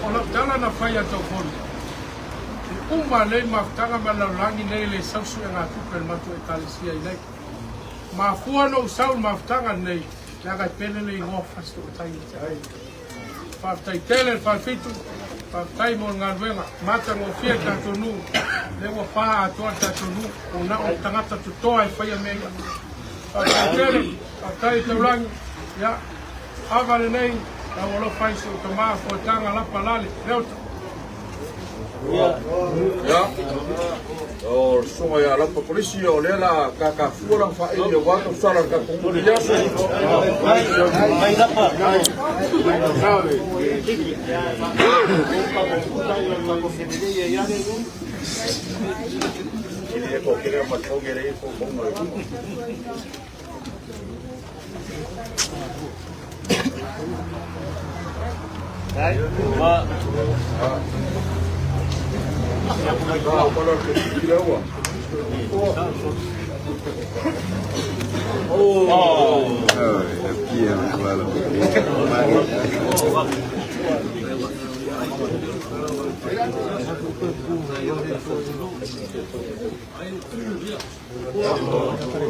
O lau tala na fai ia Taufono. E uma nei mafutaga ma le lalolagi nei le sau suegatupe a le matou Ekalesia i nei. Mafua ona ou sau i le mafutaga lenei, leaga e pele le igoa Fasitootai ia te au. Faafetai tele le Falefitu, faafetai mo le galuega matagofie le tatou nuu, lea ua pa atoa le tatou nuu, ua na o tagata totoa e faia mea ia. Faafetai tele, faafetai Taulagi, ia, ava lenei, lau alofa i si ou tama Foetaga Lapa Lale, Leota. Ia, o le susuga ia Lapa Kolisi, o lea la kakafua lana faaili aua tausala le tatou nuu i le aso.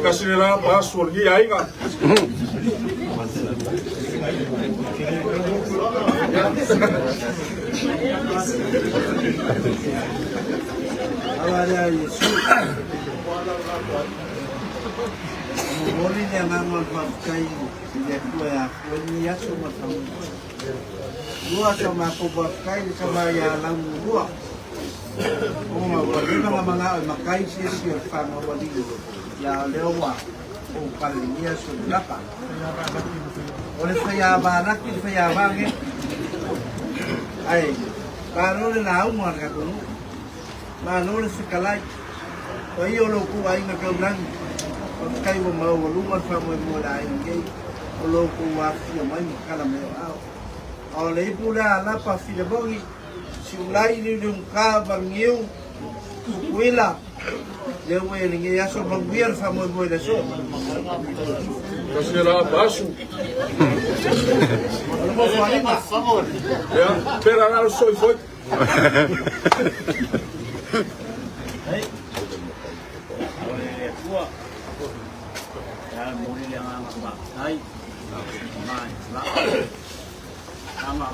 Kasi le la pa asu o lenei aiga. Ala lea Iesu. Momoli le agaga o le faafetai i le Atua e afua ai lenei aso ma le faamoemoe. Lua sa matou faafetai i le tama ia Laumulua ona ua leva ona manao e matai se isi o le fanau alii ia o lea ua ou palenia Sololapa. O le faiava laki le faiava ne ae malo le lauga a le tatou nuu. Malo le fetalai. Paia o lo outou aiga taulagi, faafetai ua maualuga le faamoemoe o le aiga nei o lo outou afifio mai ma tala mai o ao. A o le ipu lea a Lapa Filemoni, Siulai, Liuliuguta, Valuniu, Tutuila, lea ua i lenei aso, manuia le faamoemoe i le aso. Kasi le la pa asu. Ia, pera la soi foi. O le Atua, e momoli le agaga faafetai ma e tulai tama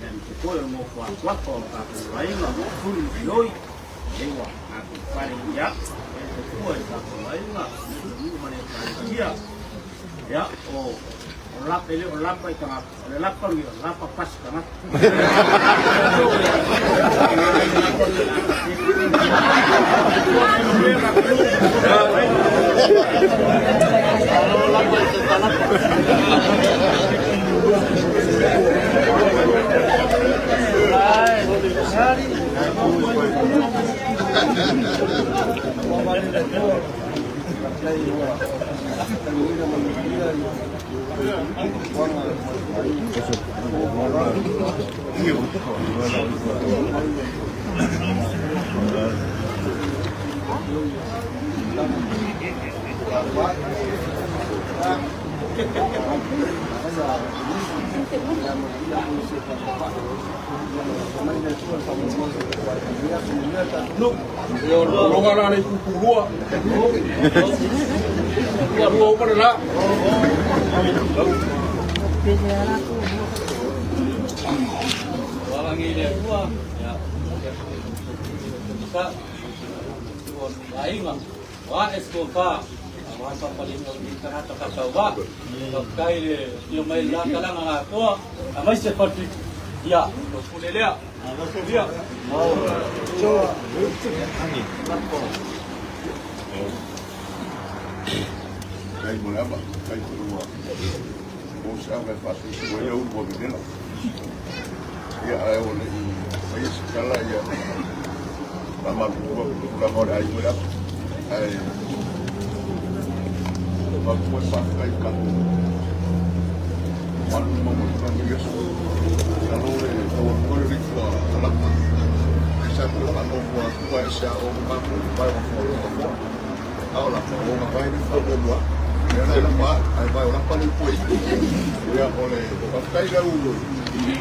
e te foi o le nofo atuafa o tatou aiga Suli ma Fioi lea ua tatou fale ia e te tua i tatou aiga nuu ma le ekalesia ia o lapa e le o lapa i tagata o le lapa o lapa pasi tagata. Ia, o loga la le pupulua. Ua lua uma le la. Walangi le Atua, ia, sa, o aiga, wa e tofa, wa papaliga o ni tagata faatauvā. Faafetai le afio mai i le la talaga atoa, aemaise Falefitu. Ia, o pule lea. Ia. Kai mo le ava, kai foi ua o se ava e faasuasu ai au ua venela. Ia, ae o le i faia se tala, ia, faamatutua tulaga o le aiga o le ava. Ae avatu ai faafetai i tatou malu ma malu i aso. Malo le taualuga le lifua talapa. E sa kua faanofo atu ai se a o matou vai o fua o fua. A o lapa o nga vai le faamuamua. Ia la lapa ai vai o lapa le pui. Ia o le faafetai lau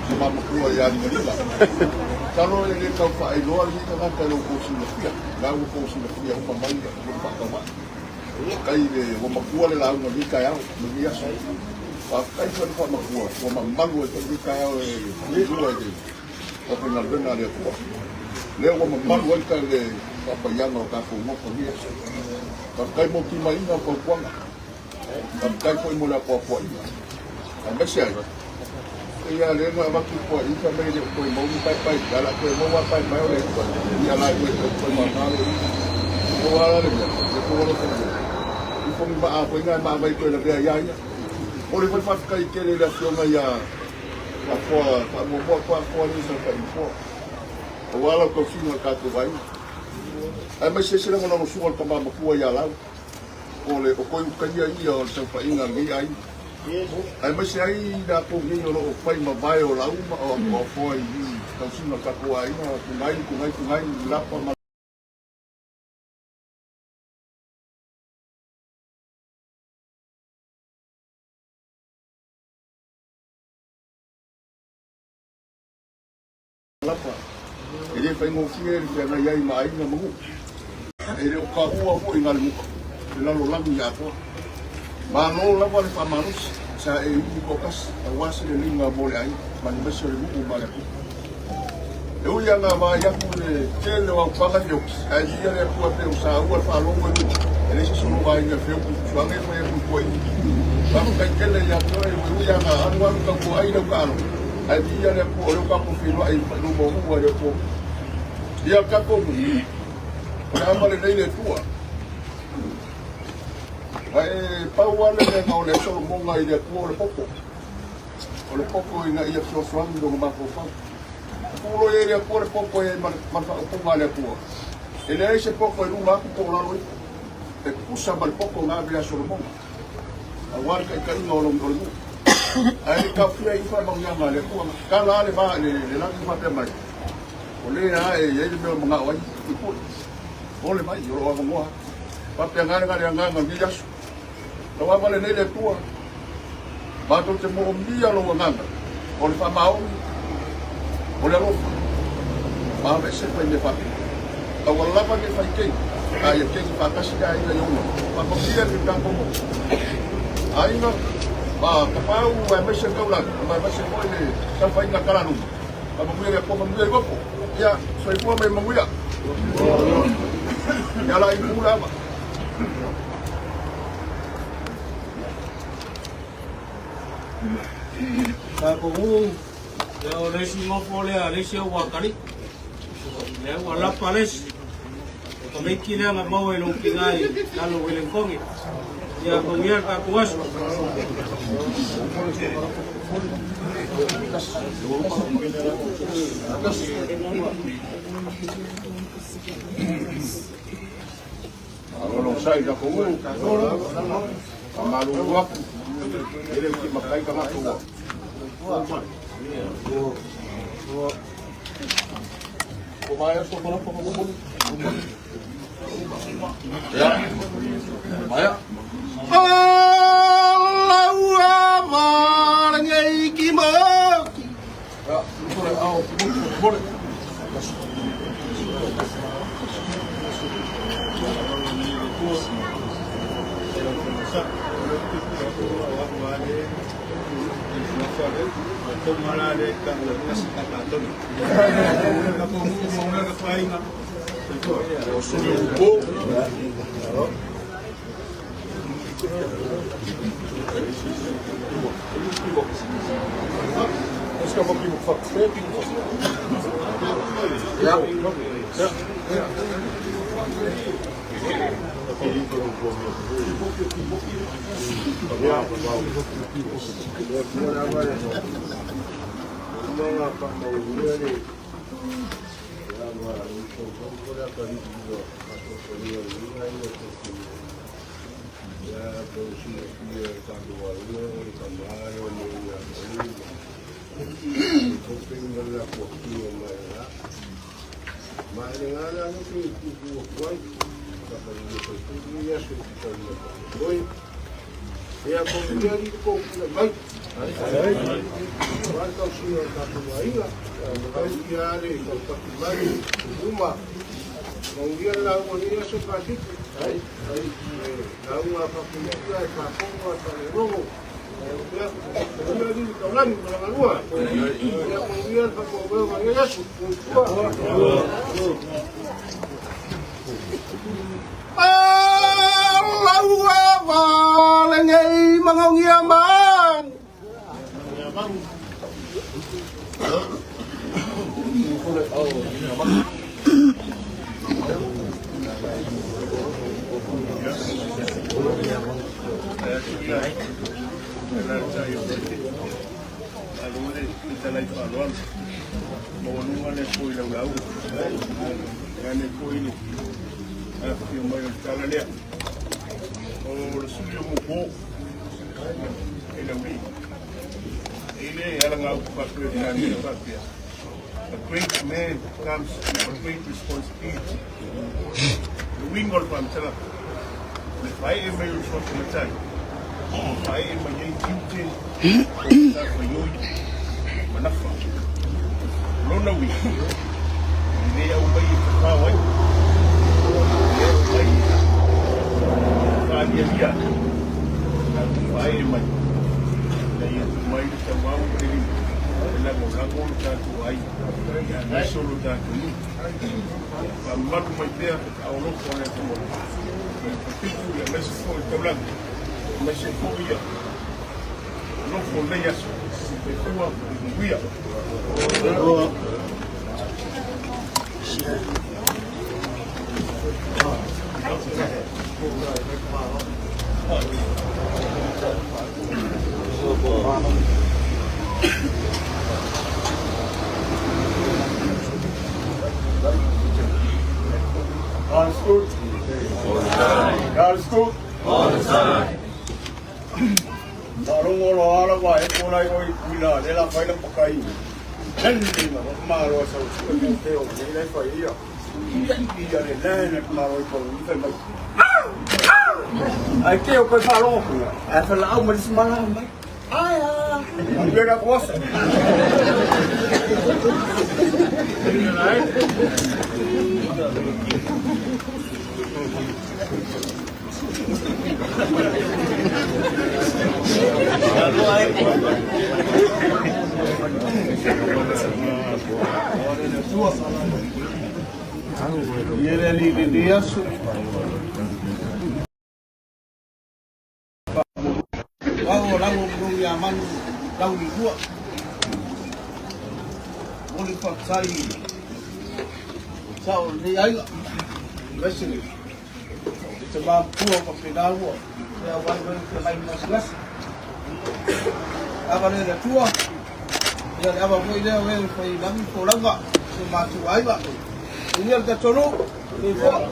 tama matua ia Limalima. Talo e le tau faailoa le tagata i lo kou silafia. La ua kou silafia uma mai le faatauvaa. Kai le ua matua le lauga i taeao ma lenei aso. Faafetai foi le faamatua ua mamalu ai foi lenei taeao e lua i le aufaigaluega a le Atua. Lea ua mamalu ai ka le faapaiaga o tatou nofo i lenei aso. Faafetai mo timaiga o fautuaga. Faafetai foi mo le apoapoaiga. Aemaise ai, ia lea na avatu poaiga fai mai e le o toe maua ni paepae i ala, toe maua lava paepae o le ia la i toe mama le o ala le mea, le kou alofa mai. Ifo ni maa foi na e maavai toe lavea ia ia. O le foi faafetai tele i le afioga ia Afoa, faamuamua atu Afoa ni sa fai foa. Aua lau tausiga o le tatou aiga. Aemaise se lagolagosua o le tama matua ia Lau. O le o koe utaia ia o le saofaiga a lenei aiga. Aemaise ai latou nei o lo o fai ma vae o lau ma o afoa i tausiga o tatou aiga, Tugai, Tugai, Tugai, Lapa ma Lapa. E le faigofie le feagai ai ma aiga ma nuu. E le o kaua foi Galemuka le lalolagi atoa. Malo lava le faamalosi sa e umi toatasi aua se leleiga mo le aiga ma le maise o le nuu ma le atunuu. E ui lava ina vaai atu i le tele o aupaga feoki, ae viia le Atua pei o saua le faalogo i luga, e leai se isi o lou aiga e feoki i fuaga e fai atu i tua i. Faafetai tele ia te oe, e ui lava ina alualu tautuaai lau taaloga, ae viia le Atua o lea ua tatou feiloai i luma o nuu a le Atua. Ia le tatou nuu, o le ava lenei le Atua. Ae pau lava le mea na ole ai Solomoga i le Atua o le popo. O le popo ina ia fesoasoani i lona mafaufau. Pulo i ai le Atua le popo e ai ma le faaupuga a le Atua. E leai se popo e luga atu po o lalo ifo. E tutusa ma le popo na ave ia Solomona, aua le taitaiga o le nuu. Ae le taofia ai faamanuiaga a le Atua. Tala lava le va le lagi faapea mai, o lea lava e i ai le mea o manao ai, pupule. Ole mai, o lo o avanoa. Faapea na le agaga o lenei aso. Lau ava lenei le Atua, matou te moomia lou agaga o le faamaoni, o le alofa, ma aveese mai mea faapito. Aua lava ne i fai kei, a ia kei faatasi le aiga i ou faamanuia le tatou nuu. Aiga ma Tapaau aemaise le taulaga, aemaise foi le saofaiga talaluma. Faamanuia le Atua, manuia i loko. Ia, soifua ma ia manuia. Ia la i pula ava. Tatou ia o le isi nofo lea a le isi au atalii. Lea ua lapa le isi. O tamaiti lea na maua i lou tina i lalo o Wellingtone. Ia manuia le tatou aso. Malo sai ka ko ka malu atu. Ele ki makai ka matua. Ko mai so ko ko ko. Ya. Maya. Alaua valengei ki moki. Ya, ko le ao ko ko. Alaua valengei mangaongia man. E Laulii. E ile e ala ngā upu faa-Peretania faapea, A great man comes with a great responsibility. O le uiga o le faamatalaga, o le faaee mai o le suafa matai, ua faaee mai ai tiute o matafaioi ma nafa. O lona uiga, e le aumai e tafao ai, e le aumai e faalialia ai, a ua faaee mai ina ia tuu mai le tauau ma le lima e lagolago lo tatou aiga aemaise o lo tatou nuu. Ia faamamalu mai pea aolofa o le Atua i le papitu aemaise foi le taulaga aemaise foi ia nofo lenei aso. Soifua manuia. God is good. All the time. God is good. All the time. Faalogo loa ala ua e ko lai oi kuila le la fai la pakai. Nani ma malo sa u ko te o le lai fai ia. Ia le le le malo i ko i fai mai. Ai te o ko faalogo ku. Ai fa la au ma si mala mai. Ai a. Ai le la kosa. Ia le alii i lenei aso. Au o lau o mou ia manu lau i lua. Moli whakatai sa o lenei aiga. Aemaise le tamā matua o Mapena ua mea waiwai te mai masilasi. Ava le le Atua, ia le ava foi lea o e fai lagi folauga se mātua aiga. Ia le tatou nuu, soifua.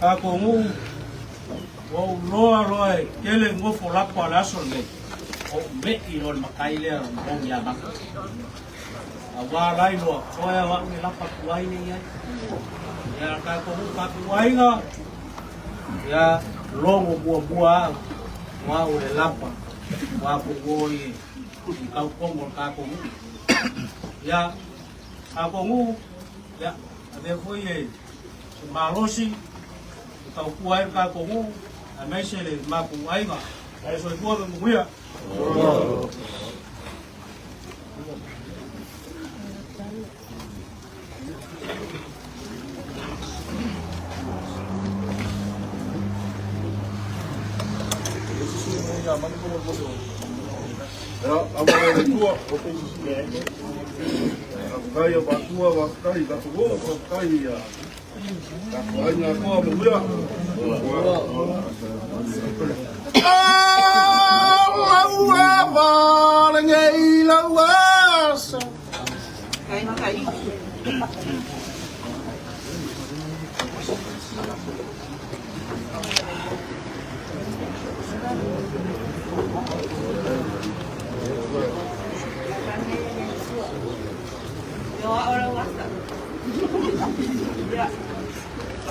Tatou nuu, ua ou loa loa e tele nofo lapa o le aso lenei, o ou me'i loa le matai lea o mou ia maka. Auā lai loa, toe au au e lapa atu ai nei ai. Ia tatou nuu tatou aiga, ia logo muamua au, o au le lapa, ua pou oi e tau komo le tatou nuu. Ia, tatou nuu, ia, avea foi e se malosi, e tautua ai le tatou nuu, aemaise le matou aiga. Ae soifua ma manuia. Faafetai a Matua, faafetai tatou oo, faafetai ia tatou aiga atoa manuia.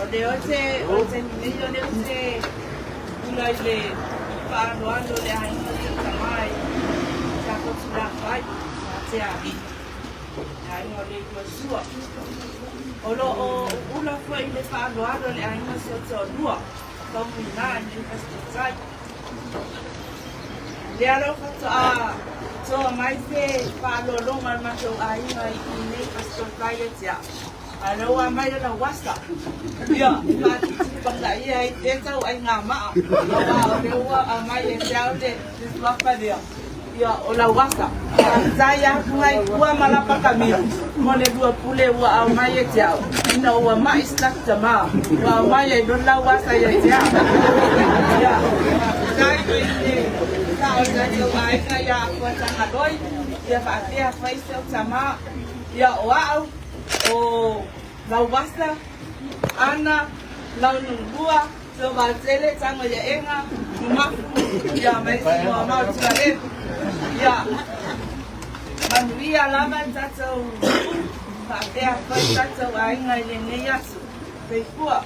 O le ote, o te nei o le ote ula i le whaanoano le aiga te tamai, te ako tū whai, te ahi. Le aiga o le ilua sua. O lo o ula foi i le whaanoano le aiga se o te olua, tau ina i le tai. Lea lau faatoa toa mai se faaaloaloga le matou aiga i nei Fasitootai ia te au. A o lea ua aumai lana wasa. Ia, faatipatipataia ai pea tau aigamaa, aua o lea ua aumai ia te au le suafa lea. Ia, o lau wasa. Faafetai atu ai ua ma lapa kamili mo le lua pule ua aumai ia te au. Ina ua ma'i si taku tamā, ua aumai ai loa lau wasa ia te au. Ia, faafetai i le sao o le tatou aiga ia Fuatagaloi, ia faapea fai si au tamā. Ia, o au, o lau wasa, Ana, Launulua, Tovatele, Tago ia Ega, Numafu, ia ma isi moamao Tulaleu. Ia manuia lava le tatou nuu faapea foi tatou aiga i lenei aso. Soifua.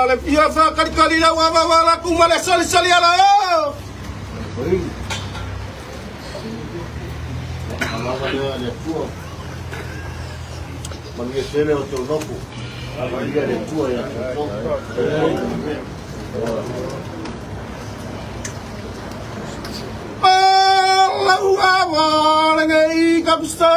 Le fia whakalikali lau awawa la kuma le sali sali ala o. Alava lea le Atua. Manuia tele o tau nofo. Manuia le Atua ia te outou. Lau awa le ngai kapsa.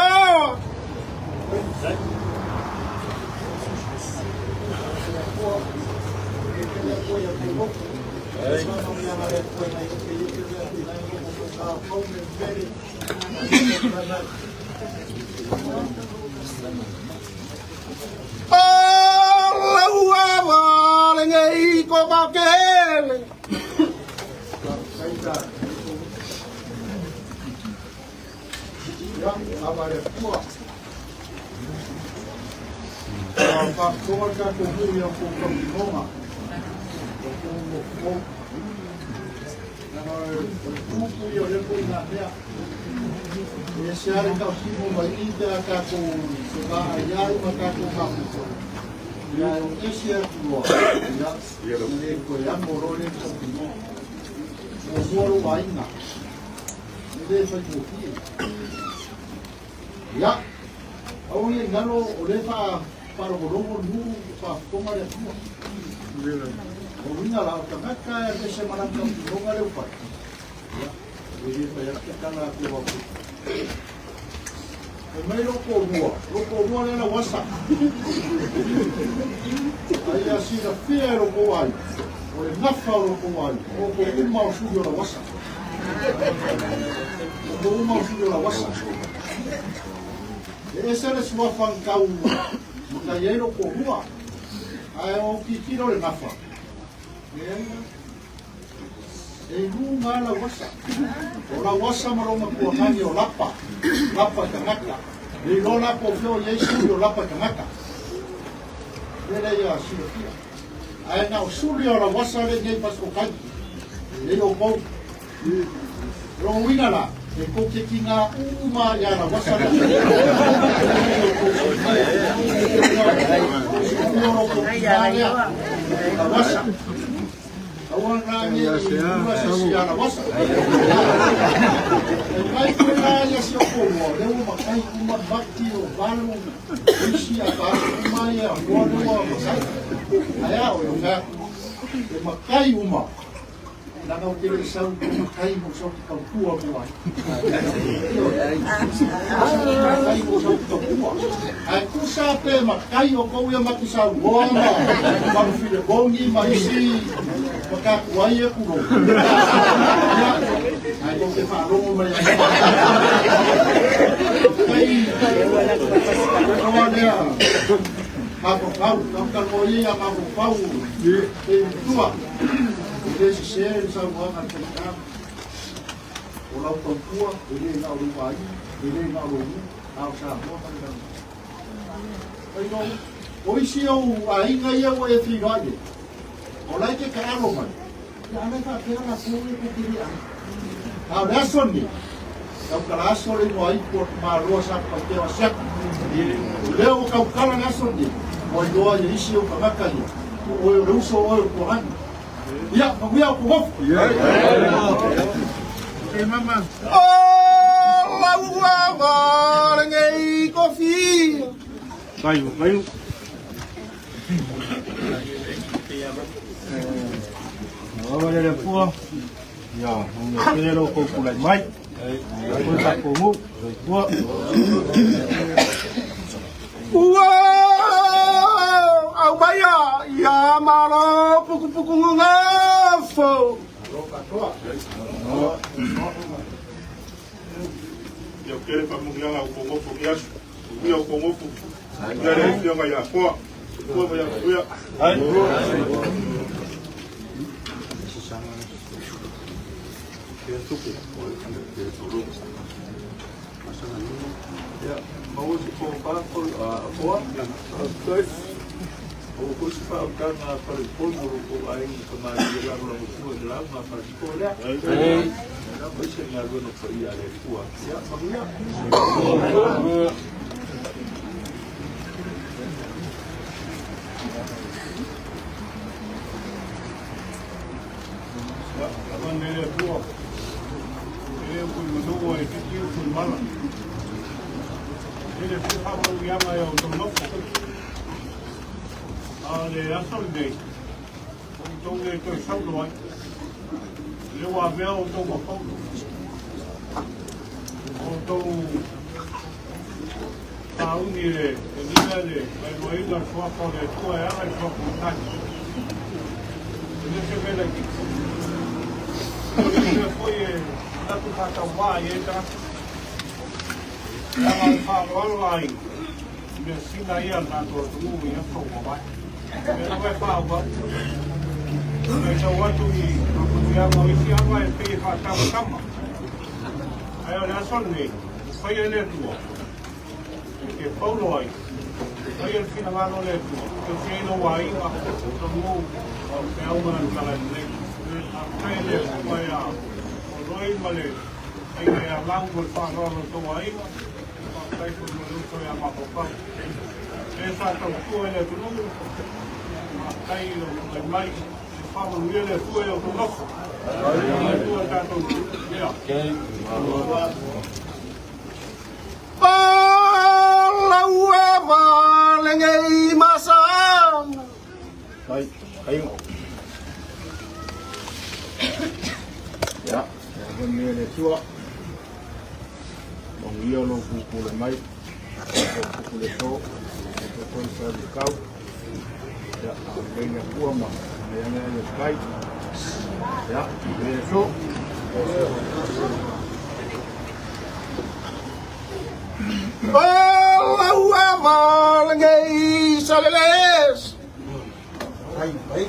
Lau awa le ngai ko makele. Ia, ava le Atua. Ua faafofoga le tatou nuu i a outou tautinoga, o outou nofo. Leaga o le tupu ia o lea foi ina mea. E ese lava le tautino mai i pe a tatou fevaai ai ma tatou mafuta. Ia, e o ese atu loa, ia, e le toe amo loa lea tautinoga. Muamua lou aiga, e le faigofie. Ia, aua ne i galo o lea e faalogologo le nuu o faafofoga le Atua. O uiga la, o tagata e aveese ma lana tautinoga lea ua fai. Ia, e le fai atu se tala a tou apu. Fai mai lou toalua, lou toalua lea Lauasa. A ia silafia e lo tou aiga, o le gafa o lo tou aiga, o outou uma o suli o Lauasa. O outou uma o suli o Lauasa. E ese le suafa na tau matai ai lou toalua, ae o tilotilo le gafa, leai la. E luga lava Lauasa. O Lauasa ma lou matuagagi o Lapa, Lapa tagata. Le iloa la po o fea o i ai suli o Lapa tagata. Le lea ia silafia. Ae na o suli o Lauasa lea i nei Pasikokai. Nei outou. O lona uiga la, E kou te ki ngā uma i ana wasa na. Wasa. Aua ngā me i uma se si ana wasa. E mai koe la ia si o komoa, le ua makai uma mati o valu, isi a taso uma ia, loa lua makai. Ai a o e o e makai uma. Leaga ou te le i sau i te matai mo sau te tautua mo ai. Matai mo sau te tautua. Ae tusa pe matai o kou ia mati saunoa ma ma Filemoni ma isi ma ai e kulo. Ia, ae tou te faalogo mai ai. Kai, toa lea, mafaufau, tautaloa ia mafaufau, e tua. E le sesē le saunoaga a le faigata. O lau tautua, e le na o lou aiga, e le na o lou nuu, a o Samoa ma le lalolagi. Fai o isi ou aiga ia ua e feiloai ai, o la e te taalo mai, ia a la e faapea latou ia tou te le ai. A o le aso lenei, tautala aso le igoa ipu o le tamaloa sa Satupaitea o Asiata. O lea ua tautala le aso lenei, ua iloa ia isi ou tagata ia, o oe o le uso o oe o Tuahani. Ia, manuia o kogofo. Okay, mama. O lau ava lenei kofi. Kayu, kayu. Awa le le pua. Ia, manuia tele lo kou pulai mai. Ia, koe takou nuu. Pua. Ua au maia ia malo pukupuku ngafo. Ia kere pa mungi ala o ngofo ki asu. Ia o ngofo. Ia le fionga ia koa. Koa ma ia kuia. Ai. Ia, maua se tofa foa. Faafetai. Maua foi se faautaga a faleupolu o lo outou aiga tamalii e lagolagotua i le lauga a Faletito lea. Aemaise le galuega paia a le Atua. Ia, manuia. Ia, lava nei le Atua. E le ui manu e titi ui mala. E le fia faamanuiaga e outou nofo. A o le aso lenei, o outou le toe saulo ai. O lea ua avea outou ma Paulo. O outou sauni e lina le vaeluaina o le suafa o le Atua e ala i suafa matai. E le se mea laitiiti. O le mea foi e manatu faatauvaa ai ai tagata. Leaga o le faaaloalo a aiga, o measina ia a le tatou atunuu i aso ua mavae. O lea lava e faaauau. Matau atu i faamanuiaga o isi ava e pei e faatamatama. Ae o le aso lenei, ua faia e le Atua, e te paulo ai, faia le finagalo o le Atua, e tausi ai lou aiga, lou nuu, ma le feau ma lana tala lelei. Faafetai i le Atua ia Oloi ma le aiga ia Lau mo le faaaloalo o le tou aiga, faafetai foi mo le uso ia Mafaufau. E sa tautua i le atunuu, faafetai i lou tulai mai, ia faamanuia le Atua i a outou nofo. Le Atua tatou ia. Lau ava lenei masana. Ai, ai. Ia, ia manuia le Atua. Manuia lou pupule mai. Pupule to, pupule sa le kau. Ia, a lei le Atua ma mea mea le kai. Ia, le so. Lau ava lenei saleles. Ai, ai.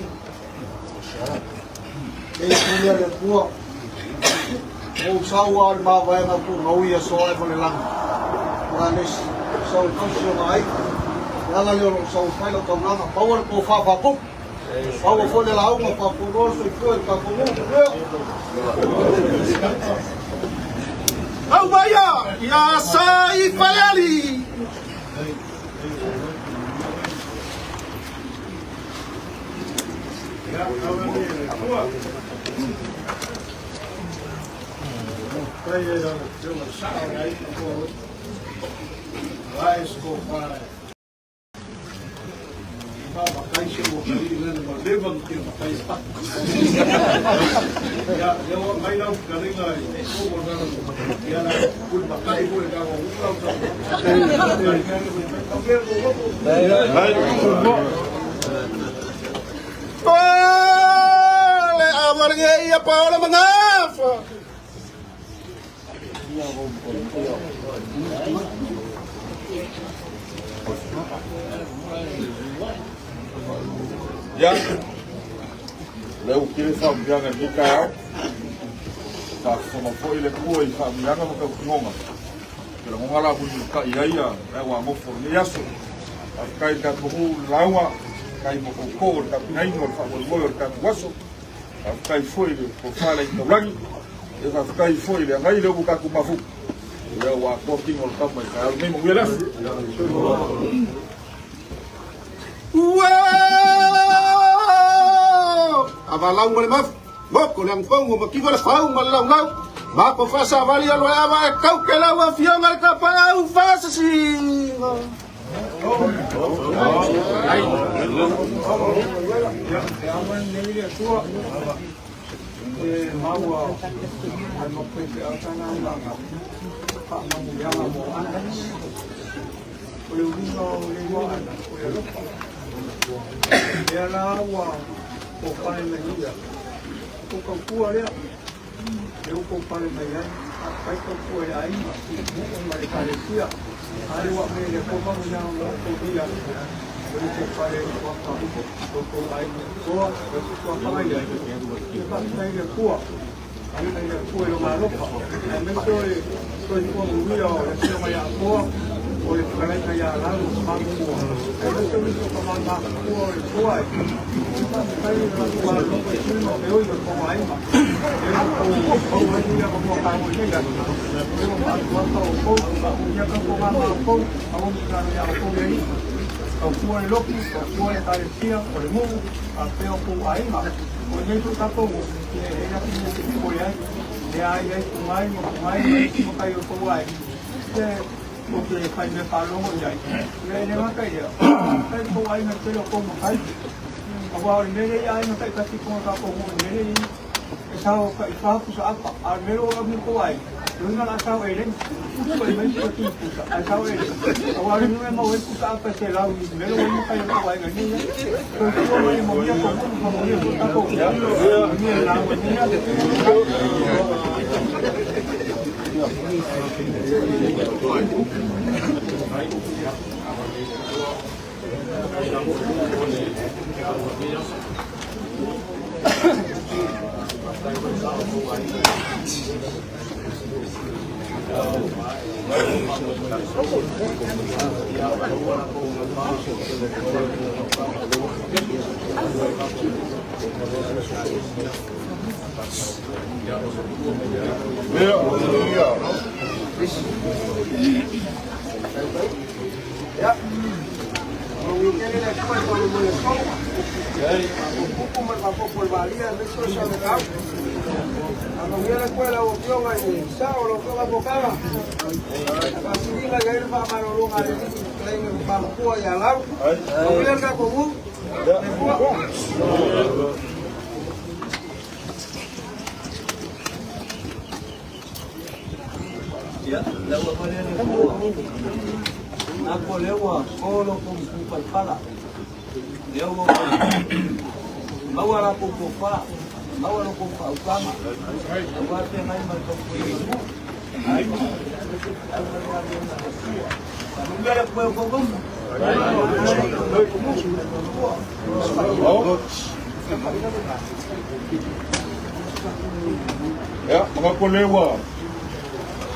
E pule le Atua. O sau a le mavaega tu ngau ia soa e ma le lagi. Ua le sau i tausi o ai. Le ala lea o lou sau fai lau taulaga. Pau le tofa faakupu. Pau foi le lauga faafualoa le soifua i le tatou nuu. Aumaia ia Sai Faleali. Ole avarege ia Paola Magafa. Ia, lea ua tele faamanuiaga i lenei taeao. Faafofoga foi le Atua i faamanuiaga ma tautinoga. Te lagona la mulimulitai ai le au anofo o lenei aso. Faafetai i le tatou nuu i le lauga, faafetai mo outou o le tapenaina o le faamoemoe o le tatou aso. Faafetai foi i le tofa le Taulagi, ia faafetai foi i le agai lea ua tatou mafuta. Ia ua atoa tino o le tama i taeao lenei, manuia le aso. Ua avalau ma le mafu, moko le agofogo ma kiva le fau ma le laulau, mako faasavali alo e ava e kauke lau afioga le tapaau faasasiga. O le uiga o le igoa ana, o le alofa. Lea la ua pale mai ia. O tautua lea, lea ua pale mai ai. Faafetai tautua i le aiga, i le nuu ma le ekalesia. A lea ua aumai e le Atua faamanuiaga mo outou ia. O le tou pale i tuafa, o tou aiga toa, o le tuafaga i ai. Ia faafetai i le Atua. Faafetai i le Atua i lona alofa, aemaise o le soifua manuia o le Afioga ia Apoa, o le fetalaiga ia Lau o Tama Matua, aemaise o nisi o tama matutua o le Atua e. Faafetai i le latou alofa i sui ma feoi o le tou aiga. Lea ua outou maua ai nei avanoa taua i lenei aso, lea ua faatuata outou, ia tautuana outou, aua ne i lalo ia outou le Alii. Tautua le lotu, tautua le ekalesia, o le nuu, faapea outou aiga. O lenei foi tatou nuu, ia e leai lava se mea e te popole ai. Lea ai ai Funai ma Funai ma isi matai o tou aiga, ia tou te fai mea faalogo i ai. Ia e le gata i lea, faafetai i tou aiga i le tele o tou matai. Aua o le mea lea i aiga taitasi i totonu o tatou nuu i le mea lea i ai, e sao taifa pusa apa, a o le mea lea ua aumai i tou aiga, lona uiga o le a sao eleni. Usu mai pusa tu pusa, ae sao eleni. Aua o le mea e maua ai pusa apa e selau i le mea lea ua i ai matai o tou aiga i nei ai. Soifua ma ia manuia tou nuu ma manuia foi tatou nuu. Manuia le lauga i lenei aso. Ia, manuia tele le Atua i faamoemoe aso. O kupu ma le faafofoga o le vaalia aemaise o Samatau. Faamanuia le Atua i lau Afioga i le sao o lau Afioga Mokala. Faasiliga i ai le faamalologa a le Alii i le fetalaiga i le Pamatua ia Lau. Manuia le tatou nuu. Soifua. Ia, lau avale le Atua. Ako lea ua to lo kou palapala. Lea ua maua la kou tofa, maua lo kou faautaga. Aua feagai ma le tautuaina o nuu. Aiga, aemaise feau ma le galuega a le Atua. Faamanuia le Atua i o tou nofo. Ia, manatu lea ua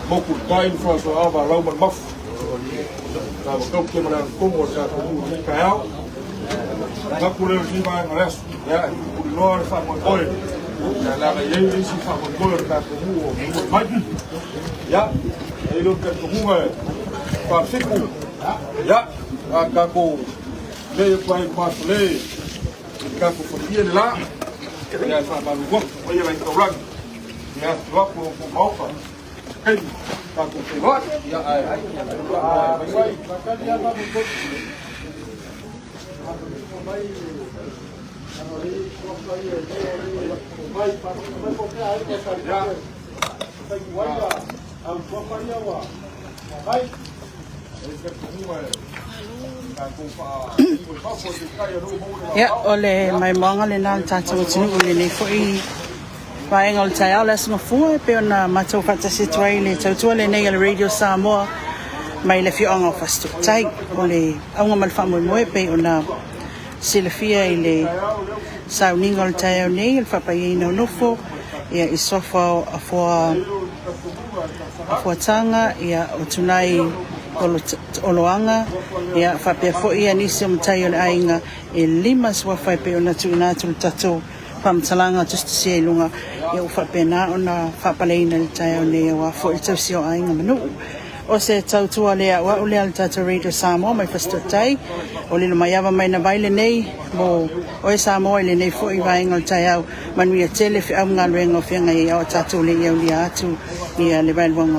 motu i tai le faasoa ava a lau ma le mafu. Sa matau ma le alutonu o le tatou nuu i lenei taeao. Manatu lea o lenei vaega o le aso. Ia, e tuliloa le faamoemoe. Ia leaga e i ai le isi faamoemoe o le tatou nuu o mulimuli mai. Ia, e i ai le talitonuga e Falefitu, ia, a tatou lei atu ai i Masole i le tatou fatia le la, ia e faamalulu atu paia la i taulagi, ia afifio atu o outou maota, taimi tatou feiloai, ia ae mai. Ia, o le maimoaga lena a le tatou atunuu i lenei foi vaega o le taeao, le Aso Gafua, e pei ona matou faatasi atu ai i le tautua lenei a le Radio Samoa mai le afioaga o Fasitootai. O le auga ma le faamoemoe e pei ona silafia i le sauniga o le taeao nei, o le faapaiaina o nofo ia, i suafa o Afoa Afuataga, ia, o Tunai Oloaga, ia, faapea foi ia nisi o matai o le aiga e lima suafa e pei ona tuuina atu le tatou faamatalaga tusitusia i luga, ia ua faapena ona faapaleina i le taeao nei aua foi le tausia o aiga ma nuu. O se tautua le auau lea a le tatou Radio Samoa mai Fasitootai, o lilo mai ava mai na vai lenei mo oe Samoa i lenei foi vaega o le taeao. Manuia tele feau ma galuega o feagai ai a o tatou le i aulia atu ia le vaeluaga.